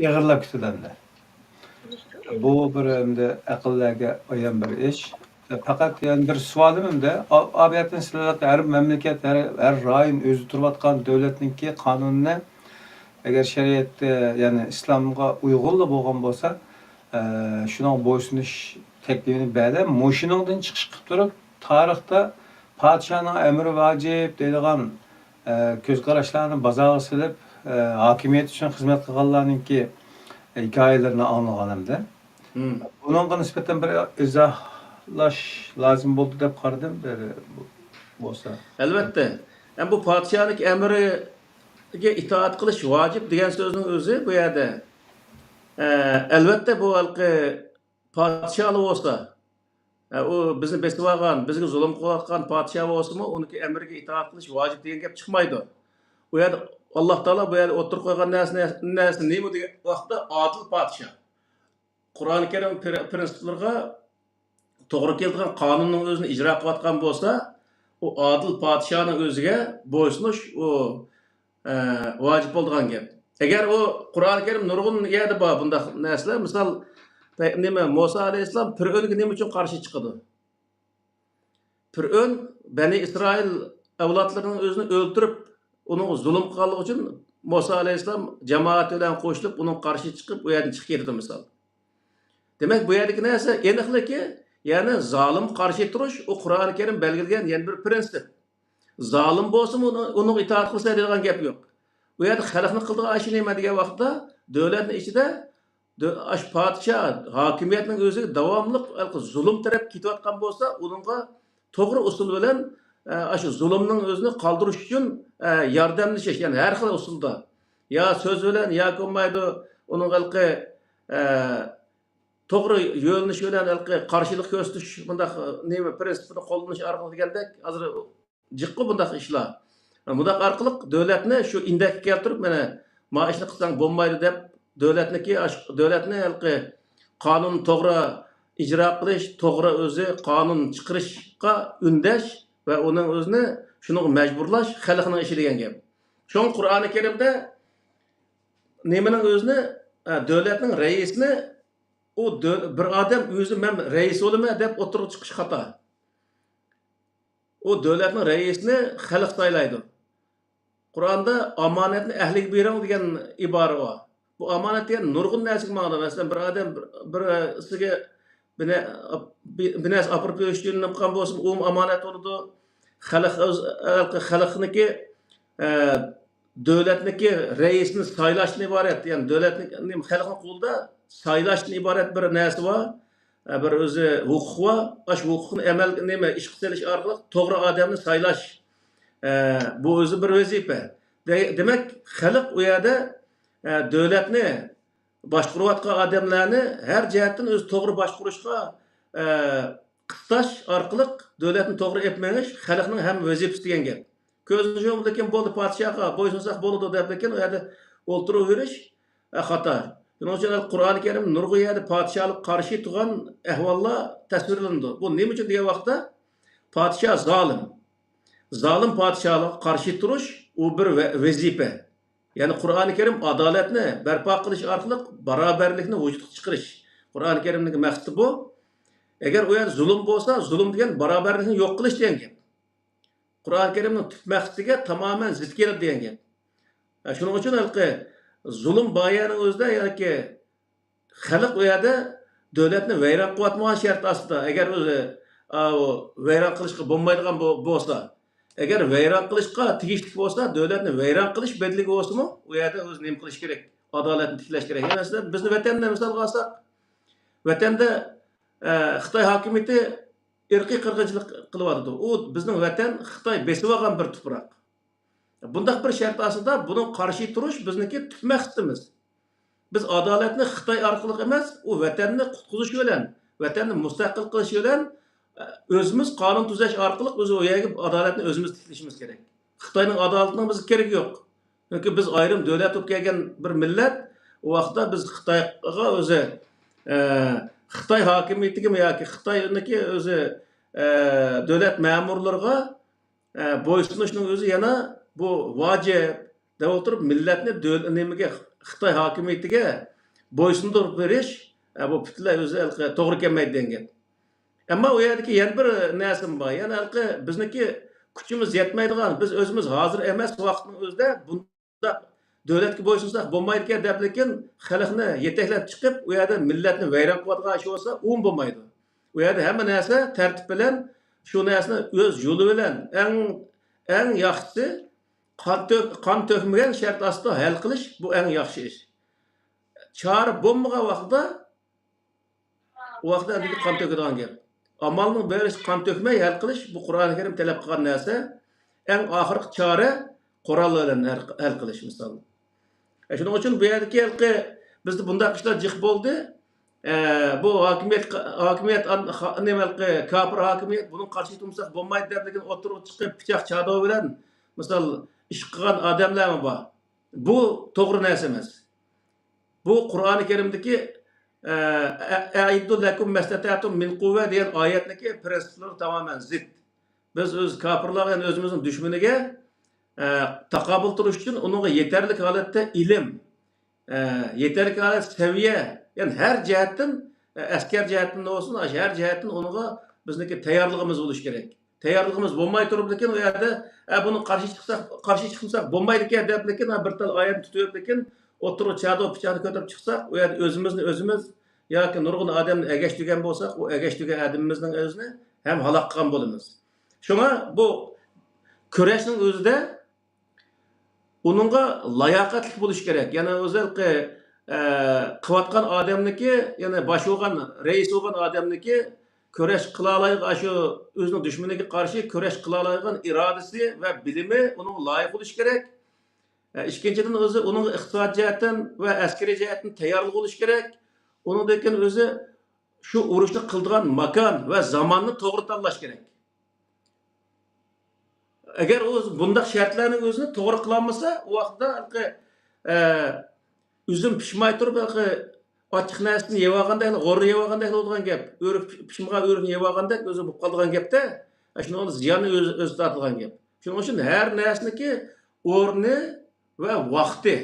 ئېغىرلاپ كېتىدۇ ئەمدى. بۇ بىر ئەمدى ئەقىللەرگە ئايان بىر ئىش. پەقەت يەنە بىر سوئالىم ئەمدى، ئا-، ئابىيەتتىن سىلەر ھەر مەملىكەت، ھەر، ھەر رايون ئۆزى تۇرۇۋاتقان دۆلەتنىڭكى قانۇنىنى ئەگەر شەرىئەتتە، يەنى ئىسلامغا ئۇيغۇنلا بولغان بولسا، ئە، شۇنىڭغا بويسۇنۇش تەكلىپىنى بەردى. مۇشۇنىڭدىن چىقىش قىلىپ تۇرۇپ، تارىختا پادىشاھنىڭ ئەمرى ۋاجىپ دەيدىغان، ئە، كۆز قاراشلارنى بازارغا سېلىپ، ئە، ھاكىمىيەت ئۈچۈن خىزمەت قىلغانلارنىڭكى ھېكايىلىرىنى ئاڭلىغان ئەمدى. مم. بۇنىڭغا نىسبەتەن بىر ئىزاھلاش لازىم بولدى دەپ قارىدىم، بىر بولسا. ئەلۋەتتە. ھەم بۇ پادىشاھنىڭ ئەمرىگە ئىتائەت قىلىش ۋاجىپ دېگەن سۆزنىڭ ئۆزى بۇ يەردە، ئە، ئەلۋەتتە بۇ ھېلىقى پادىشاھلا بولسا، ئە، ئۇ بىزنى بېسىۋالغان، بىزگە زۇلۇم قىلىۋاتقان پادىشاھ بولسىمۇ، ئۇنىڭكى ئەمرىگە ئىتائەت قىلىش ۋاجىپ دېگەن گەپ چىقمايدۇ. ئۇ يەردە ئاللا تائالا بۇ يەردە ئوتتۇرىغا قويغان نەرسە، نەرسە نېمە دېگەن ۋاقىتتا ئادىل پادىشاھ. قۇرئانى كەرىم پىر-، پىرىنسىپلىرىغا توغرا كېلىدىغان قانۇننىڭ ئۆزىنى ئىجرا قىلىۋاتقان بولسا، ئۇ ئادىل پادىشاھنىڭ ئۆزىگە بويسۇنۇش، ئۇ، ئە، ۋاجىپ بولىدىغان گەپ. ئەگەر ئۇ قۇرئانى كەرىم نۇرغۇن يەردە بار بۇنداق نەرسىلەر. مىسال، پە-، نېمە، مۇسا ئەلەيھىسسالام پىرئۆنگە نېمە ئۈچۈن قارشى چىقىدۇ؟ پىرئۆن بەنى ئىسرائىل ئەۋلادلىرىنىڭ ئۆزىنى ئۆلتۈرۈپ، ئۇنىڭغا زۇلۇم قىلغانلىقى ئۈچۈن مۇسا ئەلەيھىسسالام جامائىتى بىلەن قوشۇلۇپ، ئۇنىڭغا قارشى چىقىپ، ئۇ يەردىن چىقىپ كېتىدۇ، مىسال. دېمەك، بۇ يەردىكى نەرسە ئېنىقلىكى، يەنى زالىمغا قارشى تۇرۇش، ئۇ قۇرئانى كەرىم بەلگىلىگەن يەنە بىر پىرىنسىپ. زالىم بولسىمۇ ئۇنى-، ئۇنىڭغا ئىتائەت قىلسا دەيدىغان گەپ يوق. ئۇ يەردە خەلقنىڭ قىلىدىغان ئىشى نېمە دېگەن ۋاقىتتا، دۆلەتنىڭ ئىچىدە دۆ-، ئاشۇ پادىشاھ ھاكىمىيەتنىڭ ئۆزىگە داۋاملىق ھېلىقى زۇلۇم تەرەپكە كېتىۋاتقان بولسا، ئۇنىڭغا توغرا ئۇسۇل بىلەن، ئە، ئاشۇ زۇلۇمنىڭ ئۆزىنى قالدۇرۇش ئۈچۈن، ئە، ياردەملىشىش، يەنى ھەر خىل ئۇسۇلدا. يا سۆز بىلەن، ياكى بولمايدۇ، ئۇنىڭ ھېلىقى، ئە، توغرا يۆنىلىش بىلەن ھېلىقى قارشىلىق كۆرسىتىش، بۇنداق، ئە، نېمە، پىرىنسىپىنى قوللىنىش ئارقىلىق دېگەندەك، ھازىر جىققۇ بۇنداق ئىشلار. مۇنداق ئارقىلىق دۆلەتنى شۇ ئىندەككە كەلتۈرۈپ، مانا، ما ئىشنى قىلساڭ بولمايدۇ دەپ، دۆلەتنىكى ئاش-، دۆلەتنى ھېلىقى قانۇن توغرا ئىجرا قىلىش، توغرا ئۆزى قانۇن چىقىرىشقا ئۈندەش ۋە ئۇنىڭ ئۆزىنى شۇنىڭغا مەجبۇرلاش خەلقنىڭ ئىشى دېگەن گەپ. شۇڭا قۇرئانى كەرىمدە نېمىنىڭ ئۆزىنى، ئە، دۆلەتنىڭ رەئىسىنى، ئۇ دۆ-، بىر ئادەم ئۆزى مەن رەئىس بولىمەن دەپ ئوتتۇرىغا چىقىش خاتا. ئۇ دۆلەتنىڭ رەئىسىنى خەلق سايلايدۇ. قۇرئاندا «ئامانەتنى ئەھلىگە بېرىڭ» دېگەن ئىبارە بار. بۇ ئامانەت دېگەن نۇرغۇن نەرسىگە ماڭىدۇ. مەسىلەن، بىر ئادەم بىر، بىرسىگە بىر نە-، بىر نەرسە ئاپىرىپ بېرىش ئۈچۈن نېمە قىلغان بولسىمۇ، ئۇمۇ ئامانەت بولىدۇ. خەلق ئۆز، خەلقنىڭكى، ئە، دۆلەتنىڭكى رەئىسىنى سايلاشتىن ئىبارەت، يەنى دۆلەتنىڭ، نېمە، خەلقنىڭ قولىدا سايلاشتىن ئىبارەت بىر نەرسە بار. ئە، بىر ئۆزى ھوقۇق بار. ئاشۇ ھوقۇقنى ئەمەل، نېمە، ئىشقا سېلىش ئارقىلىق توغرا ئادەمنى سايلاش. ئە، بۇ ئۆزى بىر ۋەزىپە. دە-، دېمەك، خەلق ئۇ يەردە، ئە، دۆلەتنى باشقۇرۇۋاتقان ئادەملەرنى ھەر جەھەتتىن ئۆزى توغرا باشقۇرۇشقا، ئە، قىستاش ئارقىلىق دۆلەتنى توغرا ئېلىپ مېڭىش خەلقنىڭ ھەم ۋەزىپىسى دېگەن گەپ. كۆزنى يۇمۇپ، لېكىن بولدى، پادىشاھقا بويسۇنساق بولىدۇ دەپ، لېكىن ئۇ يەردە ئولتۇرۇۋېرىش، ئە، خاتا. شۇنىڭ ئۈچۈن قۇرئانى كەرىم نۇرغۇن يەردە پادىشاھلىققا قارشى تۇرغان ئەھۋاللار تەسۋىرلىنىدۇ. بۇ نېمە ئۈچۈن دېگەن ۋاقىتتا، پادىشاھ زالىم. زالىم پادىشاھلىققا قارشى تۇرۇش، ئۇ بىر ۋە-، ۋەزىپە. يەنى قۇرئانى كەرىم ئادالەتنى بەرپا قىلىش ئارقىلىق باراۋەرلىكنى ۋۇجۇدقا چىقىرىش. قۇرئانى كەرىمنىڭ مەقسىتى بۇ. ئەگەر ئۇ يەردە زۇلۇم بولسا، زۇلۇم دېگەن باراۋەرلىكنى يوق قىلىش دېگەن گەپ. قۇرئانى كەرىمنىڭ تۈپ مەقسىتىگە تامامەن زىت كېلىدۇ دېگەن گەپ. ھە، شۇنىڭ ئۈچۈن ھېلىقى زۇلۇم بار يەرنىڭ ئۆزىدە ياكى خەلق ئۇ يەردە دۆلەتنى ۋەيران قىلىۋاتمىغان شەرت ئاستىدا، ئەگەر ئۆزى، ئاۋۇ، ۋەيران قىلىشقا بولمايدىغان بو-، بولسا، ئەگەر ۋەيران قىلىشقا تېگىشلىك بولسا، دۆلەتنى ۋەيران قىلىش بەدىلىگە بولسىمۇ، ئۇ يەردە ئۆزى نېمە قىلىش كېرەك؟ ئادالەتنى تىكلەش كېرەك. مەسىلەن، بىزنى ۋەتەندە مىسالغا ئالساق، ۋەتەندە، ئە، خىتاي ھاكىمىيىتى ئىرقىي قىرغىنچىلىق قىلىۋاتىدۇ. ئۇ بىزنىڭ ۋەتەن خىتاي بېسىۋالغان بىر تۇپراق. بۇنداق بىر شەرت ئاستىدا بۇنىڭغا قارشى تۇرۇش بىزنىڭكى تۈپ مەقسىتىمىز. بىز ئادالەتنى خىتاي ئارقىلىق ئەمەس، ئۇ ۋەتەننى قۇتقۇزۇش بىلەن، ۋەتەننى مۇستەقىل قىلىش بىلەن، ئە، ئۆزىمىز قانۇن تۈزەش ئارقىلىق ئۆزى ئۇ يەرگە ئادالەتنى ئۆزىمىز تىكلىشىمىز كېرەك. خىتاينىڭ ئادالىتىنىڭ بىزگە كېرىكى يوق. چۈنكى بىز ئايرىم دۆلەت بولۇپ كەلگەن بىر مىللەت، ئۇ ۋاقىتتا بىز خىتايغا ئۆزى، ئە، خىتاي ھاكىمىيىتىگىمۇ ياكى خىتاينىڭكى ئۆزى، ئە، دۆلەت مەمۇرلىرىغا، ئە، بويسۇنۇشنىڭ ئۆزى يەنە بۇ ۋاجىپ دەپ ئولتۇرۇپ، مىللەتنى دۆل-، نېمىگە، خىتاي ھاكىمىيىتىگە بويسۇندۇرۇپ بېرىش، ئە، بۇ پۈتۈنلەي ئۆزى ھېلىقى توغرا كەلمەيدۇ دېگەن گەپ. ئەمما ئۇ يەردىكى يەنە بىر نەرسىمۇ بار. يەنە ھېلىقى بىزنىڭكى كۈچىمىز يەتمەيدىغان، بىز ئۆزىمىز ھازىر ئەمەس ۋاقىتنىڭ ئۆزىدە بۇنداق دۆلەتكە بويسۇنساق بولمايدىكەن دەپ، لېكىن خەلقنى يېتەكلەپ چىقىپ، ئۇ يەردە مىللەتنى ۋەيران قىلىۋاتقان ئىش بولسا، ئۇمۇ بولمايدۇ. ئۇ يەردە ھەممە نەرسە تەرتىپ بىلەن، شۇ نەرسىنى ئۆز يولى بىلەن، ئەڭ، ئەڭ ياخشىسى قان تۆك-، قان تۆكمىگەن شەرت ئاستىدا ھەل قىلىش، بۇ ئەڭ ياخشى ئىش. چارە بولمىغان ۋاقىتتا، ئۇ ۋاقىتتا ئەمدىكى قان تۆكىدىغان گەپ. ئامالنىڭ بېرىشى قان تۆكمەي ھەل قىلىش، بۇ قۇرئانى كەرىم تەلەپ قىلغان نەرسە. ئەڭ ئاخىرقى چارە قورال بىلەن ھەل، ھەل قىلىش، مىسال. ئە، شۇنىڭ ئۈچۈن بۇ يەردىكى ھېلىقى بىزدە بۇنداق ئىشلار جىق بولدى. ئە، بۇ ھاكىمىيەت، ھاكىمىيەت ئان-، خا-، نېمە ھېلىقى كاپىر ھاكىمىيەت، بۇنىڭغا قارشى تۇرمىساق بولمايدۇ دەپ، لېكىن ئوتتۇرىغا چىقىپ پىچاق چادۇ بىلەن، مىسال، ئىش قىلغان ئادەملەرمۇ بار. بۇ توغرا نەرسە ئەمەس. بۇ قۇرئانى كەرىمدىكى، ئە، ئە-، «ئەئىددۇ لەكۇم مەستەتەتۇم مىن قۇۋۋە» دېگەن ئايەتنىڭكى پىرىنسىپلىرى تامامەن زىت. بىز ئۆز كاپىرلارغا، يەنى ئۆزىمىزنىڭ دۈشمىنىگە، ئە، تاقابىل تۇرۇش ئۈچۈن ئۇنىڭغا يېتەرلىك ھالەتتە ئىلىم، ئە، يېتەرلىك ھالەتتە سەۋىيە، يەنى ھەر جەھەتتىن، ئە، ئەسكەر جەھەتتىن بولسۇن، ئاشۇ ھەر جەھەتتىن ئۇنىڭغا بىزنىڭكى تەييارلىقىمىز بولۇشى كېرەك. تەييارلىقىمىز بولماي تۇرۇپ، لېكىن ئۇ يەردە، ئە، بۇنىڭغا قارشى چىقساق، قارشى چىقمىساق بولمايدىكەن دەپ، لېكىن، ھە، بىر تال ئايەتنى تۇتۇپ، لېكىن ئوتتۇرىغا چادۇ پىچانى كۆتۈرۈپ چىقساق، ئۇ يەردە ئۆزىمىزنى ئۆزىمىز ياكى نۇرغۇن ئادەمنى ئەگەشتۈرگەن بولساق، ئۇ ئەگەشتۈرگەن ئادىمىمىزنىڭ ئۆزىنى ھەم ھالاك قىلغان بولىمىز. شۇڭا بۇ كۈرەشنىڭ ئۆزىدە ئۇنىڭغا لاياقەتلىك بولۇش كېرەك. يەنى ئۆزى ھېلىقى، ئە، قىلىۋاتقان ئادەمنىكى، يەنى باش بولغان، رەئىس بولغان ئادەمنىكى كۈرەش قىلالايدىغان، شۇ ئۆزىنىڭ دۈشمىنىگە قارشى كۈرەش قىلالايدىغان ئىرادىسى ۋە بىلىمى ئۇنىڭغا لايىق بولۇش كېرەك. ئە، ئىككىنچىدىن، ئۆزى ئۇنىڭغا ئىقتىسادىي جەھەتتىن ۋە ئەسكىرىي جەھەتتىن تەييارلىق بولۇش كېرەك. ئۇنىڭدىن كېيىن ئۆزى شۇ ئۇرۇشنى قىلىدىغان ماكان ۋە زاماننى توغرا تاللاش كېرەك. ئەگەر ئۇ بۇنداق شەرتلەرنىڭ ئۆزىنى توغرا قىلالمىسا، ئۇ ۋاقىتتا ھېلىقى، ئە، ئۈزۈم پىشماي تۇرۇپ، ھېلىقى ئاچچىق نەرسىنى يەۋالغاندەك، غورا يەۋالغاندەك بولىدىغان گەپ. ئۆرۈك پىشمىغان ئۆرۈكنى يەۋالغاندەك ئۆزى بولۇپ قالىدىغان گەپتە. ئە، شۇنىڭ زىياننى ئۆزى، ئۆزى تارتىدىغان گەپ. شۇنىڭ ئۈچۈن ھەر نەرسىنىڭكى ئورنى ۋە ۋاقتى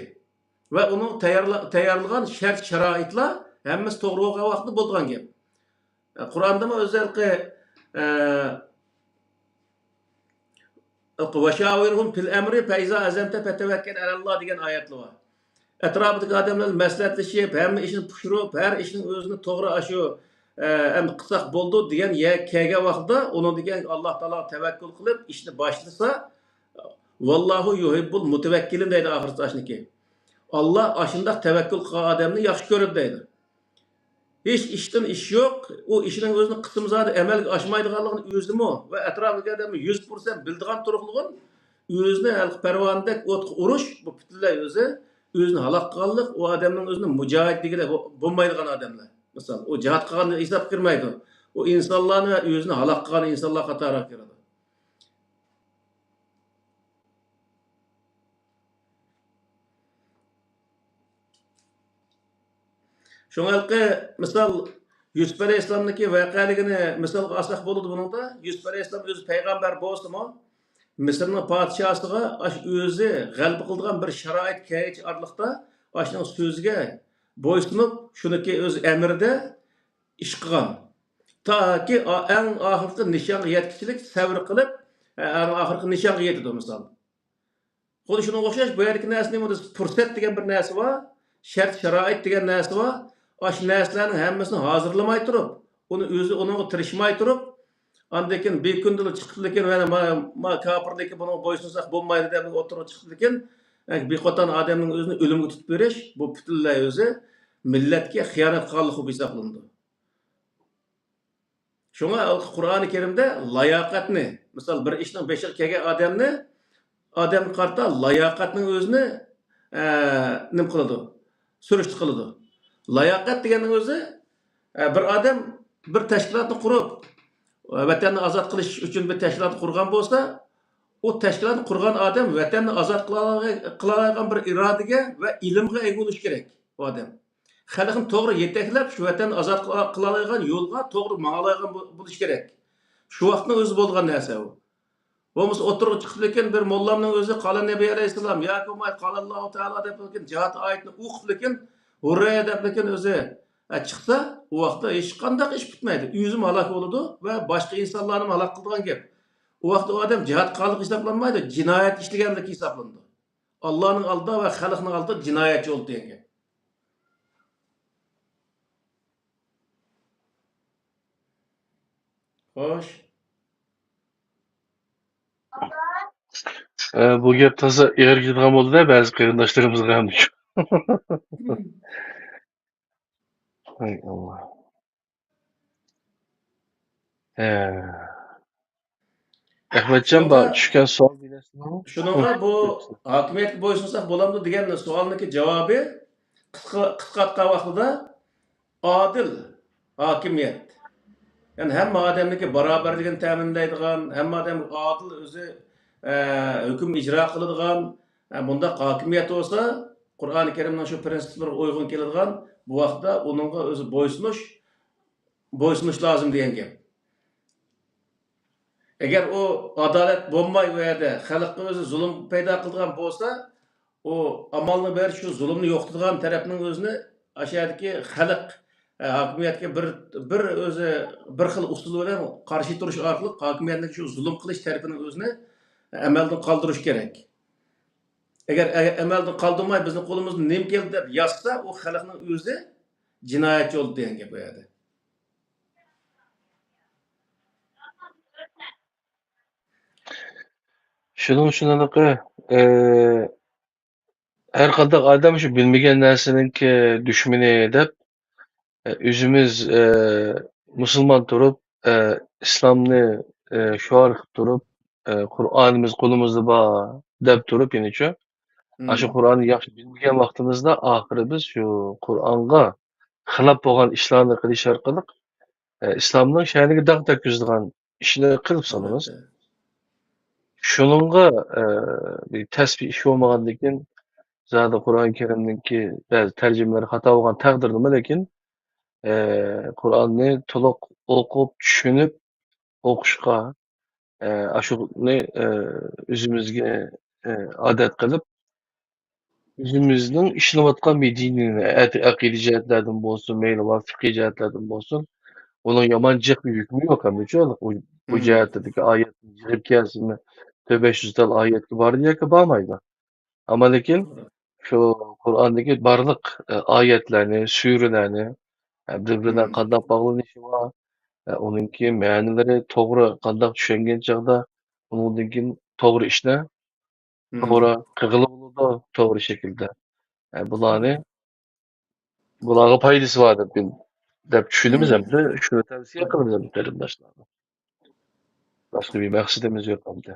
ۋە ئۇنىڭ تەييارلا-، تەييارلىغان شەرت-شارائىتلار ھەممىسى توغرا بولغان ۋاقىتتا بولىدىغان گەپ. قۇرئاندىمۇ ئۆزى ھېلىقى، ئە، «ۋەشاۋىرھۇم فىل ئەمرى فەئىزا ئەزەمتە فەتەۋەككەل ئەلەللا» دېگەن ئايەتلەر بار. ئەتراپىدىكى ئادەملەر بىلەن مەسلىھەتلىشىپ، ھەممە ئىشنى پۇشۇرۇپ، ھەر ئىشنىڭ ئۆزىنى توغرا، ئاشۇ، ئە، ئەمدى قىلساق بولىدۇ دېگەن يەرگە كەلگەن ۋاقتىدا، ئۇنىڭدىن كېيىن ئاللا تائالاغا تەۋەككۈل قىلىپ ئىشنى باشلىسا، «ۋاللاھۇ يۇھىببۇل مۇتەۋەككىلىن» دەيدۇ ئاخىرىدا ئاشۇنىڭكى. ئاللا ئاشۇنداق تەۋەككۈل قىلغان ئادەمنى ياخشى كۆرىدۇ دەيدۇ. ھېچ ئىشتىن ئىش يوق، ئۇ ئىشنىڭ ئۆزىنى قىسىمزادە ئەمەلگە ئاشمايدىغانلىقىنى ئۆزىمۇ ۋە ئەتراپىدىكى ئادەممۇ يۈز پىرسەنت بىلىدىغان تۇرۇقلۇقىن، ئۆزىنى ھېلىقى پەرۋانىدەك ئوتقا ئۇرۇش، بۇ پۈتۈنلەي ئۆزى ئۆزىنى ھالاك قىلغانلىق، ئۇ ئادەمنىڭ ئۆزىنى مۇجاھىد دېگىلى بولمايدىغان ئادەملەر. مىسال، ئۇ جىھاد قىلغان ھېسابقا كىرمەيدۇ. ئۇ ئىنسانلارنى ۋە ئۆزىنى ھالاك قىلغان ئىنسانلار قاتارىغا كىرىدۇ. شۇڭا ھېلىقى مىسال، يۈسۈپ ئەلەيھىسسالامنىڭكى ۋەقەلىكىنى مىسالغا ئالساق بولىدۇ بۇنىڭدا. يۈسۈپ ئەلەيھىسسالام ئۆزى پەيغەمبەر بولسىمۇ، مىسىرنىڭ پادىشاھىغا ئاشۇ ئۆزى غەلىبە قىلىدىغان بىر شارائىت كەلگەنچە ئارىلىقتا ئاشۇنىڭ سۆزىگە بويسۇنۇپ، شۇنىڭكى ئۆز ئەمرىدە ئىش قىلغان. تاكى ئا-، ئەڭ ئاخىرقى نىشانغا يەتكۈچىلىك سەۋر قىلىپ، ئەڭ ئاخىرقى نىشانغا يېتىدۇ مىسال. خۇددى شۇنىڭغا ئوخشاش، بۇ يەردىكى نەرسە نېمە دېسە، پۇرسەت دېگەن بىر نەرسە بار، شەرت-شارائىت دېگەن نەرسە بار. ئاشۇ نەرسىلەرنىڭ ھەممىسىنى ھازىرلىماي تۇرۇپ، ئۇنى ئۆزى ئۇنىڭغا تىرىشماي تۇرۇپ، ئاندىن كېيىن بىر كۈندىلا چىقىپ لېكىن، مانا، ما، ما كاپىر لېكىن بۇنىڭغا بويسۇنساق بولمايدۇ دەپ ئوتتۇرىغا چىقىپ لېكىن، بىر قاتار ئادەمنىڭ ئۆزىنى ئۆلۈمگە تۇتۇپ بېرىش، بۇ پۈتۈنلەي ئۆزى مىللەتكە خىيانەت قىلغانلىق بولۇپ ھېسابلىنىدۇ. شۇڭا قۇرئانى كەرىمدە لاياقەتنى، مىسال، بىر ئىشنىڭ بېشىغا كەلگەن ئادەمنى، ئادەمگە قارىتا لاياقەتنىڭ ئۆزىنى، ئە، نېمە قىلىدۇ؟ سۈرۈشتە قىلىدۇ. لاياقەت دېگەننىڭ ئۆزى، ئە، بىر ئادەم بىر تەشكىلاتنى قۇرۇپ، ۋەتەننى ئازاد قىلىش ئۈچۈن بىر تەشكىلات قۇرغان بولسا، ئۇ تەشكىلاتنى قۇرغان ئادەم ۋەتەننى ئازاد قىلالاي-، قىلالايدىغان بىر ئىرادىگە ۋە ئىلىمغا ئىگە بولۇشى كېرەك ئۇ ئادەم. خەلقنى توغرا يېتەكلەپ، شۇ ۋەتەننى ئازاد قىلا-، قىلالايدىغان يولغا توغرا ماڭالايدىغان بو-، بولۇشى كېرەك. شۇ ۋاقىتنىڭ ئۆزى بولىدىغان نەرسە ئۇ. بولمىسا ئوتتۇرىغا چىقىپ لېكىن بىر موللامنىڭ ئۆزى قال نەبى ئەلەيھىسسالام ياكى بولماي قال ئاللاھۇ تائالا دەپ لېكىن جىھاد ئايىتىنى ئوقۇپ لېكىن ھۇررە دەپ لېكىن ئۆزى، ئە، چىقسا، ئۇ ۋاقىتتا ھېچقانداق ئىش پۈتمەيدۇ. ئۆزىمۇ ھالاك بولىدۇ ۋە باشقا ئىنسانلارنىمۇ ھالاك قىلىدىغان گەپ. ئۇ ۋاقىتتا ئۇ ئادەم جىھاد قىلغانلىق ھېسابلانمايدۇ، جىنايەت ئىشلىگەنلىك ھېسابلىنىدۇ. ئاللانىڭ ئالدىدا ۋە خەلقنىڭ ئالدىدا جىنايەتچى بولدى دېگەن گەپ. خوش. ئە، بۇ گەپ تازا ئېغىر كېتىدىغان بولدى-دە، بەزى قېرىنداشلىرىمىزغا ھەم. ھەي ئاللا. ھە. ئەخمەتجان، بار چۈشكەن سوئال بىلەسىزمۇ؟ شۇنىڭغا بۇ ھاكىمىيەتكە بويسۇنساق بولامدۇ دېگەن سوئالنىڭكى جاۋابى قىسقا، قىسقارتقان ۋاقتىدا ئادىل ھاكىمىيەت. يەنى ھەممە ئادەمنىڭكى باراۋەرلىكىنى تەمىنلەيدىغان، ھەممە ئادەم ئادىل ئۆزى، ئە، ھۆكۈم ئىجرا قىلىدىغان، ئە، بۇنداق ھاكىمىيەت بولسا، قۇرئانى كەرىمنىڭ شۇ پىرىنسىپلىرىغا ئۇيغۇن كېلىدىغان، بۇ ۋاقىتتا ئۇنىڭغا ئۆزى بويسۇنۇش، بويسۇنۇش لازىم دېگەن گەپ. ئەگەر ئۇ ئادالەت بولماي، ئۇ يەردە خەلققە ئۆزى زۇلۇم پەيدا قىلىدىغان بولسا، ئۇ ئامالنىڭ بىرى شۇ زۇلۇمنى يوقىتىدىغان تەرەپنىڭ ئۆزىنى ئاشۇ يەردىكى خەلق، ئە، ھاكىمىيەتكە بىر، بىر ئۆزى، بىر خىل ئۇسۇل بىلەن قارشى تۇرۇش ئارقىلىق ھاكىمىيەتنىڭ شۇ زۇلۇم قىلىش تەرىپىنىڭ ئۆزىنى ئەمەلدىن قالدۇرۇش كېرەك. ئەگەر ئە-، ئەمەلدىن قالدۇرماي، بىزنىڭ قولىمىزدىن نېمە كەلدى دەپ يازسا، ئۇ خەلقنىڭ ئۆزى جىنايەتچى بولدى دېگەن گەپ ئۇ يەردە. شۇنىڭ ئۈچۈن ھېلىقى، ئى، ھەر قانداق ئادەم شۇ بىلمىگەن نەرسىنىڭكى دۈشمىنى دەپ، ئى، ئۆزىمىز، ئى، مۇسۇلمان تۇرۇپ، ئى، ئىسلامنى، ئى، شوئار قىلىپ تۇرۇپ، ئى، قۇرئانىمىز قولىمىزدا بار دەپ تۇرۇپ يەنىچۇ، ئاشۇ قۇرئاننى ياخشى بىلمىگەن ۋاقتىمىزدا ئاخىرى بىز شۇ قۇرئانغا خىلاپ بولغان ئىشلارنى قىلىش ئارقىلىق، ئى، ئىسلامنىڭ شەنىگە داغ تەگكۈزىدىغان ئىشنى قىلىپ سالىمىز. ئەلۋەتتە. شۇنىڭغا، ئە، بىر تەس بىر ئىش بولمىغاندىكىن، زادى قۇرئان كەرىمنىڭكى بەزى تەرجىمىلىرى خاتا بولغان تەقدىردىمۇ، لېكىن، ئە، قۇرئاننى تولۇق ئوقۇپ، چۈشىنىپ ئوقۇشقا، ئە، ئاشۇنى، ئە، ئۆزىمىزگە، ئە، ئادەت قىلىپ، ئۆزىمىزنىڭ ئىشلەۋاتقان بىر دىنىنى، ئەتى ئەقىدە جەھەتلەردىن بولسۇن، مەيلى ۋە فىقھىي جەھەتلەردىن بولسۇن، ئۇنىڭ يامان جىق بىر ھۆكمى يوق ئەمدىچۇ. ئۇ، بۇ جەھەتتىكى ئايەتنى يىغىپ كەلسىمۇ، تۆت بەش يۈز تال ئايەتكە بارىدۇ ياكى بارمايدۇ. ئەمما لېكىن شۇ قۇرئاندىكى بارلىق، ئە، ئايەتلەرنى، سۈرىلەرنى، ئە، بىر-بىرى بىلەن قانداق باغلىنىشى بار، ئە، ئۇنىڭكى مەنىلىرى توغرا قانداق چۈشەنگەن چاغدا، ئۇنىڭدىن كېيىن توغرا ئىشنى توغرا قىلغىلى بولىدۇ، توغرا شەكىلدە. ئە، بۇلارنى، بۇلارغا پايدىسى بار دەپ، دەپ چۈشىنىمىز ھەمدە شۇنى تەۋسىيە قىلىمىز ھەمدە قېرىنداشلارغا. باشقا بىر مەقسىتىمىز يوق ئەمدى.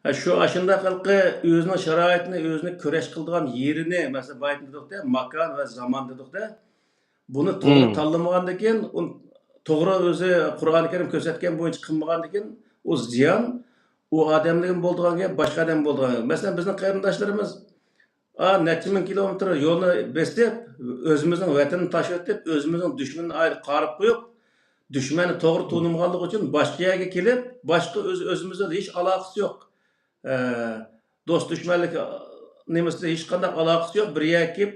ھە، شۇ ئاشۇنداق ھېلىقى ئۆزىنىڭ شارائىتىنى، ئۆزىنى كۈرەش قىلىدىغان يېرىنى، مەسىلەن، بايىتىن دېدۇقتە، ماكان ۋە زامان دېدۇقتە. بۇنى توغرا تاللىمىغاندىكىن، ئۇ توغرا ئۆزى قۇرئانى كەرىم كۆرسەتكەن بويىچە قىلمىغاندىكىن، ئۇ زىيان ئۇ ئادەملىكىمۇ بولىدىغان گەپ، باشقا ئادەم بولىدىغان گەپ. مەسىلەن، بىزنىڭ قېرىنداشلىرىمىز، ئا، نەچچە مىڭ كىلومېتىر يولنى بېسىپ، ئۆزىمىزنىڭ ۋەتىنىنى تاشلىۋېتىپ، ئۆزىمىزنىڭ دۈشمىنىنى ئايرى قارىپ قويۇپ، دۈشمەننى توغرا تونۇمىغانلىقى ئۈچۈن باشقا يەرگە كېلىپ، باشقا ئۆز-، ئۆزىمىزدە ھېچ ئالاقىسى يوق. ئە، دوست دۈشمەنلىك، ئە، نېمىسىدە ھېچقانداق ئالاقىسى يوق. بىر يەرگە كېلىپ،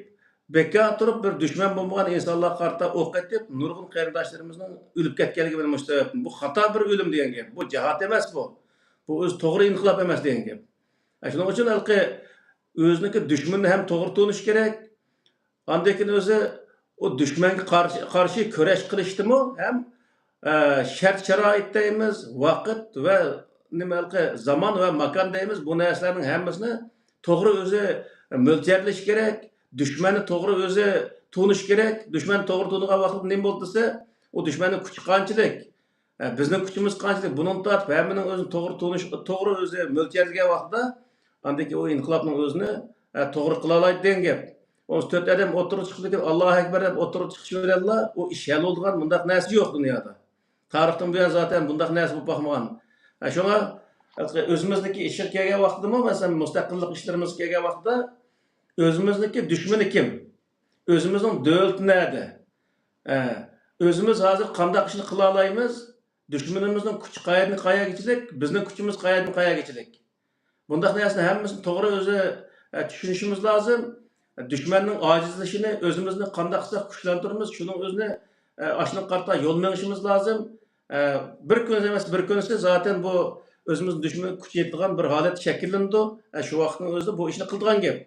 بىكار تۇرۇپ، بىر دۈشمەن بولمىغان ئىنسانلارغا قارىتا ئوق ئېتىپ، نۇرغۇن قېرىنداشلىرىمىزنىڭ ئۆلۈپ كەتكەنلىكى مانا مۇشۇ سەۋەبتىن. بۇ خاتا بىر ئۆلۈم دېگەن گەپ. بۇ جىھاد ئەمەس بۇ. بۇ ئۆزى توغرا ئىنقىلاب ئەمەس دېگەن گەپ. ئە، شۇنىڭ ئۈچۈن ھېلىقى ئۆزىنىڭكى دۈشمىنىنى ھەم توغرا تونۇش كېرەك. ئاندىن كېيىن ئۆزى ئۇ دۈشمەنگە قارشى، قارشى كۈرەش قىلىشتىمۇ ھەم، ئە، شەرت-شارائىت دەيمىز، ۋاقىت ۋە نېمە ھېلىقى زامان ۋە ماكان دەيمىز، بۇ نەرسىلەرنىڭ ھەممىسىنى توغرا ئۆزى مۆلچەرلىشى كېرەك، دۈشمەننى توغرا ئۆزى تونۇشى كېرەك. دۈشمەننى توغرا تونۇغان ۋاقتىدا نېمە بولدى دېسە، ئۇ دۈشمەننىڭ كۈچى قانچىلىك؟ ئە، بىزنىڭ كۈچىمىز قانچىلىك؟ بۇنىڭدىن تارتىپ ھەممىنىڭ ئۆزىنى توغرا تونۇش، توغرا ئۆزى مۆلچەرلىگەن ۋاقتىدا، ئاندىن كېيىن ئۇ ئىنقىلابنىڭ ئۆزىنى، ئە، توغرا قىلالايدۇ دېگەن گەپ. ئون تۆت ئادەم ئوتتۇرىغا چىقىپ كېتىپ، ئاللاھۇ ئەكبەر دەپ ئوتتۇرىغا چىقىش بىلەنلا ئۇ ئىش ھەل بولىدىغان مۇنداق نەرسە يوق دۇنيادا. تارىختىن بۇيان زاتەن بۇنداق نەرسە بولۇپ باقمىغان. ئە، شۇڭا ئۆزىمىزنىڭكى ئىشىغا كەلگەن ۋاقتىدىمۇ، مەسىلەن، مۇستەقىللىق ئىشلىرىمىزغا كەلگەن ۋاقتىدا، ئۆزىمىزنىڭكى دۈشمىنى كىم؟ ئۆزىمىزنىڭ دۆلىتى نەدە؟ ئە، ئۆزىمىز ھازىر قانداق ئىشنى قىلالايمىز؟ دۈشمىنىمىزنىڭ كۈچى قەيەردىن قەيەرگىچىلىك، بىزنىڭ كۈچىمىز قەيەردىن قەيەرگىچىلىك. بۇنداق نەرسىنى ھەممىسىنى توغرا ئۆزى، ئە، چۈشىنىشىمىز لازىم. دۈشمەننىڭ ئاجىزلىشىنى، ئۆزىمىزنى قانداق قىلساق كۈچلەندۈرىمىز، شۇنىڭ ئۆزىنى، ئە، ئاشۇنىڭغا قارىتا يول مېڭىشىمىز لازىم. ئە، بىر كۈن ئەمەس، بىر كۈنسى زاتەن بۇ ئۆزىمىزنىڭ دۈشمىنىگە كۈچ يېتىدىغان بىر ھالەت شەكىللىنىدۇ. ئە، شۇ ۋاقىتنىڭ ئۆزىدە بۇ ئىشنى قىلىدىغان گەپ.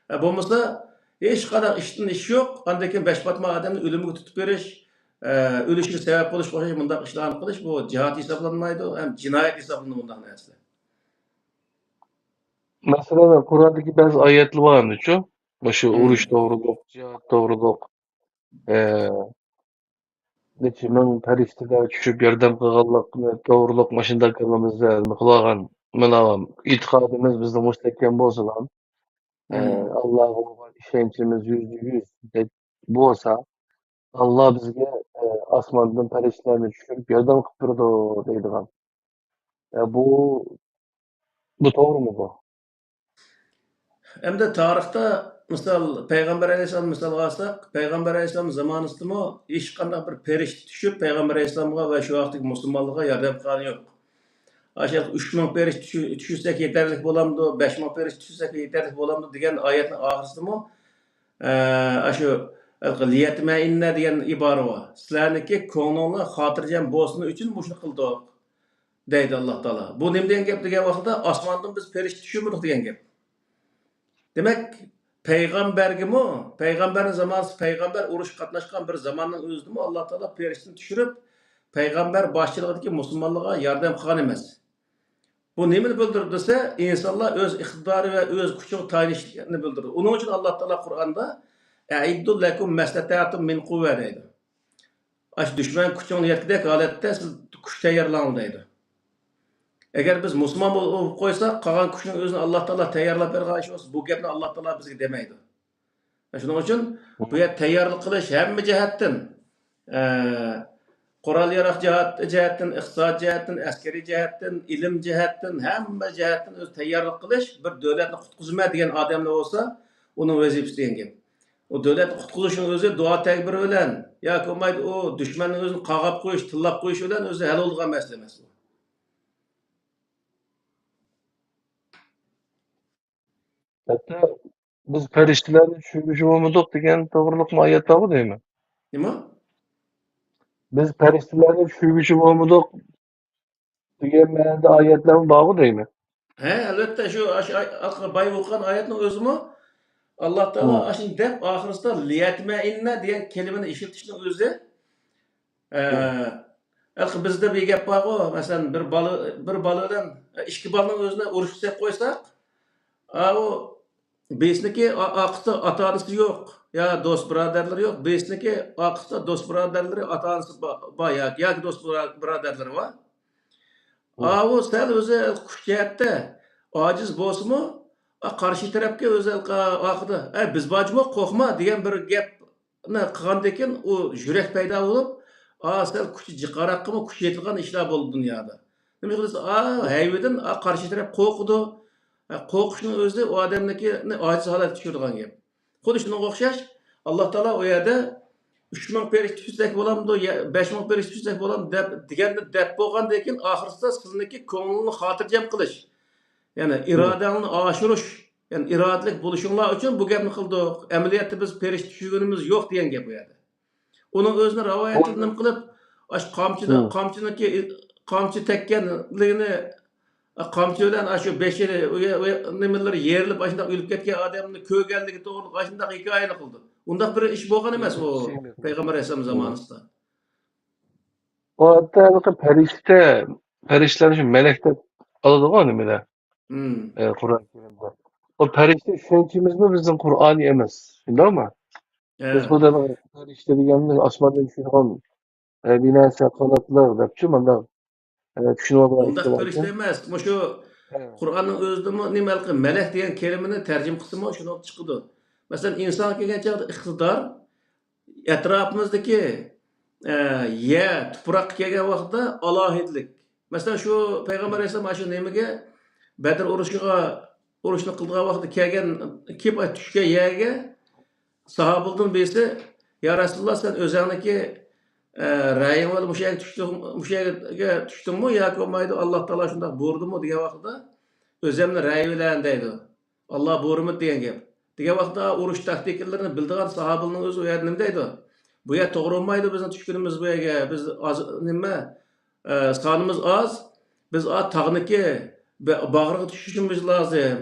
ئە، بولمىسا، ھېچقانداق ئىشتىن ئىش يوق. ئاندىن كېيىن بەش پاتما ئادەمنى ئۆلۈمگە تۇتۇپ بېرىش، ئە، ئۆلۈشىگە سەۋەب بولۇشقا ئوخشاش مۇنداق ئىشلارنى قىلىش، بۇ جىھاد ھېسابلانمايدۇ، ھەم جىنايەت ھېسابلىنىدۇ بۇنداق نەرسىلەر. مەسىلەن، قۇراندىكى بەزى ئايەتلەر بار ئەمدىچۇ؟ مۇشۇ مم. ئۇرۇش توغرۇلۇق، جىھاد توغرۇلۇق، ئە، نەچچە مىڭ پەرىشتىلەر چۈشۈپ ياردەم قىلغانلىقى توغرۇلۇق مۇشۇنداق قىلغىنىمىزدا نېمە قىلىۋالغان، مانا، ئېتىقادىمىز بىزنىڭ مۇستەھكەم بولسىلا، ئە، مم. ئاللاغا بولغان ئىشەنچىمىز يۈزدە يۈز بولسا، ئاللا بىزگە، ئە، ئاسماندىن پەرىشتىلەرنى چۈشۈرۈپ ياردەم قىلىپ بېرىدۇ دەيدىغان. ئە، بۇ، بۇ توغرىمۇ بۇ؟ ئەمدى تارىختا مىسال، پەيغەمبەر ئەلەيھىسسالامنى مىسالغا ئالساق، پەيغەمبەر ئەلەيھىسسالام زامانىسىدىمۇ ھېچقانداق بىر پەرىشتە چۈشۈپ پەيغەمبەر ئەلەيھىسسالامغا ۋە شۇ ۋاقىتتىكى مۇسۇلمانلارغا ياردەم قىلغانى يوق. ئاشۇ ئۈچ مىڭ پەرىشتە چۈ-، چۈشۈرسەك يېتەرلىك بولامدۇ، بەش مىڭ پەرىشتە چۈشۈرسەك يېتەرلىك بولامدۇ دېگەن ئايەتنىڭ ئاخىرىسىدىمۇ، ئە، ئاشۇ، «لىيەتمەئىننە» دېگەن ئىبارە بار. «سىلەرنىڭكى كۆڭلۈڭلار خاتىرجەم بولسۇن ئۈچۈن مۇشۇنى قىلدۇق» دەيدۇ ئاللا تائالا. بۇ نېمە دېگەن گەپ دېگەن ۋاقىتتا، ئاسماندىن بىز پەرىشتە چۈشۈرمىدۇق دېگەن گەپ. دېمەك، پەيغەمبەرگىمۇ، پەيغەمبەرنىڭ زامانىسى، پەيغەمبەر ئۇرۇشقا قاتناشقان بىر زاماننىڭ ئۆزىدىمۇ ئاللا تائالا پەرىشتىنى چۈشۈرۈپ، پەيغەمبەر باشچىلىقىدىكى مۇسۇلمانلارغا ياردەم قىلغان ئەمەس. بۇ نېمىنى بىلدۈرىدۇ دېسە، ئىنسانلار ئۆز ئىقتىدارى ۋە ئۆز كۈچىگە تايىنىشلىقىنى بىلدۈرىدۇ. ئۇنىڭ ئۈچۈن ئاللا تائالا قۇرئاندا، «ئەئىددۇ لەكۇم مەستەتەتۇم مىن قۇۋۋە» دەيدۇ. ئاشۇ دۈشمەن كۈچىڭلار يەتكۈدەك ھالەتتە سىز كۈچ تەييارلاڭ دەيدۇ. ئەگەر بىز مۇسۇلمان بولۇپ قويساق، قالغان كۈچنىڭ ئۆزىنى ئاللا تائالا تەييارلاپ بەرگەن ئىش بولسا، بۇ گەپنى ئاللا تائالا بىزگە دېمەيدۇ. شۇنىڭ ئۈچۈن بۇ يەر تەييارلىق قىلىش ھەممە جەھەتتىن، ئە، قورال-ياراغ جەھەت-، جەھەتتىن، ئىقتىساد جەھەتتىن، ئەسكىرىي جەھەتتىن، ئىلىم جەھەتتىن، ھەممە جەھەتتىن ئۆز تەييارلىق قىلىش، بىر دۆلەتنى قۇتقۇزىمەن دېگەن ئادەملەر بولسا، ئۇنىڭ ۋەزىپىسى دېگەن گەپ. ئۇ دۆلەتنى قۇتقۇزۇشنىڭ ئۆزى دۇئا تەكبىر بىلەن ياكى بولمايدۇ، ئۇ دۈشمەننىڭ ئۆزىنى قاغاپ قويۇش، تىللاپ قويۇش بىلەن ئۆزى ھەل بولىدىغان مەسىلە ئەمەس بۇ. ھەتتا بىز پەرىشتىلەرنى چۈشۈرگۈچى بولمىدۇق دېگەن توغرىلىقمۇ ئايەت بارغۇ دەيمەن. نېمە؟ بىز پەرىشتىلەرنى چۈشۈرگۈچى بولمىدۇق دېگەن مەنىدە ئايەتلەرمۇ بارغۇ دەيمەن. ھە، ئەلۋەتتە، شۇ، ئاشۇ ئاي-، ئارقا-، بايا ئوقۇغان ئايەتنىڭ ئۆزىمۇ ئاللا تائالا مم. ئاشۇنى دەپ، ئاخىرىسىدا «لىيەتمەئىننە» دېگەن كەلىمىنى ئىشلىتىشنىڭ ئۆزى، ئە، مم. ھېلىقى بىزدە بىر گەپ بارغۇ، مەسىلەن، بىر بالا، بىر بالا بىلەن ئىككى بالىنىڭ ئۆزىنى ئۇرۇشقا سېلىپ قويساق، ئاۋۇ بىرسىنىڭكى ئا-، ئارقىسىدا ئاتا-ئانىسى يوق، يا دوست-بۇرادەرلىرى يوق، بىرسىنىڭكى ئارقىسىدا دوست-بۇرادەرلىرى، ئاتا-ئانىسى با-، بار ياكى، ياكى دوست-بۇرا-، بۇرادەرلىرى بار. مم. ئاۋۇ سەل ئۆزى كۈچ جەھەتتە ئاجىز بولسىمۇ، ئا، قارشى تەرەپكە ئۆزى ئارقىدا، «ئە، بىز بار جۇمۇ، قورقما» دېگەن بىر گەپنى قىلغاندىن كېيىن، ئۇ يۈرەك پەيدا بولۇپ، ئا، سەل كۈچى جىقراققىمۇ كۈچ يېتىدىغان ئىشلار بولىدۇ دۇنيادا. نېمە قىلسا، ئا، ھەيۋىدىن، ئا، قارشى تەرەپ قورقىدۇ. ئە، قورقۇشنىڭ ئۆزى ئۇ ئادەمنىڭكىنى ئاجىز ھالەتكە چۈشۈرىدىغان گەپ. خۇددى شۇنىڭغا ئوخشاش، ئاللا تائالا ئۇ يەردە «ئۈچ مىڭ پەرىشتە چۈشۈرسەك بولامدۇ، يا بەش مىڭ پەرىشتە چۈشۈرسەك بولامدۇ؟» دەپ، دېگەندە، دەپ بولغاندىن كېيىن، ئاخىرسىدا سىزنىڭكى كۆڭلىنى خاتىرجەم قىلىش، يەنى مم. ئىرادەڭلارنى ئاشۇرۇش، يەنى ئىرادىلىك بولۇشۇڭلار ئۈچۈن بۇ گەپنى قىلدۇق. ئەمەلىيەتتە بىز پەرىشتە چۈشۈرگىنىمىز يوق دېگەن گەپ ئۇ يەردە. ئۇنىڭ ئۆزىنى رىۋايەتلىرى نېمە قىلىپ، ئاشۇ قامچىدا، مم. قامچىنىڭكى، قامچا تەگكەنلىكىنى، قامچا بىلەن ئاشۇ بېشى، ئۇ يە-، ئۇ يە-، نېمىلىرى يېرىلىپ، ئاشۇنداق ئۆلۈپ كەتكەن ئادەمنى كۆرگەنلىكى توغرىلىق ئاشۇنداق ھېكايىنى قىلدى. ئۇنداق بىر ئىش بولغان ئەمەس ئۇ پەيغەمبەر ئەلەيھىسسالام زامانىسىدا. ئۇ ھەتتا ھېلىقى پەرىشتە، پەرىشتىلەرنى شۇ مەلەك دەپ ئالىدىغۇ نېمىلەر. مم. ئە، قۇرئان كەرىمدە. ئۇ پەرىشتە چۈشەنچىمىزمۇ بىزنىڭ قۇرئانىي ئەمەس. شۇنداقمۇ؟ ئە. بىز خۇددى پەرىشتە دېگەننى ئاسماندىن چۈشىدىغان، ئە، بىنەسە قاناتلىق دەپچۇ مانداق، ئە، چۈشىنىۋالغان ئۇنداق ئىشلار پەرىشتە ئىكەن. ئەمەس. مۇشۇ ھە. قۇرئاننىڭ ئۆزىدىمۇ نېمە ھېلىقى مەلەك دېگەن كەلىمىنى تەرجىمە قىلسىمۇ شۇنداق چىقىدۇ. مەسىلەن، ئىنسانغا كەلگەن چاغدا ئىقتىدار، ئەتراپىمىزدىكى، ئە، يەر، تۇپراققا كەلگەن ۋاقىتتا ئالاھىدىلىك. مەسىلەن، شۇ پەيغەمبەر ئەلەيھىسسالام شۇ نېمىگە، بەدر ئۇرۇشىغا، ئۇرۇشنى قىلىدىغان ۋاقىتتا كەلگەن، كېلىپ چۈشكەن يەرگە ساھابىلەردىن بىرسى، «يا رەسۇلاللا، سەن ئۆزۈڭنىڭكى ئە، رەيىڭ بىلەن مۇشۇ يەرگە چۈشتۈڭ-، مۇشۇ يەرگە چۈشتۈڭمۇ ياكى بولمايدۇ، ئاللا تائالا شۇنداق بۇيرۇدىمۇ دېگەن ۋاقتىدا، ئۆزۈمنى رەي بىلەن دەيدۇ. ئاللا بۇيرۇمىدى دېگەن گەپ. دېگەن ۋاقىتتا ئۇرۇش تاكتىكىلىرىنى بىلىدىغان ساھابىلىرىنىڭ ئۆزى ئۇ يەردە نېمە دەيدۇ؟ بۇ يەر توغرا بولمايدۇ، بىزنىڭ چۈشكىنىمىز بۇ يەرگە، بىز ئاز، نېمە، ئە، سانىمىز ئاز، بىز ئا تاغنىكى بە-، باغرىغا چۈشۈشىمىز لازىم.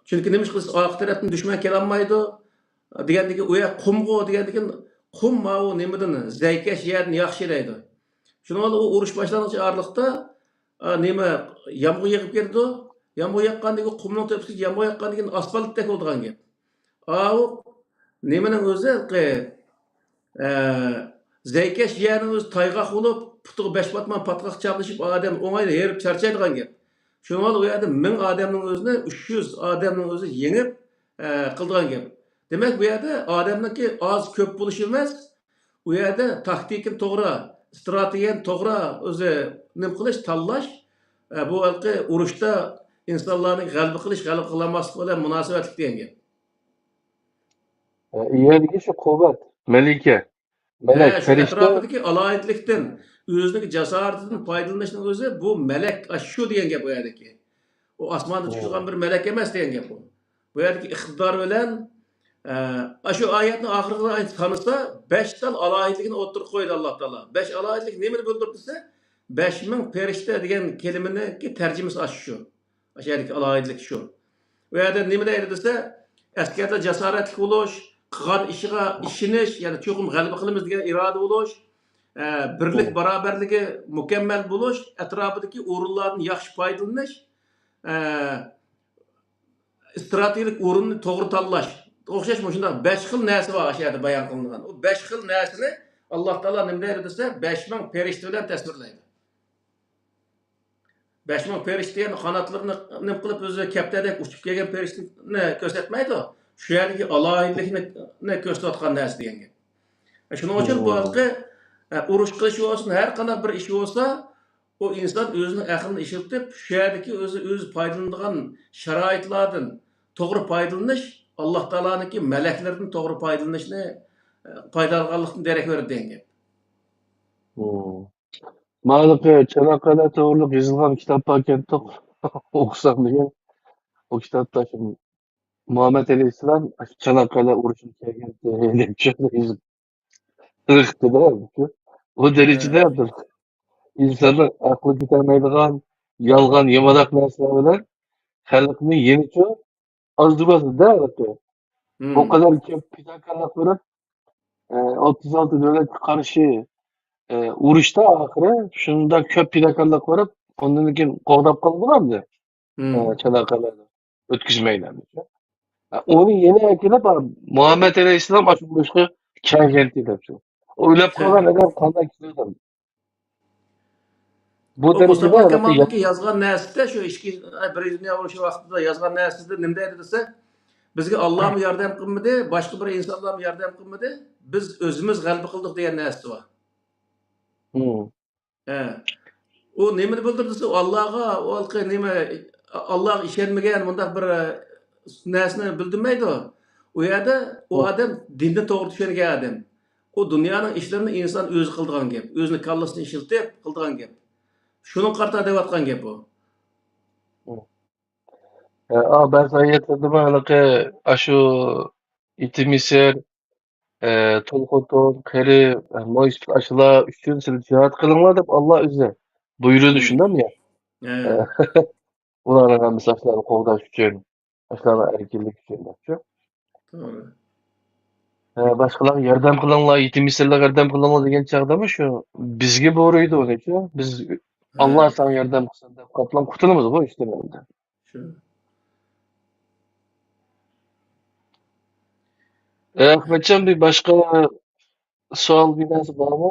چۈنكى نېمە ئىش قىلسا ئارقا تەرەپتىن دۈشمەن كېلەلمەيدۇ. دېگەندىكىن ئۇ يەر قۇمغۇ دېگەندىكىن قۇم ماۋۇ نېمىدىن، زەيكەش يەردىن ياخشى دەيدۇ. شۇنىڭ بىلەن ئۇ ئۇرۇش باشلانغۇچە ئارىلىقتا، ئا، نېمە، يامغۇر يېغىپ كېتىدۇ. يامغۇر ياغقاندىن كېيىن قۇمنىڭ تۆپىسىگە يامغۇر ياغقاندىن كېيىن ئاسفالتتەك بولىدىغان گەپ. ئاۋۇ نېمىنىڭ ئۆزى، ئە، زەيكەش يەرنىڭ ئۆزى تايغاق بولۇپ، پۇتىغا بەش پاتمان پاتقاق چاپلىشىپ، ئادەم ئوڭايلا ھېرىپ چارچايدىغان گەپ. شۇنىڭ بىلەن ئۇ يەردە مىڭ ئادەمنىڭ ئۆزىنى، ئۈچ يۈز ئادەمنىڭ ئۆزى يېڭىپ، ئە، قىلىدىغان گەپ. دېمەك، بۇ يەردە ئادەمنىڭكى ئاز كۆپ بولۇشى ئەمەس، ئۇ يەردە تاكتىكىنى توغرا، ئىستراتېگىيەنى توغرا ئۆزى نېمە قىلىش، تاللاش، ئە، بۇ ھېلىقى ئۇرۇشتا ئىنسانلارنى غەلىبە قىلىش، غەلىبە قىلالماسلىق بىلەن مۇناسىۋەتلىك دېگەن گەپ. ئە، يەردىكى شۇ قۇۋۋەت، مەلىكە، مەلەك، ھە، شۇ پەرىشتە. ئەتراپىدىكى ئالاھىدىلىكتىن، ئۆزىنىڭ جاسارىتىدىن پايدىلىنىشنىڭ ئۆزى بۇ مەلەك، ئاشۇ شۇ دېگەن گەپ ئۇ يەردىكى. ئۇ ئاسماندا چۈشىدىغان بىر مەلەك ئەمەس دېگەن گەپ ئۇ. بۇ يەردىكى ئىقتىدار بىلەن، ئە، ئاشۇ ئايەتنىڭ ئاخىرىدا سانىسا، بەش تال ئالاھىدىلىكىنى ئوتتۇرىغا قويدى ئاللا تائالا. بەش ئالاھىدىلىك نېمىنى بىلدۈردى دېسە، بەش مىڭ پەرىشتە دېگەن كەلىمىنىڭكى تەرجىمىسى ئاشۇ شۇ. ئاشۇ يەردىكى ئالاھىدىلىك شۇ. ئۇ يەردە نېمە دەيدۇ دېسە، ئەسكەردە جاسارەتلىك بولۇش، قىلغان ئىشىغا ئىشىنىش، يەنى چوقۇم غەلىبە قىلىمىز دېگەن ئىرادە بولۇش، ئە، بىرلىك، بارابەرلىكى مۇكەممەل بولۇش، ئەتراپىدىكى ئورۇنلاردىن ياخشى پايدىلىنىش، ئە، ئىستراتېگىيەلىك ئورۇننى توغرا تاللاش. ئوخشاش مۇشۇنداق بەش خىل نەرسە بار ئاشۇ يەردە بايان قىلىنغان. ئۇ بەش خىل نەرسىنى ئاللا تائالا نېمە دەيدۇ دېسە، بەش مىڭ پەرىشتە بىلەن تەسۋىرلەيدۇ. بەش مىڭ پەرىشتە دېگەن قاناتلىرىنى نېمە قىلىپ، ئۆزى كەپتەردەك ئۇچۇپ كەلگەن پەرىشتىنى كۆرسەتمەيدۇ. شۇ يەردىكى ئالاھىدىلىكنى كۆرسىتىۋاتقان نەرسە دېگەن گەپ. شۇنىڭ ئۈچۈن بۇ ھېلىقى، ئە، ئۇرۇش قىلىش بولسۇن، ھەر قانداق بىر ئىش بولسا، ئۇ ئىنسان ئۆزىنىڭ ئەقلىنى ئىشلىتىپ، شۇ يەردىكى ئۆزى، ئۆزى پايدىلىنىدىغان شارائىتلاردىن توغرا پايدىلىنىش، ئاللا تائالانىڭكى مەلەكلىرىدىن توغرا پايدىلىنىشنى، ئە، پايدىلانغانلىقتىن دېرەك بېرىدۇ دېگەن گەپ. مم. مانا چاناققەلە توغرۇلۇق يېزىلغان كىتاب باركەنتۇق. ئوقۇسام دېگەن. ئۇ كىتابتا شۇ مۇھەممەد ئەلەيھىسسالام چاناققەلە ئۇرۇشىغا كەلگەنتى دەپ يېزىپ. ئۇ دەرىجىدە بىر ئىنساننىڭ ئەقلى كېتەلمەيدىغان، يالغان، يامانراق نەرسىلەر بىلەن خەلقنى يېنىچۇ ئازدۇرۇۋاتىدۇ-دە، ئەلۋەتتە. بۇ قەدەر كۆپ پىداكارلىق بېرىپ، ئە، ئوتتۇز ئالتە دۆلەتكە قارشى، ئە، ئۇرۇشتا ئاخىرى شۇنداق كۆپ پىداكارلىق بېرىپ، ئۇندىن كېيىن قوغداپ قالدىغانمىدى؟ ئە، چاناققەلەرنى ئۆتكۈزمەيلى. ئە، ئۇنى يەنە ئەكېلىپ، ئا، مۇھەممەد ئەلەيھىسسالام ئاشۇ ئۇرۇشقا كەلگەنتى دەپ شۇ. ئويلاپ قالغان ئادەم قانداق كىشى ئىدى؟ بۇ ئۇ دەرىجىدە مۇستاپا كامالنىڭكى يازغان نەرسىدە، شۇ ئىككى، بىرىنچى دۇنيا ئۇرۇشى ۋاقتىدا يازغان نەرسىدە نېمە دەيدۇ دېسە، بىزگە ئاللامۇ ياردەم قىلمىدى، باشقا بىر ئىنسانلارمۇ ياردەم قىلمىدى، بىز ئۆزىمىز غەلىبە قىلدۇق دېگەن نەرسىسى بار. ھە. ئۇ نېمىنى بىلدۈردى دېسە، ئۇ ئاللاغا، ئۇ ھېلىقى نېمە، ئاللاغا ئىشەنمىگەن، مۇنداق بىر، ئە، نەرسىنى بىلدۈرمەيدۇ. ئۇ يەردە ئۇ ئادەم دىننى توغرا چۈشەنگەن ئادەم. ئۇ دۇنيانىڭ ئىشلىرىنى ئىنسان ئۆزى قىلىدىغان گەپ. ئۆزىنىڭ كاللىسىنى ئىشلىتىپ قىلىدىغان گەپ. شۇنىڭغا قارىتا دەۋاتقان گەپ ئۇ. ئە، ئا، بەزى ئايەتلەردە بار، ھېلىقى ئاشۇ يېتىم يېسىر، ئە، تۇل خوتۇن، قېرى، ئە، مويسىپىت ئاشۇلار ئۈچۈن سىلەر جىھاد قىلىڭلار دەپ ئاللا ئۆزى بۇيرۇدى، شۇنداقمۇ يا؟ ئە، ئۇلارنىڭ ھەممىسى ئاشۇلارنى قوغداش ئۈچۈن، ئاشۇلارنىڭ ئەركىنلىكى ئۈچۈن دەپچۇ. توغرا. ئە، باشقىلارغا ياردەم قىلىڭلار، يېتىم يېسىرلارغا ياردەم قىلىڭلار دېگەن چاغدىمۇ شۇ بىزگە بۇيرۇيدۇ ئۇنىچۇ. بىز، ئاللا ساڭا ياردەم قىلسۇن دەپ قاپلان قۇتۇلىمىزغۇ ئىشتىن ئەمدى. شۇ. ئەخمەتجان، بىر باشقا سوئال، بىر نەرسە بارمۇ؟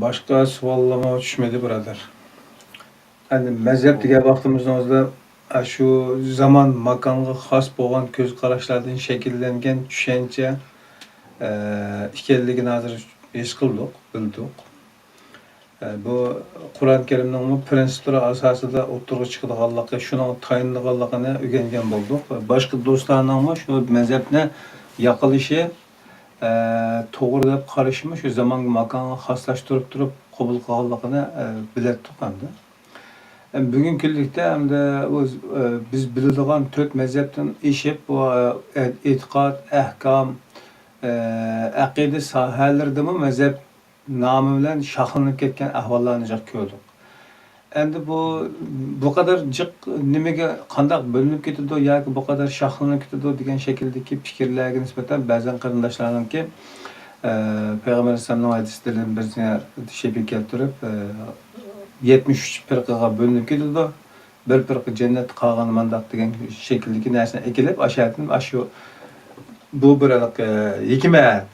باشقا سوئاللارمۇ چۈشمىدى، بۇرادەر. ئەمدى مەزھەپ دېگەن ۋاقتىمىزنىڭ ئۆزىدە، ئاشۇ زامان، ماكانغا خاس بولغان كۆز قاراشلاردىن شەكىللەنگەن چۈشەنچە، ئە، ئىكەنلىكىنى ھازىر ھېس قىلدۇق، بىلدۇق. ئە، بۇ قۇرئان كەرىمنىڭمۇ پىرىنسىپلىرى ئاساسىدا ئوتتۇرىغا چىقىدىغانلىقى، شۇنىڭغا تايىنىدىغانلىقىنى ئۆگەنگەن بولدۇق. باشقا دوستلارنىڭمۇ شۇ مەزھەپنى ياقلىشى، ئە، توغرا دەپ قارىشىمۇ شۇ زامانغا، ماكانغا خاسلاشتۇرۇپ تۇرۇپ قوبۇل قىلغانلىقىنى، ئە، بىلەتتۇق ئەمدى. ئە، بۈگۈنكى كۈنلۈكتە ئەمدى ئۆز، ئە، بىز بىلىدىغان تۆت مەزھەپتىن ئېشىپ، بۇ، ئە، ئېتىقاد، ئەھكام، ئە، ئەقىدە ساھەلىرىدىمۇ مەزھەپ نامى بىلەن شاخلىنىپ كەتكەن ئەھۋاللارنى جىق كۆردۇق. ئەمدى بۇ، بۇ قەدەر جىق نېمىگە، قانداق بۆلۈنۈپ كېتىدۇ ياكى بۇ قەدەر شاخلىنىپ كېتىدۇ دېگەن شەكىلدىكى پىكىرلەرگە نىسبەتەن بەزەن قېرىنداشلارنىڭكى، ئە، پەيغەمبەر ئەلەيھىسسالامنىڭ ھەدىسلىرىدىن بىرسىنى شەپىي كەلتۈرۈپ، ئە، يەتمىش ئۈچ پىرقىگە بۆلۈنۈپ كېتىدۇ. بىر پىرقە جەننەتتە، قالغىنى مانداق دېگەن شەكىلدىكى نەرسىنى ئەكېلىپ، ئاشۇ يەردىن ئاشۇ، بۇ بىر ھېلىقى ھېكمەت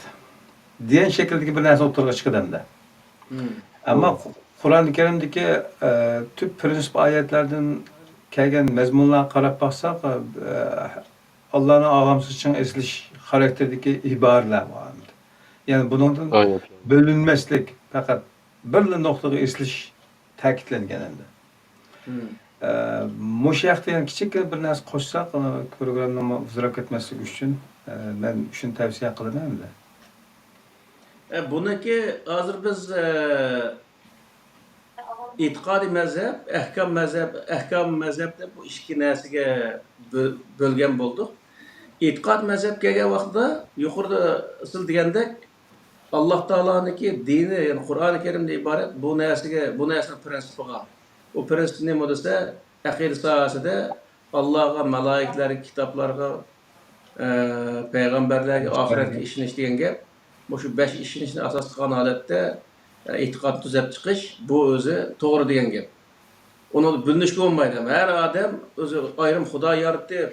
دېگەن شەكىلدىكى بىر نەرسە ئوتتۇرىغا چىقىدۇ ئەمدى. مم. ئەمما قۇرئان كەرىمدىكى، ئە، تۈپ پىرىنسىپ ئايەتلەردىن كەلگەن مەزمۇنلارغا قاراپ باقساق، ئە، ئاللانىڭ ئاغامسىز چىڭ ئېسىلىش خاراكتېرىدىكى ئىبارىلەر بار ئەمدى. يەنى بۇنىڭدىن بۆلۈنمەسلىك، پەقەت بىرلا نۇقتىغا ئېسىلىش تەكىتلەنگەن ئەمدى. مم. ئە، مۇشۇ ھەقتە يەنە كىچىككىنە بىر نەرسە قوشساق، ئە، پروگراممىنىڭ ئۇزىراپ كەتمەسلىكى ئۈچۈن، ئە، مەن شۇنى تەۋسىيە قىلىمەن ئەمدى. ئە، بۇنىڭكى ھازىر بىز، ئە، ئېتىقادىي مەزھەپ، ئەھكام مەزھەپ، ئەھكام مەزھەپ دەپ بۇ ئىككى نەرسىگە بۆ-، بۆلگەن بولدۇق. ئېتىقاد مەزھەپ كەلگەن ۋاقتىدا يۇقىرىدا سىز دېگەندەك، ئاللا تائالانىڭكى دىنى، يەنى قۇرئانى كەرىمدىن ئىبارەت بۇ نەرسىگە، بۇ نەرسىنىڭ پىرىنسىپىغا. ئۇ پىرىنسىپ نېمە دېسە، ئەقىدە ساھەسىدە ئاللاغا، مالايىكىلەرگە، كىتابلارغا، ئە، پەيغەمبەرلەرگە، ئاخىرەتكە ئىشىنىش دېگەن گەپ. مۇشۇ بەش ئىشىنىشنى ئاساس قىلغان ھالەتتە، ئە، ئېتىقاد تۈزەپ چىقىش، بۇ ئۆزى توغرا دېگەن گەپ. ئۇنىڭدا بۆلۈنۈشكە بولمايدۇ. ھەر ئادەم ئۆزى ئايرىم خۇدا يارىتىپ،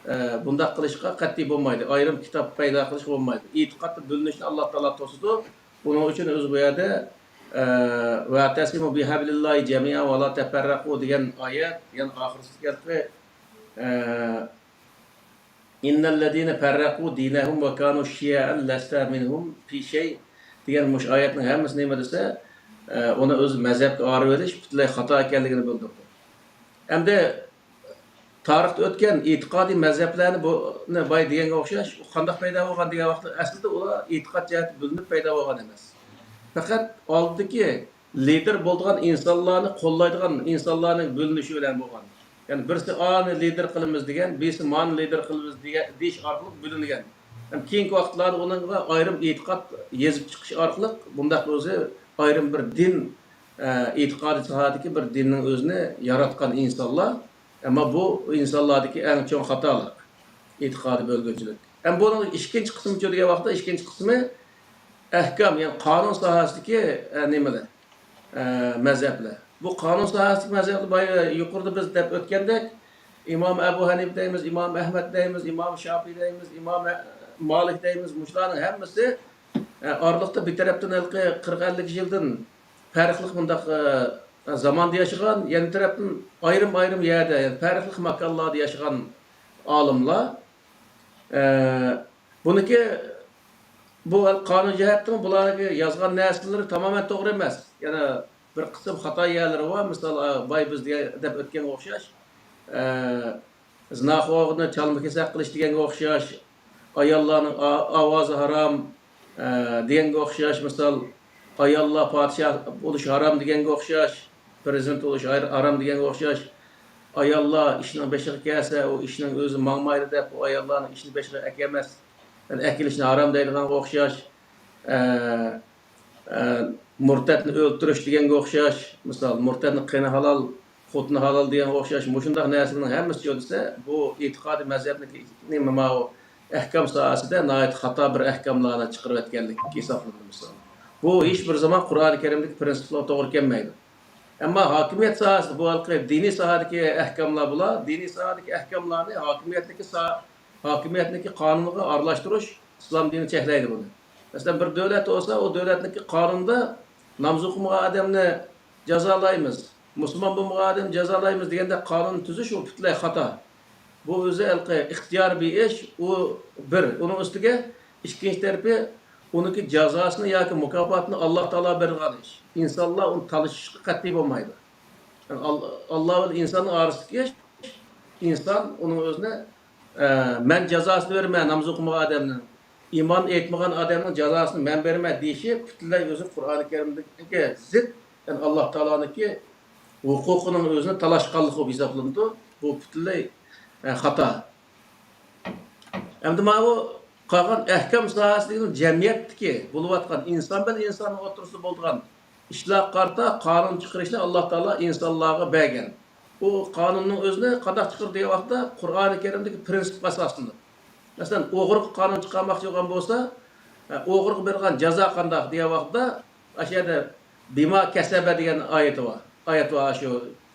ئە، بۇنداق قىلىشقا قەتئىي بولمايدۇ. ئايرىم كىتاب پەيدا قىلىشقا بولمايدۇ. ئېتىقادتا بۆلۈنۈشنى ئاللا تائالا توسىدۇ. بۇنىڭ ئۈچۈن ئۆزى بۇ يەردە، ئە، «ۋەتەسىمۇ بىھەبلىللاھى جەمىئەن ۋە لا تەپەررەقۇ» دېگەن ئايەت، يەنە ئاخىرسىدىكى، ئە، «ئىننەللەزىنە پەررەقۇ دىنەھۇم ۋە كانۇ شىيەئەن لەستە مىنھۇم فى شەي» دېگەن مۇشۇ ئايەتنىڭ ھەممىسى نېمە دېسە، ئە، ئۇنى ئۆزى مەزھەپكە ئايرىۋېلىش پۈتۈنلەي خاتا ئىكەنلىكىنى بىلدۈرىدۇ. ئەمدى تارىختا ئۆتكەن ئېتىقادىي مەزھەپلەرنى بۇ، نى باي دېگەنگە ئوخشاش، قانداق پەيدا بولغان دېگەن ۋاقىتتا، ئەسلىدە ئۇلار ئېتىقاد جەھەتتە بۆلۈنۈپ پەيدا بولغان ئەمەس. پەقەت ئالدىدىكى لىدېر بولىدىغان ئىنسانلارنى قوللايدىغان ئىنسانلارنىڭ بۆلۈنۈشى بىلەن بولغان. يەنى بىرسى ئانى لىدېر قىلىمىز دېگەن، بىرسى مانى لىدېر قىلىمىز دېگەن، دېيىش ئارقىلىق بۆلۈنگەن. ھەم كېيىنكى ۋاقىتلاردا ئۇنىڭغا ئايرىم ئېتىقاد يېزىپ چىقىش ئارقىلىق بۇنداق ئۆزى ئايرىم بىر دىن، ئە، ئېتىقادىي ساھەدىكى بىر دىننىڭ ئۆزىنى ياراتقان ئىنسانلار. ئەمما بۇ ئىنسانلاردىكى ئەڭ چوڭ خاتالىق، ئېتىقادىي بۆلگۈنچىلىك. ھەم بۇنىڭ ئىككىنچى قىسمىچۇ دېگەن ۋاقىتتا، ئىككىنچى قىسمى ئەھكام، يەنى قانۇن ساھەسىدىكى، ئە، نېمىلەر؟ ئە، مەزھەپلەر. بۇ قانۇن ساھەسىدىكى مەزھەپلەر بايا يۇقىرىدا بىز دەپ ئۆتكەندەك، ئىمام ئەبۇ ھەنىپە دەيمىز، ئىمام ئەھمەد دەيمىز، ئىمام شاپىي دەيمىز، ئىمام ئە-، مالىك دەيمىز، مۇشۇلارنىڭ ھەممىسى، ئە، ئارىلىقتا بىر تەرەپتىن ھېلىقى قىرىق ئەللىك يىلدىن پەرقلىق مۇنداق، ئە، زاماندا ياشىغان، يەنە تەرەپتىن ئايرىم-ئايرىم يەردە، يەنى پەرقلىق ماكانلاردا ياشىغان ئالىملار. ئە، بۇنىڭكى، بۇ قانۇن جەھەتتىن بۇلارنىڭكى يازغان نەرسىلىرى تامامەن توغرا ئەمەس. يەنە بىر قىسىم خاتا يەرلىرى بار. مىسال، ئە، باي بىز دېگەن، دەپ ئۆتكەنگە ئوخشاش. ئە، زىناخورنى چالما-كېسەك قىلىش دېگەنگە ئوخشاش، ئاياللارنىڭ ئا-، ئاۋازى ھارام، ئە، دېگەنگە ئوخشاش، مىسال، ئاياللار پادىشاھ بولۇش ھارام دېگەنگە ئوخشاش، پىرېزىدېنت بولۇش ھار-، ھارام دېگەنگە ئوخشاش، ئاياللار ئىشنىڭ بېشىغا كەلسە، ئۇ ئىشنىڭ ئۆزى ماڭمايدۇ دەپ، ئۇ ئاياللارنىڭ ئىشنى بېشىغا ئەكەلمەس، يەنى ئەكېلىشنى ھارام دەيدىغانغا ئوخشاش، ئە، ئە، مۇرتەتنى ئۆلتۈرۈش دېگەنگە ئوخشاش، مىسال، مۇرتەتنىڭ قېنى ھالال، خوتۇنى ھالال دېگەنگە ئوخشاش، مۇشۇنداق نەرسىلەرنىڭ ھەممىسى دېسە، بۇ ئېتىقادىي مەزھەپنىڭكى نېمە، ماۋۇ ئەھكام ساھەسىدە ناھايىتى خاتا بىر ئەھكاملارنى چىقىرىۋەتكەنلىك ھېسابلىنىدۇ، مىسال. بۇ ھېچ بىر زامان قۇرئانى كەرىمدىكى پىرىنسىپلارغا توغرا كەلمەيدۇ. ئەمما ھاكىمىيەت ساھەسىدە، بۇ ھېلىقى دىنىي ساھەدىكى ئەھكاملار بۇلار، دىنىي ساھەدىكى ئەھكاملارنى ھاكىمىيەتنىڭكى سا-، ھاكىمىيەتنىڭكى قانۇنىغا ئارىلاشتۇرۇش ئىسلام دىنى چەكلەيدۇ بۇنى. مەسىلەن، بىر دۆلەت بولسا، ئۇ دۆلەتنىڭكى قانۇنىدا ناماز ئوقۇمىغان ئادەمنى جازالايمىز، مۇسۇلمان بولمىغان ئادەمنى جازالايمىز دېگەندەك قانۇن تۈزۈش، ئۇ پۈتۈنلەي خاتا. بۇ ئۆزى ھېلىقى ئىختىيارىي بىر ئىش، ئۇ بىر. ئۇنىڭ ئۈستىگە ئىككىنچى تەرىپى، ئۇنىڭكى جازاسىنى ياكى مۇكاپاتىنى ئاللا تائالا بېرىدىغان ئىش. ئىنسانلار ئۇنى تالىشىشقا قەتئىي بولمايدۇ. يەنى ئال-، ئاللا بىلەن ئىنساننىڭ ئارىسىدىكى ئىش، ئىنسان ئۇنىڭ ئۆزىنى، ئە، مەن جازاسىنى بېرىمەن ناماز ئوقۇمىغان ئادەمنىڭ، ئىمان ئېيتمىغان ئادەمنىڭ جازاسىنى مەن بېرىمەن دېيىشى پۈتۈنلەي ئۆزى قۇرئانى كەرىمدىكىگە زىت، يەنى ئاللا تائالانىڭكى ھوقۇقىنىڭ ئۆزىنى تالاشقانلىقى بولۇپ ھېسابلىنىدۇ. بۇ پۈتۈنلەي، ئە، خاتا. ئەمدى ماۋۇ قالغان ئەھكام ساھەسىدىكى جەمئىيەتتىكى بولۇۋاتقان ئىنسان بىلەن ئىنساننىڭ ئوتتۇرىسىدا بولىدىغان ئىشلارغا قارىتا قانۇن چىقىرىشنى ئاللا تائالا ئىنسانلارغا بەرگەن. ئۇ قانۇننىڭ ئۆزىنى قانداق چىقىرىدۇ دېگەن ۋاقىتتا، قۇرئانى كەرىمدىكى پرىنسىپقا ئاساسلىنىپ. مەسىلەن، ئوغرىغا قانۇن چىقارماقچى بولغان بولسا، ئە، ئوغرىغا بېرىدىغان جازا قانداق دېگەن ۋاقىتتا، ئاشۇ يەردە بىما كەسەبە دېگەن ئايىتى بار. ئايەت بار، شۇ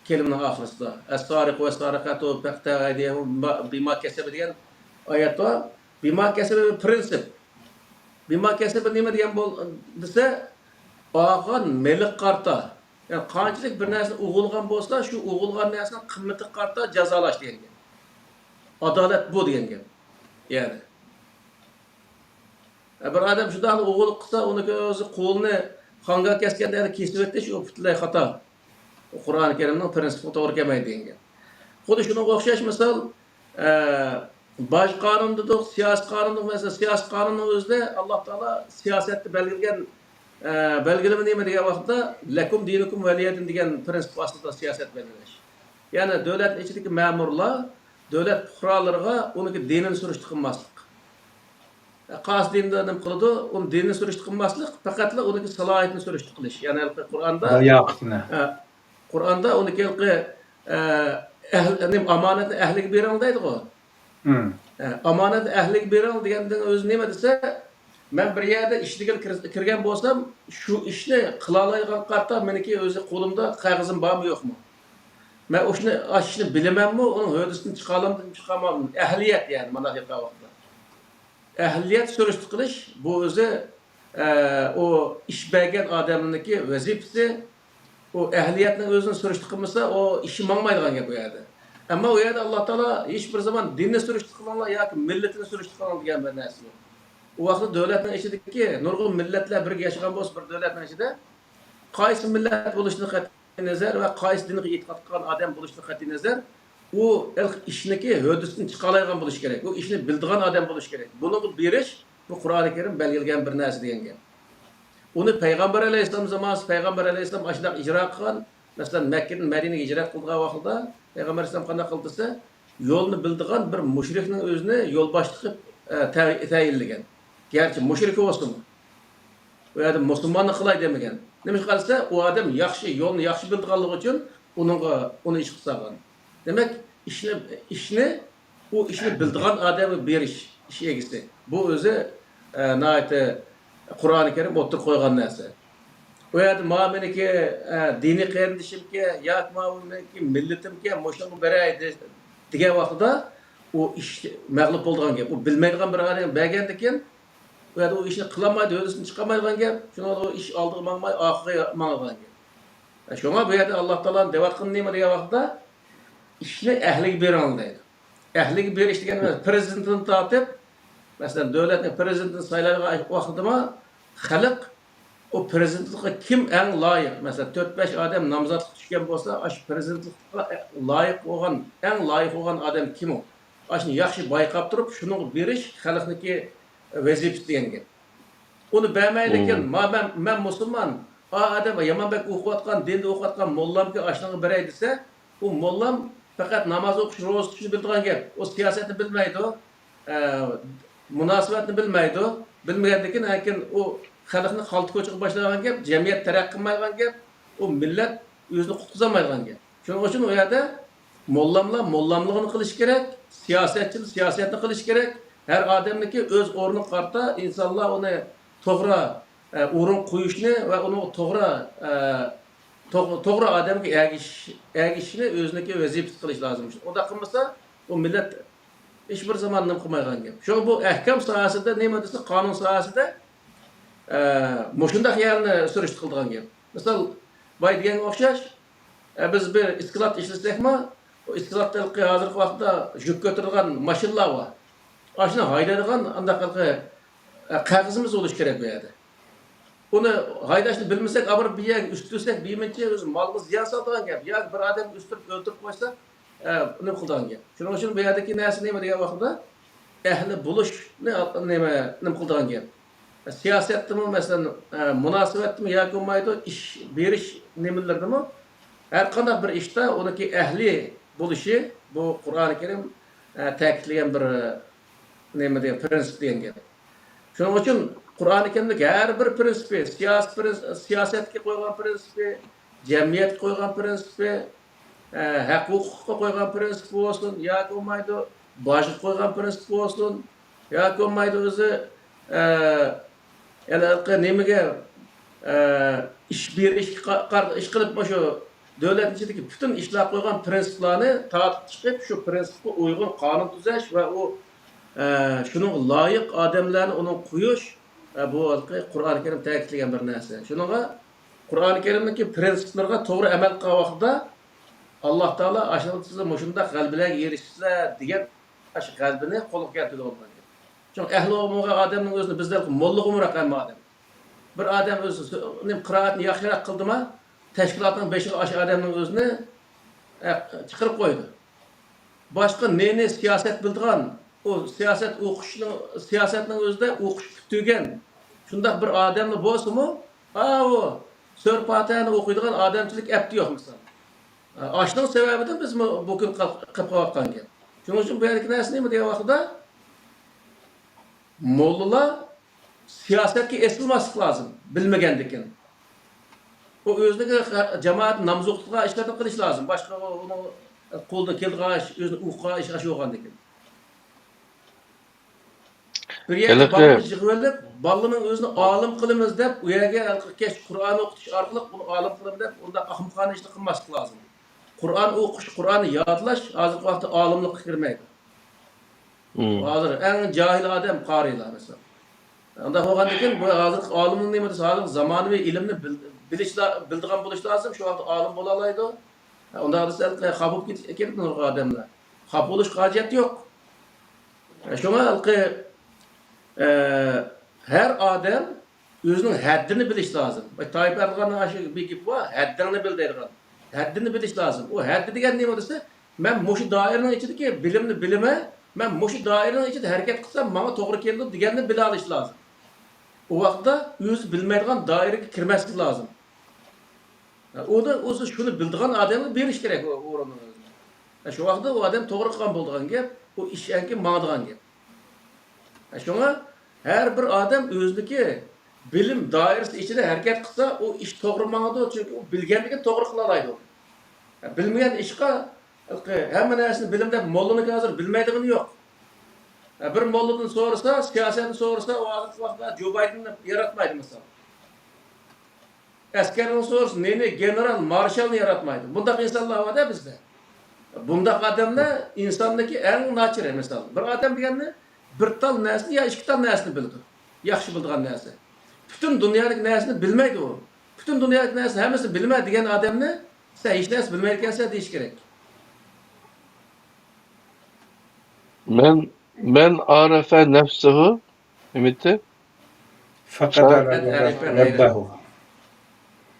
كەلىمىنىڭ ئاخىرىسىدا. ئەس-سارىقۇ ۋەس-سارىقەتۇ فەقتەئۇ ئەيدىيەھۇما بىما كەسەبە دېگەن ئايەت بار. بىما كەسەبە بىر پرىنسىپ. بىما كەسەبە نېمە دېگەن بول-، دېسە، ئالغان مېلىغا قارىتا. يەنى قانچىلىك بىر نەرسىنى ئوغرىلىغان بولسا، شۇ ئوغرىلىغان نەرسىنىڭ قىممىتىگە قارىتا جازالاش دېگەن گەپ. ئادالەت بۇ دېگەن گەپ. يەنى. بىر ئادەم شۇنداقلا ئوغرىلىق قىلسا، ئۇنىڭ ئۆزى قولىنى خانگا كەسكەندە يەنە كېسىۋېتىش، ئۇ پۈتۈنلەي خاتا. ئۇ قۇرئانى كەرىمنىڭ پرىنسىپىغا توغرا كەلمەيدۇ دېگەن گەپ. خۇددى شۇنىڭغا ئوخشاش مىسال، ئە، باج قانۇنى دېدۇق، سىياسىي قانۇن دېدۇق. مەسىلەن، سىياسىي قانۇننىڭ ئۆزىدە ئاللا تائالا سىياسەتتە بەلگىلىگەن، ئە، بەلگىلىمە نېمە دېگەن ۋاقىتتا، لەكۇم دىنۇكۇم ۋەلىيەدىن دېگەن پرىنسىپ ئاستىدا سىياسەت بەلگىلەش. يەنى دۆلەتنىڭ ئىچىدىكى مەمۇرلار دۆلەت پۇقرالىرىغا ئۇنىڭكى دىنىنى سۈرۈشتە قىلماسلىق. قايسى دىندا نېمە قىلىدۇ؟ ئۇنى دىنىنى سۈرۈشتە قىلماسلىق، پەقەتلا ئۇنىڭكى سالاھىيىتىنى سۈرۈشتە قىلىش. يەنى ھېلىقى قۇرئاندا، ھە، قۇرئاندا ئۇنىڭكى ھېلىقى، ئە، ئەھل-، نېمە، ئامانەتنى ئەھلىگە بېرىڭ دەيدىغۇ. ھە، ئامانەتنى ئەھلىگە بېرىڭ دېگەندىن ئۆزى نېمە دېسە، مەن بىر يەردە ئىشلىگىلى كىر-، كىرگەن بولسام، شۇ ئىشنى قىلالايدىغان قارىتا مېنىڭكى ئۆزى قولۇمدا قەغىزىم بارمۇ يوقمۇ؟ مەن ئۇ ئىشنى، ئاشۇ ئىشنى بىلىمەنمۇ، ئۇنىڭ ھۆددىسىنى چىقالامدىمۇ، چىقالمامدىمۇ؟ ئەھلىيەت، يەنى مانا ھېلىقى ۋاقىتتا. ئەھلىيەت سۈرۈشتە قىلىش، بۇ ئۆزى، ئە، ئۇ ئىش بەرگەن ئادەمنىڭكى ۋەزىپىسى. ئۇ ئەھلىيەتنىڭ ئۆزىنى سۈرۈشتە قىلمىسا، ئۇ ئىشى ماڭمايدىغان گەپ ئۇ يەردە. ئەمما ئۇ يەردە ئاللا تائالا ھېچ بىر زامان دىننى سۈرۈشتە قىلىڭلار ياكى مىللىتىنى سۈرۈشتە قىلىڭلار دېگەن بىر نەرسە يوق. ئۇ ۋاقىتتا دۆلەتنىڭ ئىچىدىكى نۇرغۇن مىللەتلەر بىرگە ياشىغان بولسا بىر دۆلەتنىڭ ئىچىدە، قايسى مىللەت بولۇشىدىن قەتئىينەزەر ۋە قايسى دىنغا ئېتىقاد قىلغان ئادەم بولۇشىدىن قەتئىينەزەر، ئۇ ئىشنىكى ھۆددىسىنى چىقالايدىغان بولۇشى كېرەك. ئۇ ئىشنى بىلىدىغان ئادەم بولۇشى كېرەك. بۇنىڭغا بېرىش، بۇ قۇرئانى كەرىم بەلگىلىگەن بىر نەرسە دېگەن گەپ. ئۇنى پەيغەمبەر ئەلەيھىسسالام زامانىسى، پەيغەمبەر ئەلەيھىسسالام ئاشۇنداق ئىجرا قىلغان. مەسىلەن، مەككىدىن مەدىنىگە ھىجرەت قىلىدىغان ۋاقتىدا پەيغەمبەر ئەلەيھىسسالام قانداق قىلدى دېسە، يولنى بىلىدىغان بىر مۇشرىكنىڭ ئۆزىنى يولباشچى قىلىپ، ئە، تە-، تەيىنلىگەن. گەرچە مۇشرىكى بولسىمۇ. ئۇ يەردە مۇسۇلماننى قىلاي دېمىگەن. نېمىشقا دېسە، ئۇ ئادەم ياخشى، يولنى ياخشى بىلىدىغانلىقى ئۈچۈن ئۇنىڭغا، ئۇنى ئىشقا سالغان. دېمەك، ئىشنى، ئىشنى، ئۇ ئىشنى بىلىدىغان ئادەمگە بېرىش، ئىش ئىگىسى. بۇ ئۆزى، ئە، ناھايىتى قۇرئانى كەرىم ئوتتۇرىغا قويغان نەرسە. ئۇ يەردە ماۋۇ مېنىڭكى، ئە، دىنىي قېرىندىشىمكەن ياكى ماۋۇ مېنىڭكى مىللىتىمكەن، مۇشۇنىڭغا بېرەي دېگەن ۋاقتىدا ئۇ ئىش مەغلۇپ بولىدىغان گەپ. ئۇ بىلمەيدىغان بىر ئادەمگە بەرگەندىكىن، ئۇ يەردە ئۇ ئىشنى قىلالمايدۇ، ھۆددىسىدىن چىقالمايدىغان گەپ. شۇنىڭغا ئۇ ئىش ئالدىغا ماڭماي، ئارقىغا ماڭىدىغان گەپ. شۇڭا بۇ يەردە ئاللا تائالانىڭ دەۋاتقىنى نېمە دېگەن ۋاقىتتا، ئىشنى ئەھلىگە بېرىڭ دەيدۇ. ئەھلىگە بېرىش دېگەن پىرېزىدېنتتىن تارتىپ، مەسىلەن، دۆلەتنىڭ پىرېزىدېنتىنى سايلايدىغان ۋاقتىدىمۇ خەلق ئۇ پىرېزىدېنتلىققا كىم ئەڭ لايىق؟ مەسىلەن، تۆت-بەش ئادەم نامزاتلىققا چۈشكەن بولسا، ئاشۇ پىرېزىدېنتلىققا لايىق بولغان، ئەڭ لايىق بولغان ئادەم كىم ئۇ؟ ئاشۇنى ياخشى بايقاپ تۇرۇپ، شۇنىڭغا بېرىش خەلقنىڭكى ۋەزىپىسى دېگەن گەپ. ئۇنى بەرمەيدىكەن، مم. ما مەن، مەن مۇسۇلمان، ئا ئادەم يامان بەك ئوقۇۋاتقان، دىندا ئوقۇۋاتقان موللامكەن، ئاشۇنىڭغا بېرەي دېسە، ئۇ موللام پەقەت ناماز ئوقۇش، روزا تۇتۇشنى بىلىدىغان گەپ. ئۇ سىياسەتنى بىلمەيدۇ، ئە، مۇناسىۋەتنى بىلمەيدۇ. بىلمىگەندىكىن، ئەكىن ئۇ خەلقنى خالتا كوچىغا باشلايدىغان گەپ، جەمئىيەت تەرەققىي قىلمايدىغان گەپ، ئۇ مىللەت ئۆزىنى قۇتقۇزالمايدىغان گەپ. شۇنىڭ ئۈچۈن ئۇ يەردە موللاملار موللاملىقىنى قىلىشى كېرەك، سىياسەتچىلەر سىياسەتنى قىلىشى كېرەك. ھەر ئادەمنىڭكى ئۆز ئورنىغا قارىتا ئىنسانلار ئۇنى توغرا، ئە، ئورۇن قويۇشنى ۋە ئۇنىڭغا توغرا، ئە، توغ-، توغرا ئادەمگە ئەگىشىش، ئەگىشىشنى ئۆزىنىڭكى ۋەزىپىسى قىلىش لازىم. ئۇنداق قىلمىسا، ئۇ مىللەت ھېچ بىر زامان نېمە قىلمايدىغان گەپ. شۇڭا بۇ ئەھكام ساھەسىدە نېمە دېسە، قانۇن ساھەسىدە، ئە، مۇشۇنداق يەرنى سۈرۈشتە قىلىدىغان گەپ. مىسال، باي دېگەنگە ئوخشاش، ئە، بىز بىر ئىسكىلات ئىشلىسەكمۇ، ئۇ ئىسكىلات ھېلىقى ھازىرقى ۋاقىتتا يۈك كۆتۈرىدىغان ماشىنىلار بار. ئاشۇنى ھايدايدىغان ئانداق ھېلىقى، ئە، قەغىزىمىز بولۇشى كېرەك بۇ يەردە. ئۇنى ھايداشنى بىلمىسەك، ئاپىرىپ بىر يەرگە ئۈستۈرسەك، بىمىنچە ئۆزى مالغا زىيان سالىدىغان گەپ. ياكى بىر ئادەمنى ئۈستۈرۈپ ئۆلتۈرۈپ قويساق، ئە، نېمە قىلىدىغان گەپ. شۇنىڭ ئۈچۈن بۇ يەردىكى نەرسە نېمە دېگەن ۋاقىتتا، ئەھلى بولۇشنى نېمە، نېمە قىلىدىغان گەپ. سىياسەتتىمۇ، مەسىلەن، ئە، مۇناسىۋەتتىمۇ ياكى بولمايدۇ، ئىش بېرىش نېمىلىرىدىمۇ، ھەر قانداق بىر ئىشتا ئۇنىڭكى ئەھلى بولۇشى، بۇ قۇرئانى كەرىم، ئە، تەكىتلىگەن بىر، ئە، نېمە دېگەن، پىرىنسىپ دېگەن گەپ. شۇنىڭ ئۈچۈن قۇرئانى كەرىمدىكى ھەر بىر پىرىنسىپى، سىياسىي پىرىنس-، سىياسەتكە قويغان پىرىنسىپى، جەمئىيەتكە قويغان پىرىنسىپى، ئە، ھەق ھوقۇققا قويغان پىرىنسىپ بولسۇن، ياكى بولمايدۇ، باجغا قويغان پىرىنسىپ بولسۇن، ياكى بولمايدۇ ئۆزى، ئە، يەنە ھېلىقى نېمىگە، ئە، ئىش بېرىشكە قا-، قار-، ئىش قىلىپ، مۇشۇ دۆلەتنىڭ ئىچىدىكى پۈتۈن ئىشلارغا قويغان پىرىنسىپلارنى تارتىپ چىقىپ، شۇ پىرىنسىپقا ئۇيغۇن قانۇن تۈزەش ۋە ئۇ، ئە، شۇنىڭغا لايىق ئادەملەرنى ئۇنىڭغا قويۇش، ئە، بۇ ھېلىقى قۇرئانى كەرىم تەكىتلىگەن بىر نەرسە. شۇنىڭغا قۇرئانى كەرىمنىڭكى پىرىنسىپلىرىغا توغرا ئەمەل قىلغان ۋاقتىدا، ئاللا تائالا ئاشۇ سىزلەر مۇشۇنداق غەلىبىلەرگە ئېرىشىسىلەر دېگەن ئاشۇ غەلىبىنى قولغا كەلتۈرگىلى بولىدىغان گەپ. چۈنكى ئەھلى بولمىغان ئادەمنىڭ ئۆزىنى بىزدەك موللىغا ئۇمراق ھەممە ئادەم. بىر ئادەم ئۆزى سۆ-، نېمە، قىرائەتنى ياخشىراق قىلدىما، تەشكىلاتنىڭ بېشىغا ئاشۇ ئادەمنىڭ ئۆزىنى، ئە، چىقىرىپ قويىدۇ. باشقا نى-نى سىياسەت بىلىدىغان، ئۇ سىياسەت ئوقۇشنىڭ، سىياسەتنىڭ ئۆزىدە ئوقۇش پۈتتۈرگەن شۇنداق بىر ئادەملا بولسىمۇ، ئاۋۇ سۈرە پاتىھەنى ئوقۇيدىغان ئادەمچىلىك ئەپتى يوق مىسال. ئاشۇنىڭ سەۋەبىدىن بىز بۇ، بۇ كۈن قال-، قېلىپ قالغان گەپ. شۇنىڭ ئۈچۈن بۇ يەردىكى نەرسە نېمە دېگەن ۋاقتىدا، موللىلار سىياسەتكە ئېسىلماسلىق لازىم، بىلمىگەندىكىن. ئۇ ئۆزىنىڭ جامائەت نامزۇقلۇقىغا ئىشلارنى قىلىش لازىم. باشقا ئۇنىڭ قولىدىن كېلىدىغان ئىش، ئۆزىنى ئۇقىغان ئىش ئاشۇ بولغاندىكىن. بىر يەرگە ھېلىقى بالىنى يىغىۋېلىپ، بالىنىڭ ئۆزىنى ئالىم قىلىمىز دەپ، ئۇ يەرگە ھېلىقى كەچ قۇرئان ئوقۇتۇش ئارقىلىق ئۇنى ئالىم قىلىمىز دەپ، ئۇنداق ئاخمىقانە ئىشنى قىلماسلىق لازىم. قۇرئان ئوقۇش، قۇرئاننى يادلاش ھازىرقى ۋاقىتتا ئالىملىققا كىرمەيدۇ. مم. ھازىر ئەڭ جاھىل ئادەم قارىيلار مەسىلەن. ئۇنداق بولغاندىكىن بۇ ھازىرقى ئالىمنىڭ نېمە دېسە، ھازىرقى زامانىۋى ئىلىمنى بىل-، بىلىشلا-، بىلىدىغان بولۇش لازىم، شۇ ۋاقىتتا ئالىم بولالايدۇ. ئۇنداق دېسە، خاپا بولۇپ كېتىش-، كېتىدۇ نۇرغۇن ئادەملەر. خاپا بولۇشقا ھاجەت يوق. شۇڭا ھېلىقى، ئە، ھەر ئادەم ئۆزىنىڭ ھەددىنى بىلىش لازىم. تايىپ ئەردوغاننىڭ ئاشۇ بىر گېپى بار، «ھەددىڭنى بىل» دەيدىغان. ھەددىنى بىلىش لازىم. ئۇ ھەددى دېگەن نېمە دېسە، مەن مۇشۇ دائىرىنىڭ ئىچىدىكى بىلىمنى بىلىمەن، مەن مۇشۇ دائىرىنىڭ ئىچىدە ھەرىكەت قىلسام ماڭا توغرا كېلىدۇ دېگەننى بىلەلىشى لازىم. ئۇ ۋاقىتتا ئۆزى بىلمەيدىغان دائىرىگە كىرمەسلىك لازىم. ئۇدا ئۆزى شۇنى بىلىدىغان ئادەمگە بېرىش كېرەك ئۇ ئورۇننى ئۆزىنى. شۇ ۋاقىتتا ئۇ ئادەم توغرا قىلغان بولىدىغان گەپ، ئۇ ئىش ئەنكى ماڭىدىغان گەپ. شۇڭا ھەر بىر ئادەم ئۆزىنىڭكى بىلىم دائىرىسى ئىچىدە ھەرىكەت قىلسا، ئۇ ئىش توغرا ماڭىدۇ، چۈنكى ئۇ بىلگەنلىكىنى توغرا قىلالايدۇ. بىلمىگەن ئىشقا ھەممە نەرسىنى بىلىمەن دەپ، موللىنىڭكى ھازىر بىلمەيدىغىنى يوق. بىر موللىدىن سورىسا، سىياسەتنى سورىسا، ئۇ ھازىرقى ۋاقىتتا جو بايدېننى ياراتمايدۇ، مىسال. ئەسكەرنى سورىسا، نېنى، گېنېرال، مارشالنى ياراتمايدۇ. بۇنداق ئىنسانلار بار-دە بىزدە. بۇنداق ئادەملەر ئىنساندىكى ئەڭ ناچىرى، مىسال. بىر ئادەم دېگەننى بىر تال نەرسىنى يا ئىككى تال نەرسىنى بىلىدۇ. ياخشى بىلىدىغان نەرسە. پۈتۈن دۇنيادىكى نەرسىنى بىلمەيدۇ ئۇ. پۈتۈن دۇنيادىكى نەرسىنى ھەممىسىنى بىلىمەن دېگەن ئادەمنى سەن ھېچ نەرسە بىلمەيدىكەنسەن دېيىش كېرەك. مەن، مەن ئارەفە نەفسىھۇ، نېمە دېدى؟ فەقەد ئارەفە رەببەھۇ.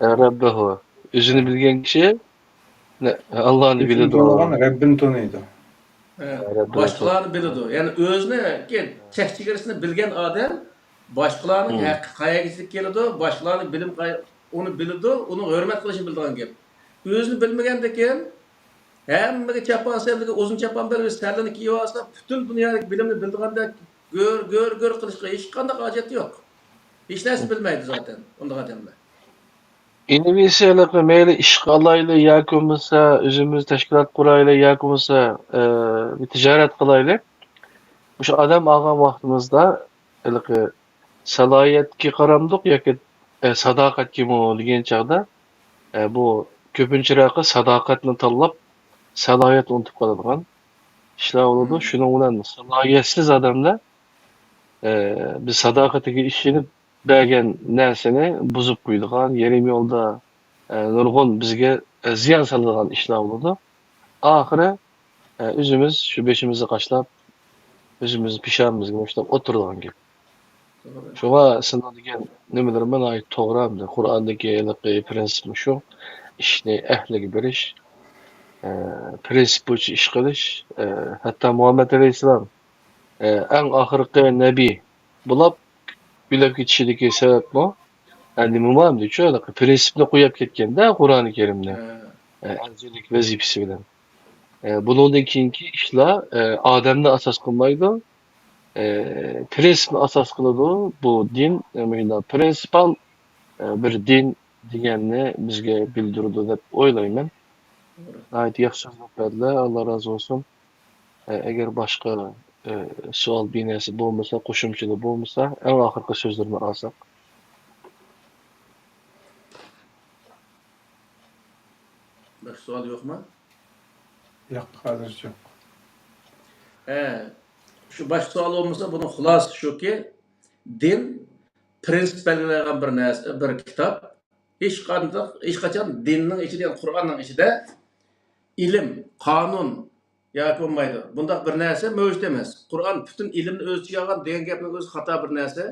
ئە، رەببەھۇ. ئۆزىنى بىلگەن كىشى نە-، ئاللانى بىلىدۇ. بولغان رەببىنى تونۇيدۇ. باشقىلارنى بىلىدۇ. يەنى ئۆزىنىڭكى چەك چېگرىسىنى بىلگەن ئادەم باشقىلارنىڭ ھەققى قەيەرگىچىلىك كېلىدۇ، باشقىلارنىڭ بىلىم قەي-، ئۇنى بىلىدۇ، ئۇنىڭغا ھۆرمەت قىلىشنى بىلىدىغان گەپ. ئۆزىنى بىلمىگەندىكىن ھەممىگە چاپان سېلىدىكى ئۇزۇن چاپان بەرگۈچى سەرلىنى كىيىۋالسا، پۈتۈن دۇنيادىكى بىلىمنى بىلىدىغاندەك گۆر، گۆر، گۆر قىلىشقا ھېچقانداق ھاجەت يوق. ھېچ نەرسە بىلمەيدۇ زاتەن ئۇنداق ئادەملەر. ئىنۋېستىيەلىكنى مەيلى ئىشقا ئالايلى ياكى بولمىسا ئۆزىمىز تەشكىلات قۇرايلى ياكى بولمىسا، ئە، بىر تىجارەت قىلايلى. مۇشۇ ئادەم ئالغان ۋاقتىمىزدا ھېلىقى سالاھىيەتكە قارامدۇق ياكى، ئە، ساداقەتكىمۇ دېگەن چاغدا، ئە، بۇ كۆپىنچىراقى ساداقەتنى تاللاپ، سالاھىيەتنى ئۇنتۇپ قالىدىغان ئىشلار بولىدۇ. شۇنىڭ بىلەن سالاھىيەتسىز ئادەملەر، ئە، بىز ساداقىتىگە ئىشىنىپ بەرگەن نەرسىنى بۇزۇپ قويىدىغان، يېرىم يولدا، ئە، نۇرغۇن بىزگە، ئە، زىيان سالىدىغان ئىشلار بولىدۇ. ئاخىرى، ئە، ئۆزىمىز شۇ بېشىمىزنى قاشلاپ، ئۆزىمىز پېشانىمىزگە مۇشتلاپ ئولتۇرىدىغان گەپ. شۇڭا سېنىڭ دېگەن نېمىلىرىڭ ناھايىتى توغرا. قۇرئاندىكى ھېلىقى پىرىنسىپ مۇشۇ. ئىشنى ئەھلىگە بېرىش، ئە، پىرىنسىپ بويىچە ئىش قىلىش. ئە، ھەتتا مۇھەممەد ئەلەيھىسسالام ئە، ئەڭ ئاخىرقى نەبىي بولاپ يۆلەپ كېتىشىدىكى سەۋەبمۇ، ئە، نېمىمۇ ئەمدى شۇ ھېلىقى پرىنسىپنى قويۇپ كەتكەندە قۇرئانى كەرىمنى. ھە. ئە، ئەلچىلىك ۋەزىپىسى بىلەن. ئە، بۇنىڭدىن كېيىنكى ئىشلار، ئە، ئادەمنى ئاساس قىلمايدۇ. ئە، پرىنسىپنى ئاساس قىلىدۇ. بۇ دىن، ئە، مۇشۇنداق پرىنسىپال، ئە، بىر دىن دېگەننى بىزگە بىلدۈرىدۇ دەپ ئويلايمەن. ناھايىتى ياخشى سۆزلەپ بەردىلەر. ئاللا رازى بولسۇن. ئە، ئەگەر باشقا، ئە، سوئال بىنەسى بولمىسا، قوشۇمچىلار بولمىسا، ئەڭ ئاخىرقى سۆزلىرىنى ئالساق. باشقا سوئال يوقمۇ؟ ياق، ھازىرچە يوق. ھە، شۇ باشقا سوئال بولمىسا، بۇنىڭ خۇلاسىسى شۇكى، دىن پرىنسىپ بەلگىلەيدىغان بىر نەرسە، بىر كىتاب. ھېچقانداق، ھېچقاچان دىننىڭ ئىچىدە، يەنى قۇرئاننىڭ ئىچىدە ئىلىم، قانۇن ياكى بولمايدۇ. بۇنداق بىر نەرسە مەۋجۇت ئەمەس. قۇرئان پۈتۈن ئىلىمنى ئۆز ئىچىگە ئالغان دېگەن گەپنىڭ ئۆزى خاتا بىر نەرسە.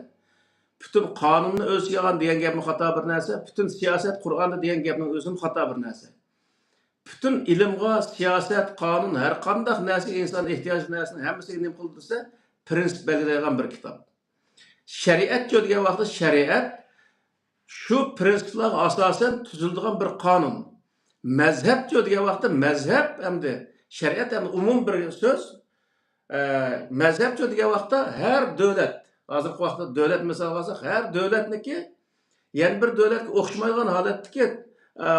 پۈتۈن قانۇننى ئۆز ئىچىگە ئالغان دېگەن گەپمۇ خاتا بىر نەرسە. پۈتۈن سىياسەت قۇرئاندا دېگەن گەپنىڭ ئۆزىمۇ خاتا بىر نەرسە. پۈتۈن ئىلىمغا، سىياسەت، قانۇن، ھەر قانداق نەرسىگە، ئىنسان ئېھتىياجلىق نەرسىنىڭ ھەممىسىگە نېمە قىلىدۇ دېسە، پرىنسىپ بەلگىلەيدىغان بىر كىتاب. شەرىئەتچۇ دېگەن ۋاقىتتا شەرىئەت شۇ پرىنسىپلارغا ئاساسەن تۈزۈلىدىغان بىر قانۇن. مەزھەپچۇ دېگەن ۋاقىتتا مەزھەپ ئەمدى شەرىئەت ئەمدى ئومۇمىي بىر سۆز. ئە، مەزھەپچۇ دېگەن ۋاقىتتا ھەر دۆلەت، ھازىرقى ۋاقىتتا دۆلەت مىسالغا ئالساق، ھەر دۆلەتنىكى يەنە بىر دۆلەتكە ئوخشىمايدىغان ھالەتتىكى، ئە،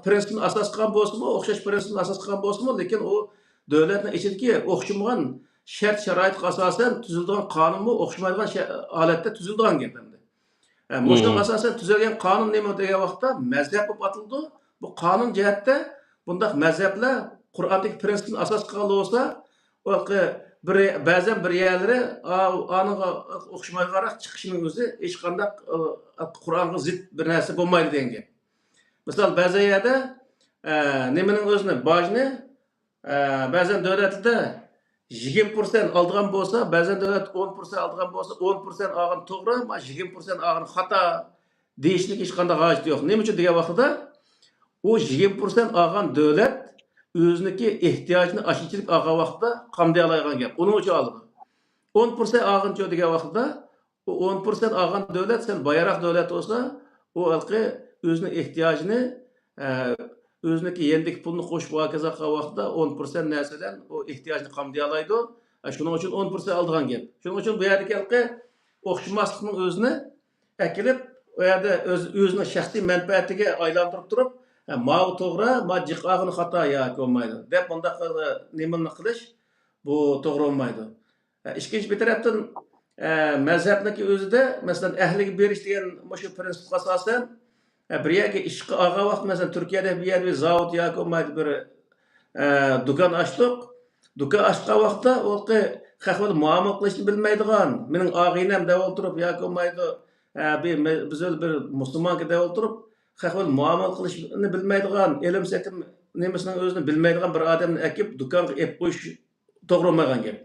پرىنسىپنى ئاساس قىلغان بولسىمۇ، ئوخشاش پرىنسىپنى ئاساس قىلغان بولسىمۇ، لېكىن ئۇ دۆلەتنىڭ ئىچىدىكى ئوخشىمىغان شەرت-شارائىتقا ئاساسەن تۈزۈلىدىغان قانۇنمۇ ئوخشىمايدىغان شە-، ھالەتتە تۈزۈلىدىغان گەپ ئەمدى. ئە، مۇشۇنىڭغا ئاساسەن تۈزۈلگەن قانۇن نېمە دېگەن ۋاقىتتا مەزھەپ بولۇپ ئاتىلىدۇ. بۇ قانۇن جەھەتتە بۇنداق مەزھەپلەر قۇرئاندىكى پرىنسىپنى ئاساس قىلغان بولسا، ئۇ بىر، بەزەن بىر يەرلىرى ئا-، ئانىڭغا ئوخشىمايدىغانراق چىقىشىنىڭ ئۆزى ھېچقانداق، ئە، قۇرئانغا زىت بىر نەرسە بولمايدۇ دېگەن گەپ. مىسال، بەزى يەردە، ئە، نېمىنىڭ ئۆزىنى، باجنى، ئە، بەزەن دۆلەتلەردە يىگىرمە پىرسەنت ئالىدىغان بولسا، بەزەن دۆلەت ئون پىرسەنت ئالىدىغان بولسا، ئون پىرسەنت ئالغان توغرا، ما يىگىرمە پىرسەنت ئالغان خاتا دېيىشلىك ھېچقانداق ھاجىتى يوق. نېمە ئۈچۈن دېگەن ۋاقتىدا، ئۇ يىگىرمە پىرسەنت ئالغان دۆلەت ئۆزىنىڭكى ئېھتىياجىنى ئاشۇنچىلىك ئالغان ۋاقىتتا قامدىيالايدىغان گەپ. ئۇنىڭ ئۈچۈن ئالىدۇ. ئون پىرسەنت ئالغىنىچۇ دېگەن ۋاقتىدا، ئۇ ئون پىرسەنت ئالغان دۆلەت سەل بايراق دۆلەت بولسا، ئۇ ھېلىقى ئۆزىنىڭ ئېھتىياجىنى، ئە، ئۆزىنىڭكى يېنىدىكى پۇلنى قوشۇپ ھاكازا قىلغان ۋاقتىدا ئون پىرسەنت نەرسە بىلەن ئۇ ئېھتىياجنى قامدىيالايدۇ. ئە، شۇنىڭ ئۈچۈن ئون پىرسەنت ئالىدىغان گەپ. شۇنىڭ ئۈچۈن بۇ يەردىكى ھېلىقى ئوخشىماسلىقنىڭ ئۆزىنى ئەكېلىپ، ئۇ يەردە ئۆز-، ئۆزىنىڭ شەخسىي مەنپەئەتىگە ئايلاندۇرۇپ تۇرۇپ، ھە، ماۋۇ توغرا، ما جىق ئالغىنى خاتا ياكى بولمايدۇ دەپ، بۇنداق نېمىنى قىلىش، بۇ توغرا بولمايدۇ. ھە، ئىككىنچى بىر تەرەپتىن، ھە، مەزھەپنىڭكى ئۆزىدە، مەسىلەن، ئەھلىگە بېرىش دېگەن مۇشۇ پرىنسىپقا ئاساسەن، ھە، بىر يەرگە ئىشقا ئالغان ۋاقىت، مەسىلەن، تۈركىيەدە بىر يەردە بىر زاۋۇت ياكى بولمايدۇ بىر ئە، دۇكان ئاچتۇق. دۇكان ئاچقان ۋاقىتتا ئۇ خەق بىلەن مۇئامىلە قىلىشنى بىلمەيدىغان، مېنىڭ ئاغىنەم دەپ ئولتۇرۇپ ياكى بولمايدۇ، ئە، بىر مە-، بىز بىر مۇسۇلمانكەن دەپ ئولتۇرۇپ، خەق بىلەن مۇئامىلە قىلىشنى بىلمەيدىغان، ئېلىم سېتىم نېمىسىنىڭ ئۆزىنى بىلمەيدىغان بىر ئادەمنى ئەكىپ دۇكانغا ئېلىپ قويۇش توغرا بولمايدىغان گەپ.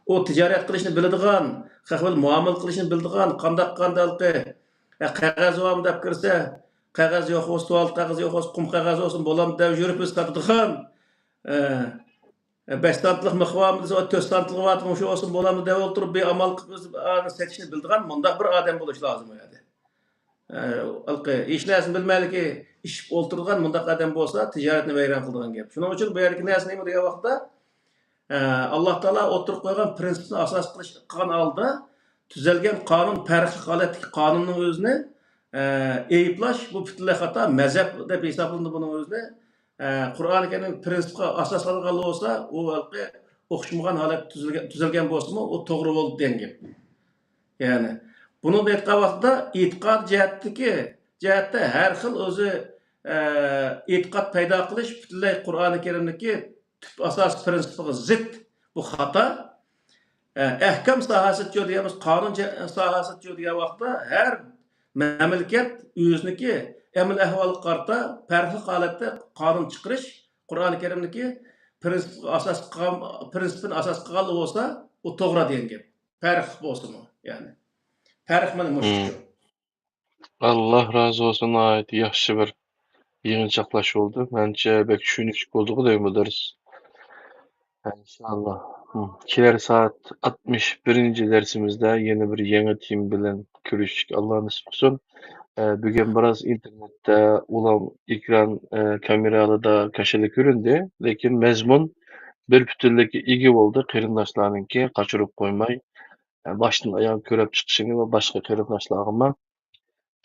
ئۇ تىجارەت قىلىشنى بىلىدىغان، خەق بىلەن مۇئامىلە قىلىشنى بىلىدىغان، قانداق قانداقلىقى، ئە، قەغەز بارمۇ دەپ كىرسە، قەغەز يوق بولسا، تۇۋالېت قەغىزى يوق بولسا، قۇم قەغەز بولسۇن، بولامدۇ دەپ يۈرۈپ ئۆزى ساتىدىغان، ئە، بەش سانتلىق مىخى بارمۇ دېسە، تۆت سانتلىقى بار، مۇشۇ بولسۇن، بولامدۇ دەپ ئولتۇرۇپ، بىر ئامال قىلىپ ئۆزى سېتىشنى بىلىدىغان مۇنداق بىر ئادەم بولۇش لازىم ئۇ يەردە. ئە، ھېلىقى ھېچ نەرسىنى بىلمەيلىكى ئىششىپ ئولتۇرىدىغان مۇنداق ئادەم بولسا، تىجارەتنى ۋەيران قىلىدىغان گەپ. شۇنىڭ ئۈچۈن بۇ يەردىكى نەرسە نېمە دېگەن ۋاقىتتا، ئە، ئاللا تائالا ئوتتۇرىغا قويغان پرىنسىپنى ئاساس قىلىش، قىلغان ھالدا تۈزەلگەن قانۇن، پەرقلىق ھالەتتىكى قانۇننىڭ ئۆزىنى، ئە، ئەيىبلەش، بۇ پۈتۈنلەي خاتا، مەزھەپ دەپ ھېسابلىنىدۇ بۇنىڭ ئۆزىنى. ئە، قۇرئانى كەرىم پرىنسىپقا ئاساسلانغان بولسا، ئۇ ھېلىقى ئوخشىمىغان ھالەتتە تۈزۈلگەن، تۈزۈلگەن بولسىمۇ، ئۇ توغرا بولىدۇ دېگەن گەپ. يەنى، بۇنىڭدا ئېيتقان ۋاقتىدا ئېتىقاد جەھەتتىكى، جەھەتتە ھەر خىل ئۆزى، ئە، ئېتىقاد پەيدا قىلىش پۈتۈنلەي قۇرئانى كەرىمدىكى تۈپ ئاساسىي پرىنسىپىغا زىت، بۇ خاتا. ئە، ئەھكام ساھەسىچۇ دېگەنمىز، قانۇن جە-، ساھەسىچۇ دېگەن ۋاقىتتا ھەر مەملىكەت ئۆزىنىكى ئەمەل ئەھۋالىغا قارىتا پەرقلىق ھالەتتە قانۇن چىقىرىش، قۇرئانى كەرىمدىكى پرىنسىپقا ئاساس قىلغان، پرىنسىپىنى ئاساس قىلغانلا بولسا، ئۇ توغرا دېگەن گەپ. پەرقلىق بولسىمۇ، يەنى. پەرق مانا مۇشۇ. ئاللا رازى بولسۇن، ناھايىتى ياخشى بىر يىغىنچاقلاش بولدى. مەنچە بەك چۈشىنىشلىك بولدىغۇ دەيمەن بۇ دەرس. ئىنشاللا. كېلەر سائەت ئاتمىش بىرىنچى دەرسىمىزدە يەنە بىر يېڭى تېما بىلەن كۆرۈشۈشكە ئاللا نېسىپ قىلسۇن. ئە، بۈگۈن بىراز ئىنتېرنېتتە ئۇلام ئېكران، ئە، كامېرالىرىدا كاشىلا كۆرۈندى، لېكىن مەزمۇن بىر پۈتۈنلۈككە ئىگە بولدى. قېرىنداشلارنىڭكى قاچۇرۇپ قويماي، ئە، باشتىن ئاياغ كۆرۈپ چىقىشىنى ۋە باشقا قېرىنداشلارغىمۇ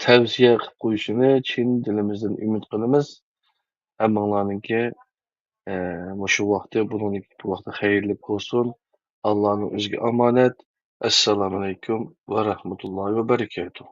تەۋسىيە قىلىپ قويۇشىنى چىن دىلىمىزدىن ئۈمىد قىلىمىز. ھەممىڭلارنىڭكى، ئە، مۇشۇ ۋاقتى، بۇنىڭدىن كېيىنكى ۋاقتى خەيرلىك بولسۇن. ئاللانىڭ ئۆزىگە ئامانەت. ئەسسالامۇئەلەيكۇم ۋە رەھمەتۇللاھى ۋە بەرىكاتۇھ.